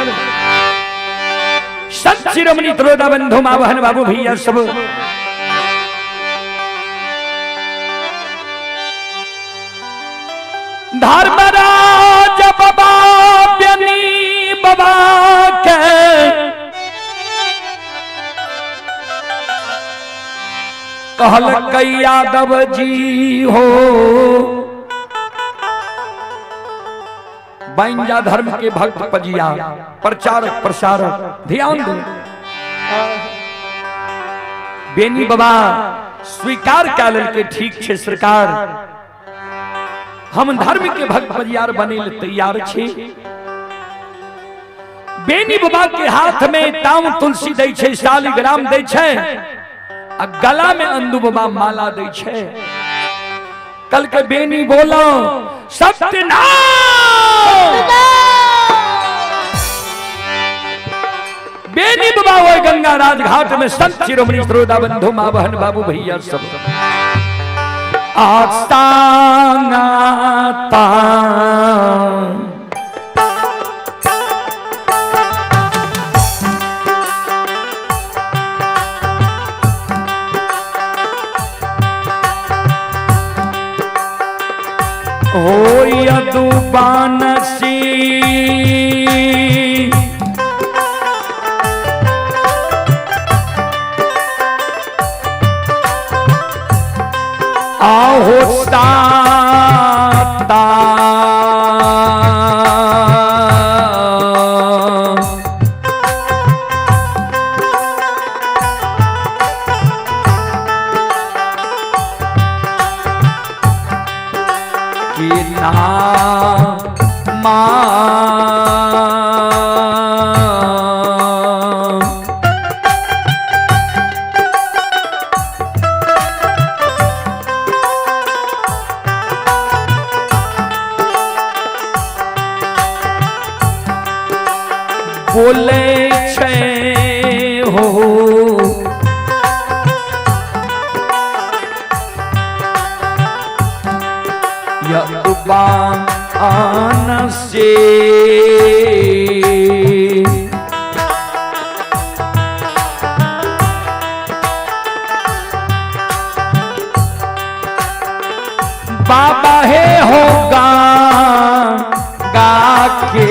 संत शिरोमणि त्रोदा बंधु माँ बहन बाबू भैया सब धर्मराज बाबा बेनी बाबा के कहल यादव जी हो, बैंजा धर्म के भक्त पजिया प्रचारक प्रसारक, ध्यान दो। बेनी बाबा स्वीकार कर के ठीक छे सरकार, हम धर्म के भक्त पजियार बने ले तैयार छे। बेनी बाबा के हाथ में ताम तुलसी दै छे, शालिग्राम दै छे, आ गला में अंदू बाबा माला दै छे। कल के बेनी बोलो सत्यनाम। बेनी बाबा वो गंगा राजघाट में संत शिरोमणि श्रोता बंधु माँ बहन बाबू भैया सब आस्ताना हो यदुबानसी आहो साता की नामा बोले छे हो यदुबान से बाबा हे होगा गा के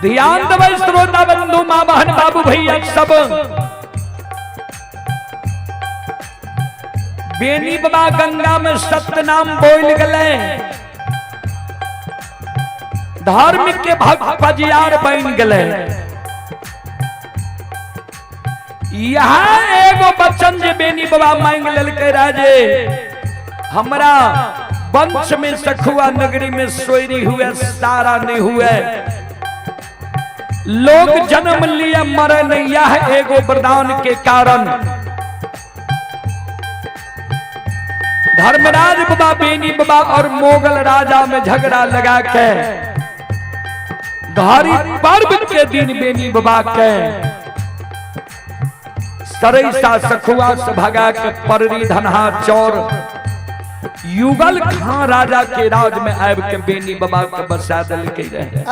ध्यान देबै श्रोता बंधु माँ बहन बाबू भैया सब। बेनी बाबा गंगा में सत्यनाम बोल गए, धार्मिक के भक्त पजियार बन गए। यहाँ एगो वचन जे बेनी बाबा मांग ललके राजे, हमरा वंश में सखुआ नगरी में सोयरी हुए सारा नहीं हुए, लोग जन्म लिए मरे नहीं, यह एगो वरदान के कारण धर्मराज बाबा बेनी बाबा और मोगल राजा में झगड़ा लगा के घड़ी पर्व के दिन बेनी बाबा के सरैसा सखुआ से भगा के पररी धनहा चौर युगल खां राजा के राज में आब के बेनी बाबा के बसा दिल के रहे।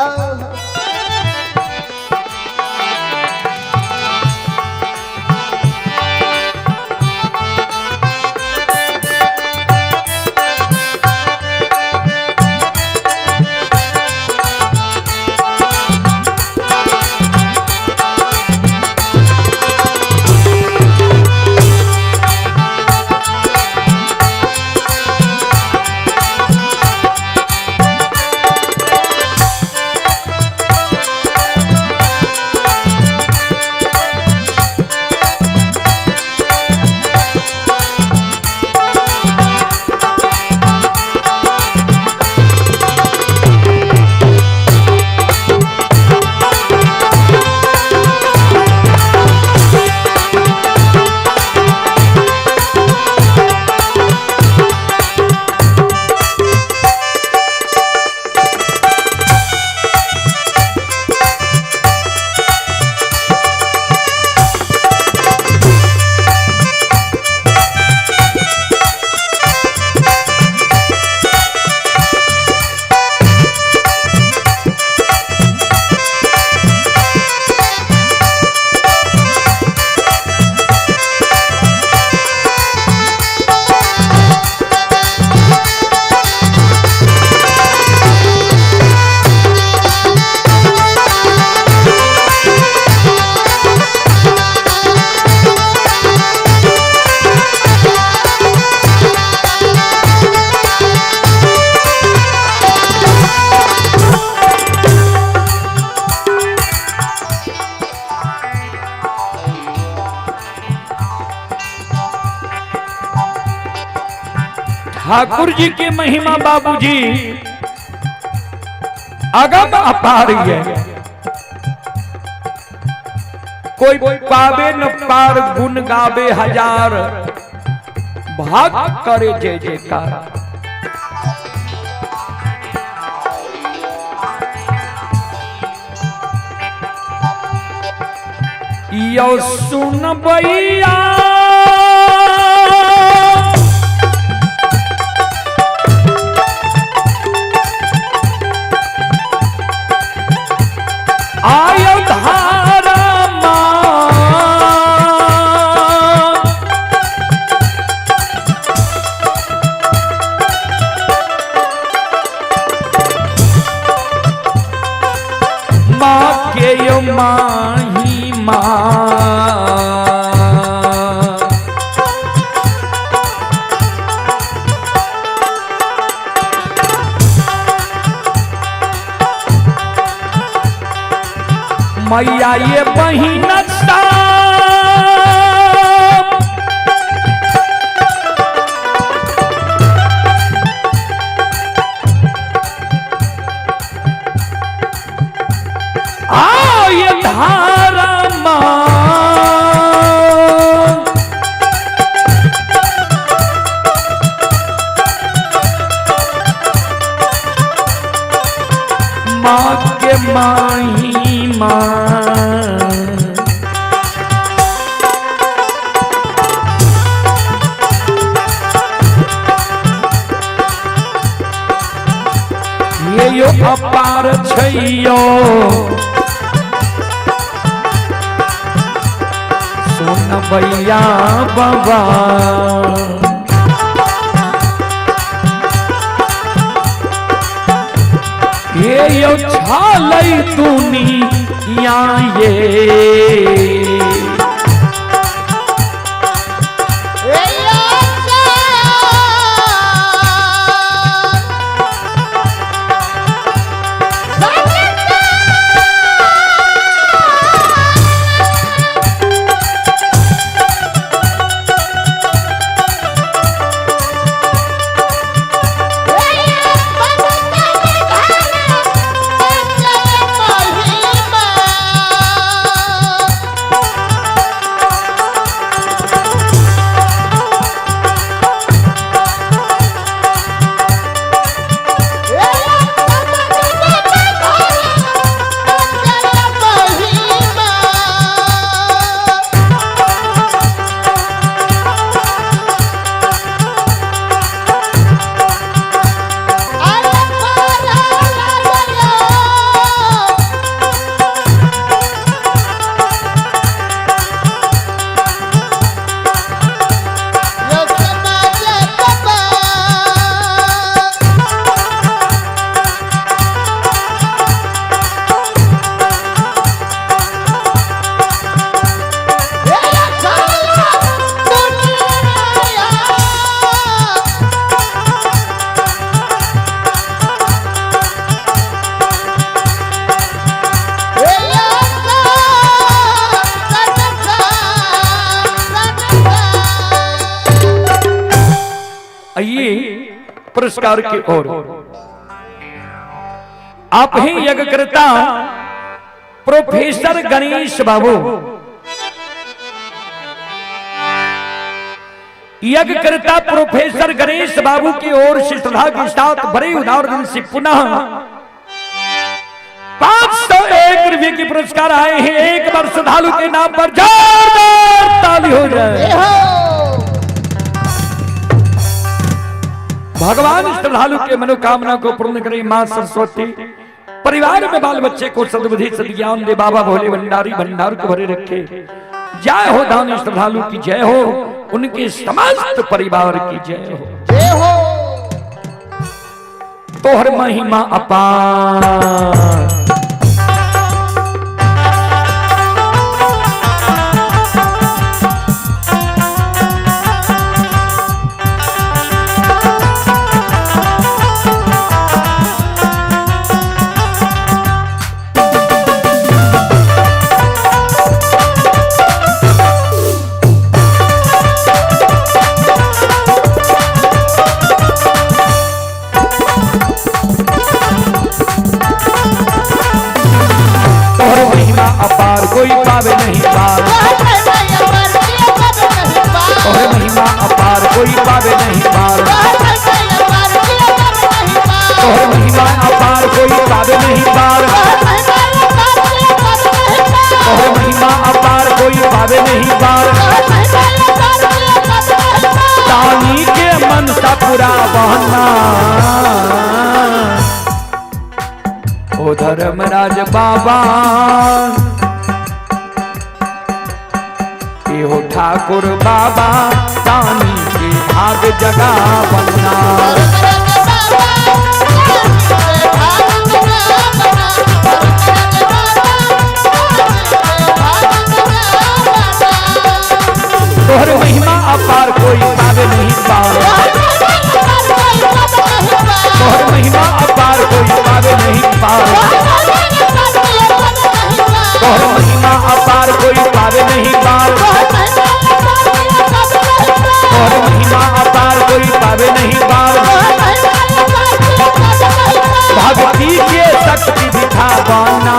ठाकुर जी की महिमा बाबूजी अगम अपार है, कोई पावे न पार गुण गावे हजार, भाग करे जय जयकार। यो सुन भैया आयो धारा मां, माँ के यो माही माँ, मैया ये बहिन आय धारा मां, माँ के माही माँ, ये यो अपार छैयो सुन भैया बाबा, ये हे यो छालई दुनिया ये। आइए पुरस्कार की ओर। आप ही यज्ञकर्ता प्रोफेसर गणेश बाबू, यज्ञकर्ता प्रोफेसर गणेश बाबू की ओर से श्रद्धा के साथ बड़े उदार दिल से पुनः 501 रुपये के पुरस्कार आए हैं। एक बार श्रद्धालु के नाम पर जोरदार ताली हो जाए। भगवान श्रद्धालु के मनोकामना को पूर्ण करे मां सरस्वती। परिवार में बाल बच्चे को सद्बुद्धि सद्ज्ञान दे। बाबा भोले भंडारी भंडार को भरे रखे। जय हो दानी श्रद्धालु की जय हो, उनके समस्त परिवार की जय हो। जय हो। तोहर महिमा अपार। अपार कोई पावे नहीं पार। तोहर महिमा अपार कोई पावे नहीं पार। तोहर महिमा अपार कोई पावे नहीं पार। तोहर महिमा अपार कोई पावे नहीं पार। तानी के मन सा पूरा बहना। ओ धर्मराज बाबा हो ठाकुर बाबा, तानी के भाग जगा बन्ना। तोहर महिमा अपार कोई पावे नहीं पार। तोहर महिमा अपार कोई पावे नहीं पार। तोहर महिमा अपार कोई पावे नहीं पार। तोहर महिमा अपार कोई पावे नहीं पार। भक्ति के शक्ति दिखा बना।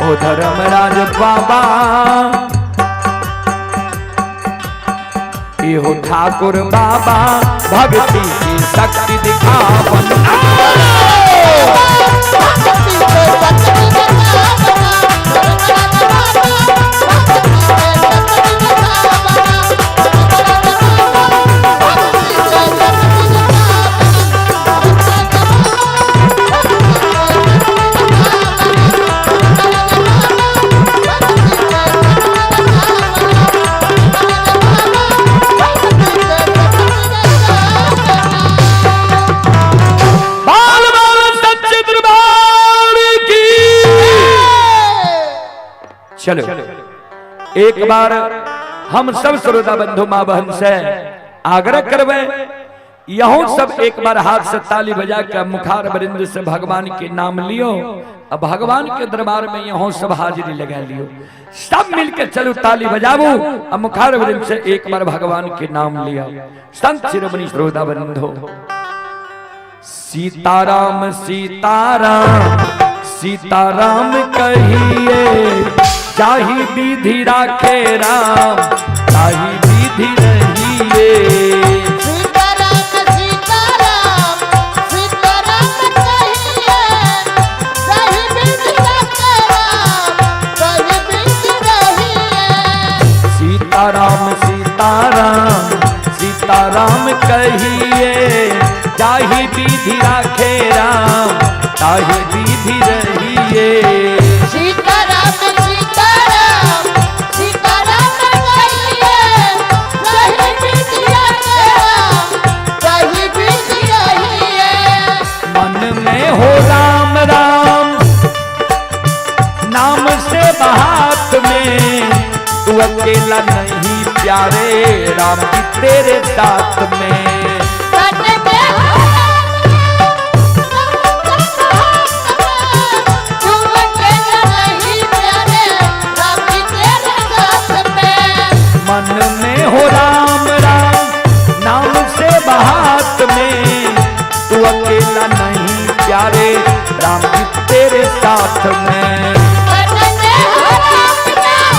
ओ धर्मराज बाबा हो ठाकुर बाबा, भक्ति की शक्ति दिखा बना। Thank you. चलो एक बार हम सब श्रोता बंधु माँ बहन से आग्रह करवे, यहों सब एक बार हाथ से ताली बजा के मुखार बरिंद से भगवान के नाम लियो। अब भगवान के दरबार में यहों सब हाजिरी लगा लियो। सब मिलकर चलो ताली बजाबो अब मुखार बरिंद से एक बार भगवान के नाम लिया। संत शिरोमणि श्रोता बंधु, सीताराम सीताराम सीताराम कहिए, जाहि विधि राखे राम ताहि विधि रहिए। सीताराम सीताराम सीताराम कहिए, जाहि विधि राखे राम ताहि विधि रहिए। सीताराम सीताराम सीताराम कहिए, जाहि विधि राखे राम ताहि विधि रहिए। सीताराम सीताराम सीताराम कहिए, जाहि विधि राखे राम ताहि विधि रहिए। मन में हो राम राम नाम से हाथ में, तू अकेला नहीं प्यारे राम जी तेरे साथ में। मन में हो राम राम, तू अकेला नहीं प्यारे राम जी तेरे साथ में। मन में हो राम राम नाम से हाथ में, तू अकेला नहीं प्यारे राम जी तेरे साथ में। मन में हो राम राम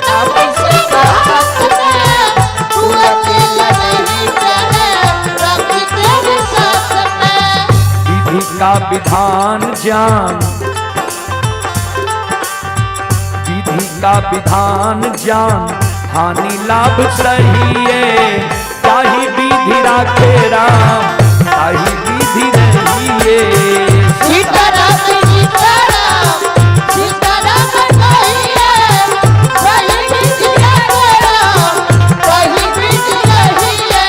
नाम से हाथ में, तू अकेला नहीं प्यारे राम जी तेरे साथ में। विधि का विधान जान, विधि का विधान जान, हानि लाभ सही है, ताही विधि राखे राम ताही विधि रहिए। सीताराम सीताराम सीताराम कहिए, जाहि विधि राखे राम ताहि विधि रहिए।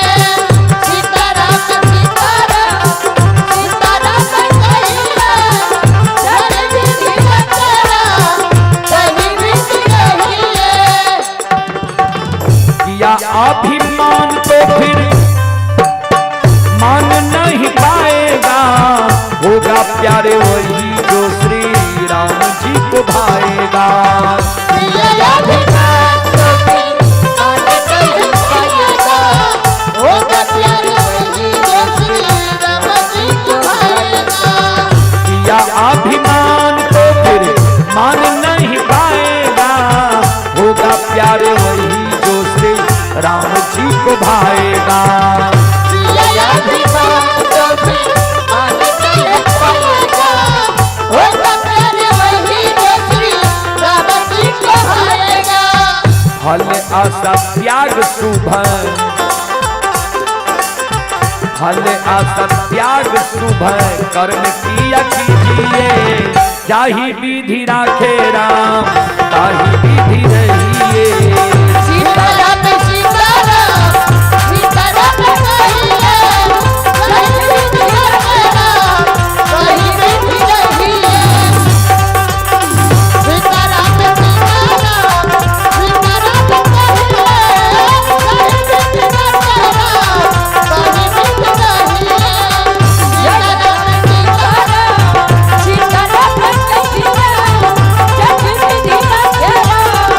सीताराम सीताराम सीताराम कहिए, जाहि विधि राखे राम ताहि विधि रहिए। किया अभिमान तो फिर मान नहीं पाएगा, होगा प्यारे वही जो श्री राम जी को भाएगा। किया अभिमान तो फिर मान नहीं पाएगा, होगा प्यारे वही जो श्री राम जी को भाएगा। किया अभिमान तो फिर मान नहीं पाएगा, होगा प्यारे वही जो श्री राम जी को भाएगा। किया अभिमान तो फिर मान नहीं पाएगा, होगा प्यारे वही जो श्री राम जी को भाएगा। फल आशा त्याग शुभ, फल आशा त्याग शुभ कर्म किया कीजिए, जाहि विधि राखे राम ताहि विधि रहिए। सीताराम सीताराम सीताराम कहिए, जाहि विधि राखे राम ताहि विधि रहिए। सीताराम सीताराम सीताराम कहिए, जाहि विधि राखे राम ताहि विधि रहिए। सीताराम सीताराम सीताराम कहिए, जाहि विधि राखे राम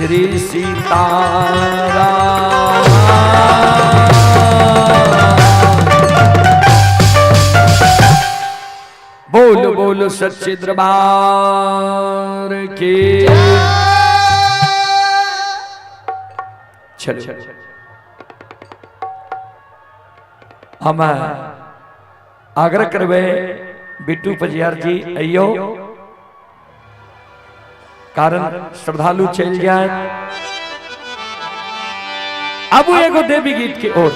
श्री सीताराम। बोल बोल सच्चे दरबार के। चलो हम आग्रह करबे बिट्टू पजियार जी अइयो, कारण श्रद्धालु चल जाए। अब एगो देवी गीत के ओर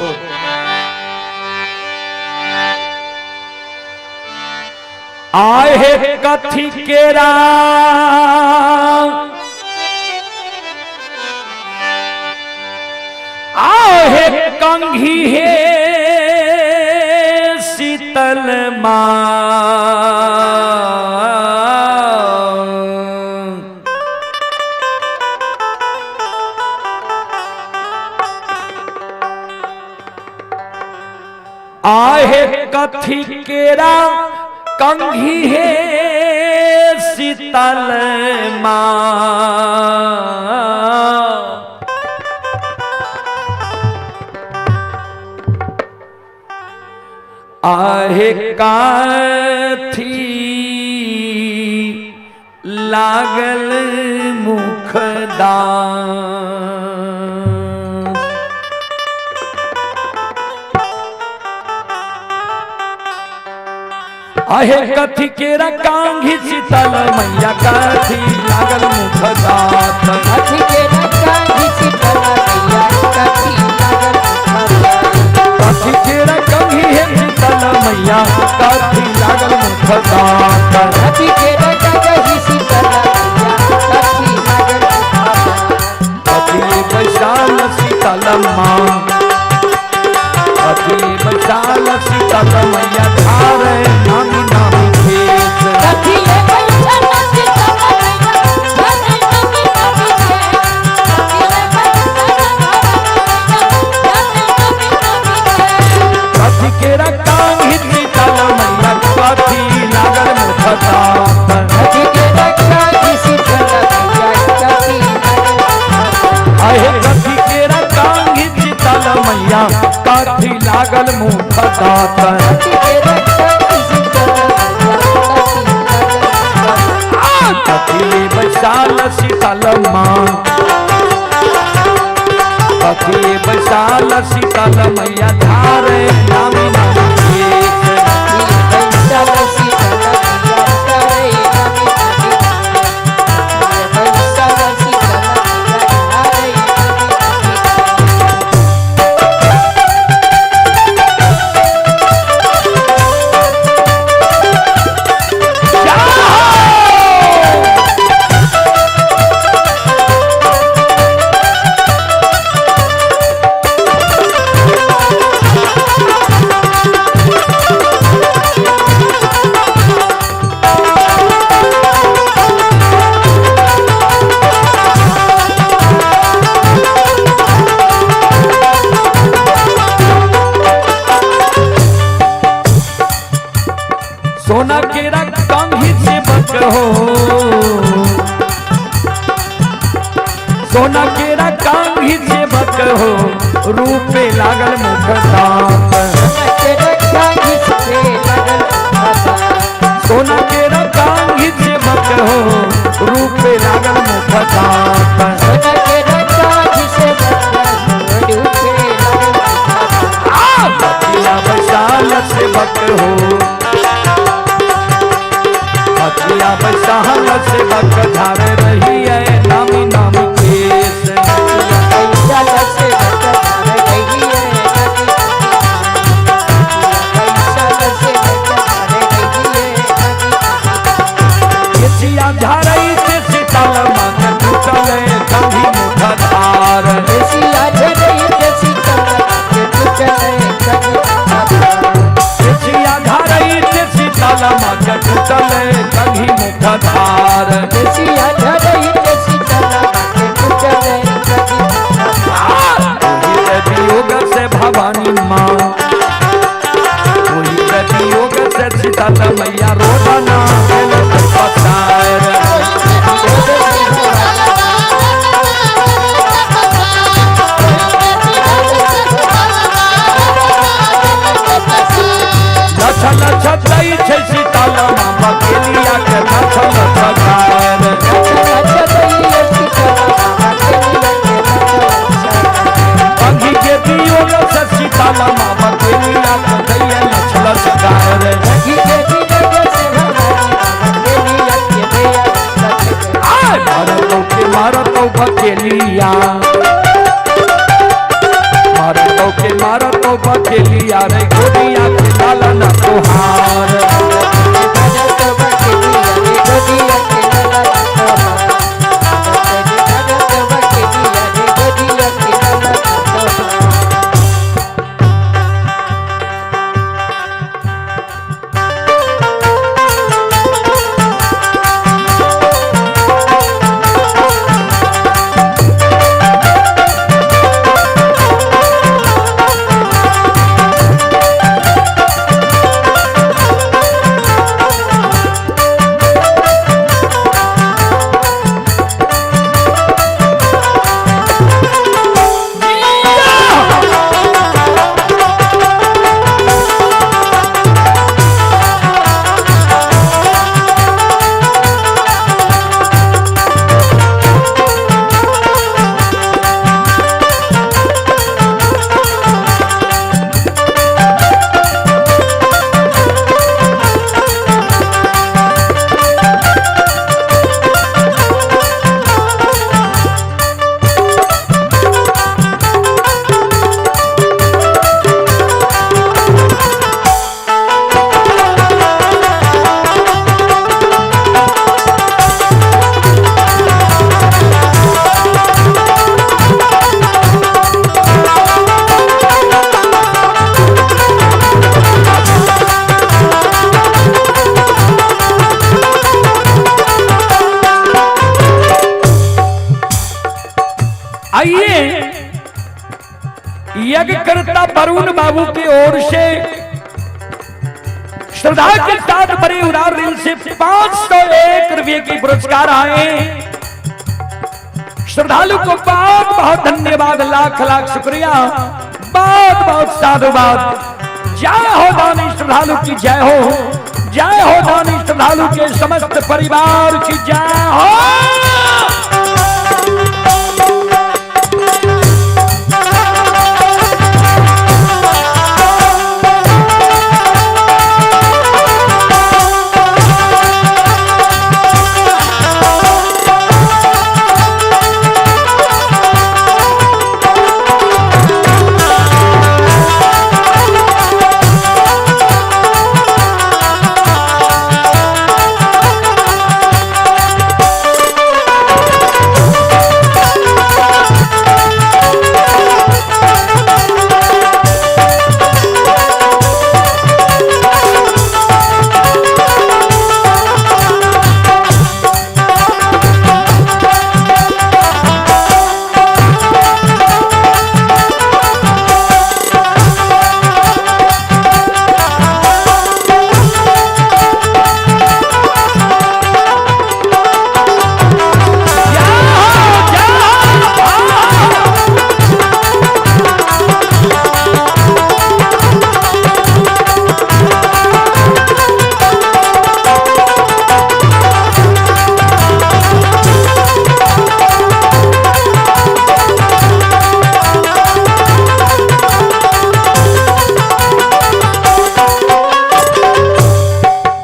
आए हे कथी केरा आहे कंघी हे शीतल माँ आहे कथी केरा कंघी हे शीतल माँ आहे काथी लागल मुखदान। आहे कथी केरा कांघी शीतल मैया कथी लागल मुखदात। कथी केरा कांघी शीतल मैया कथी लागल मुखदात। कथी केरा कंघी हे शीतल मैया कथी लागल मुखदात। कथी केरा कांघी शीतल मैया कथी लागल मुखदात। कथी बैसाल शीतल माँ कथी बैसाल शीतल मैया धारे नामी नामी खेत। कथी बैसाल शीतल मैया धारे नामी नामी खेत। कथी बैसाल नामी नामी खेत। कथी केरा कांघी शीतल मैया कथी लागल मुखदात। कथी केरा कांघी शीतल मैया कथी लागल मुखदात। आहे कथी केरा कांघी शीतल मैया कथी लागल मुखदात। कथी केरा कांघी शीतल मैया कथी लागल मुखदात। कथी बैसाल शीतल माँ कथी बैसाल शीतल मैया धारे नामी नामी खेत। बैसाल शीतल मैया धारे नामी नामी खेत। बैसाल शीतल मैया धारे नामी नामी खेत। सोना केरा कंघी से बक हो सोना केरा कंघी से बक हो रूपे लागल मुखदात। केरा कांघी से लागल मुखदात। सोना केरा कंघी से बक हो रूपे लागल मुखदात। सोना केरा कांघी से बक रूपे लागल मुखदात। बकिया बैसाल से बक हो बकिया बैसाल से बक धारे रही है नामी नामी केस। बैसाल से बक धारे रही है नामी नामी बैसाल से बक धारे रही है नामी नामी। केसिया झारई से शीतल माँ टूटले कंघी मुखधार। केसिया झरई से शीतल माँ टूटले कंघी मुखधार। केसिया झारई से शीतल माँ टूटले कंघी मुखधार। केसिया झरई से शीतल माँ टूटले कंघी मुखधार। ओही वियोग से भवानी माँ ओही वियोग से शीतल मैया रोदना पसार। Thank you. ओर से श्रद्धा के साथ बड़े उदार दिल से 501 रुपये की पुरस्कार आए। श्रद्धालु को बहुत बहुत धन्यवाद, लाख लाख शुक्रिया, बहुत बहुत साधुवाद। जय हो दानी श्रद्धालु की जय हो, जय हो दानी श्रद्धालु के समस्त परिवार की जय हो।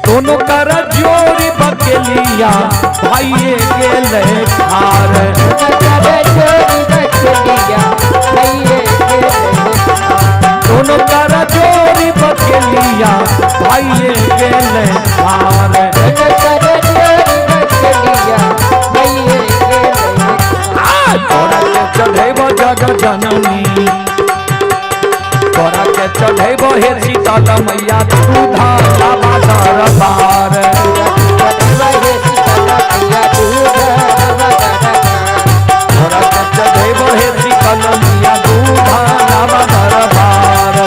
दोनों कर जोरी बकेलिया भाई गेले हार। दोनों कर जोरी बकेलिया भाई गेले हार। तोरा के चढ़ेबो जग जननी, तोरा के चढ़ेबो हे शीतल मैया दूधा लावा दरबार। तोरा के चढ़ेबो हे शीतल मैया दूधा लावा दरबार। तोरा के चढ़ेबो हे शीतल मैया दूधा लावा दरबार।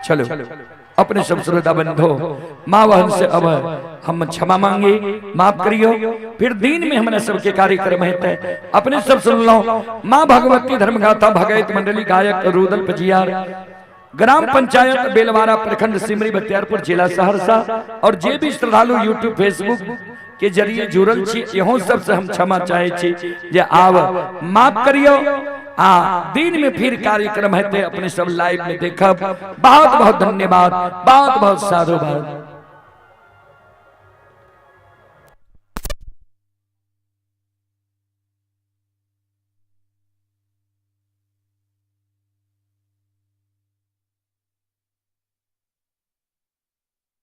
चलो अपने सब श्रोता बंधो माँ बहन से अब हम क्षमा मांगे, माफ करियो। फिर दिन में हमने सबके कार्यक्रम है, अपने सब सुन लो। माँ भगवती धर्मगाथा भगवत मंडली गायक रुदल पजियार, ग्राम पंचायत बेलवारा, प्रखंड सिमरी बख्तियारपुर, जिला सहरसा। और जे भी श्रद्धालु यूट्यूब फेसबुक के जरिए जुड़ल छी, इहो सब से हम क्षमा चाहे छी जे आव माफ करियो। आ दिन में फिर कार्यक्रम है अपने सब लाइव में देखब। बहुत बहुत धन्यवाद, बहुत बहुत साधुवाद।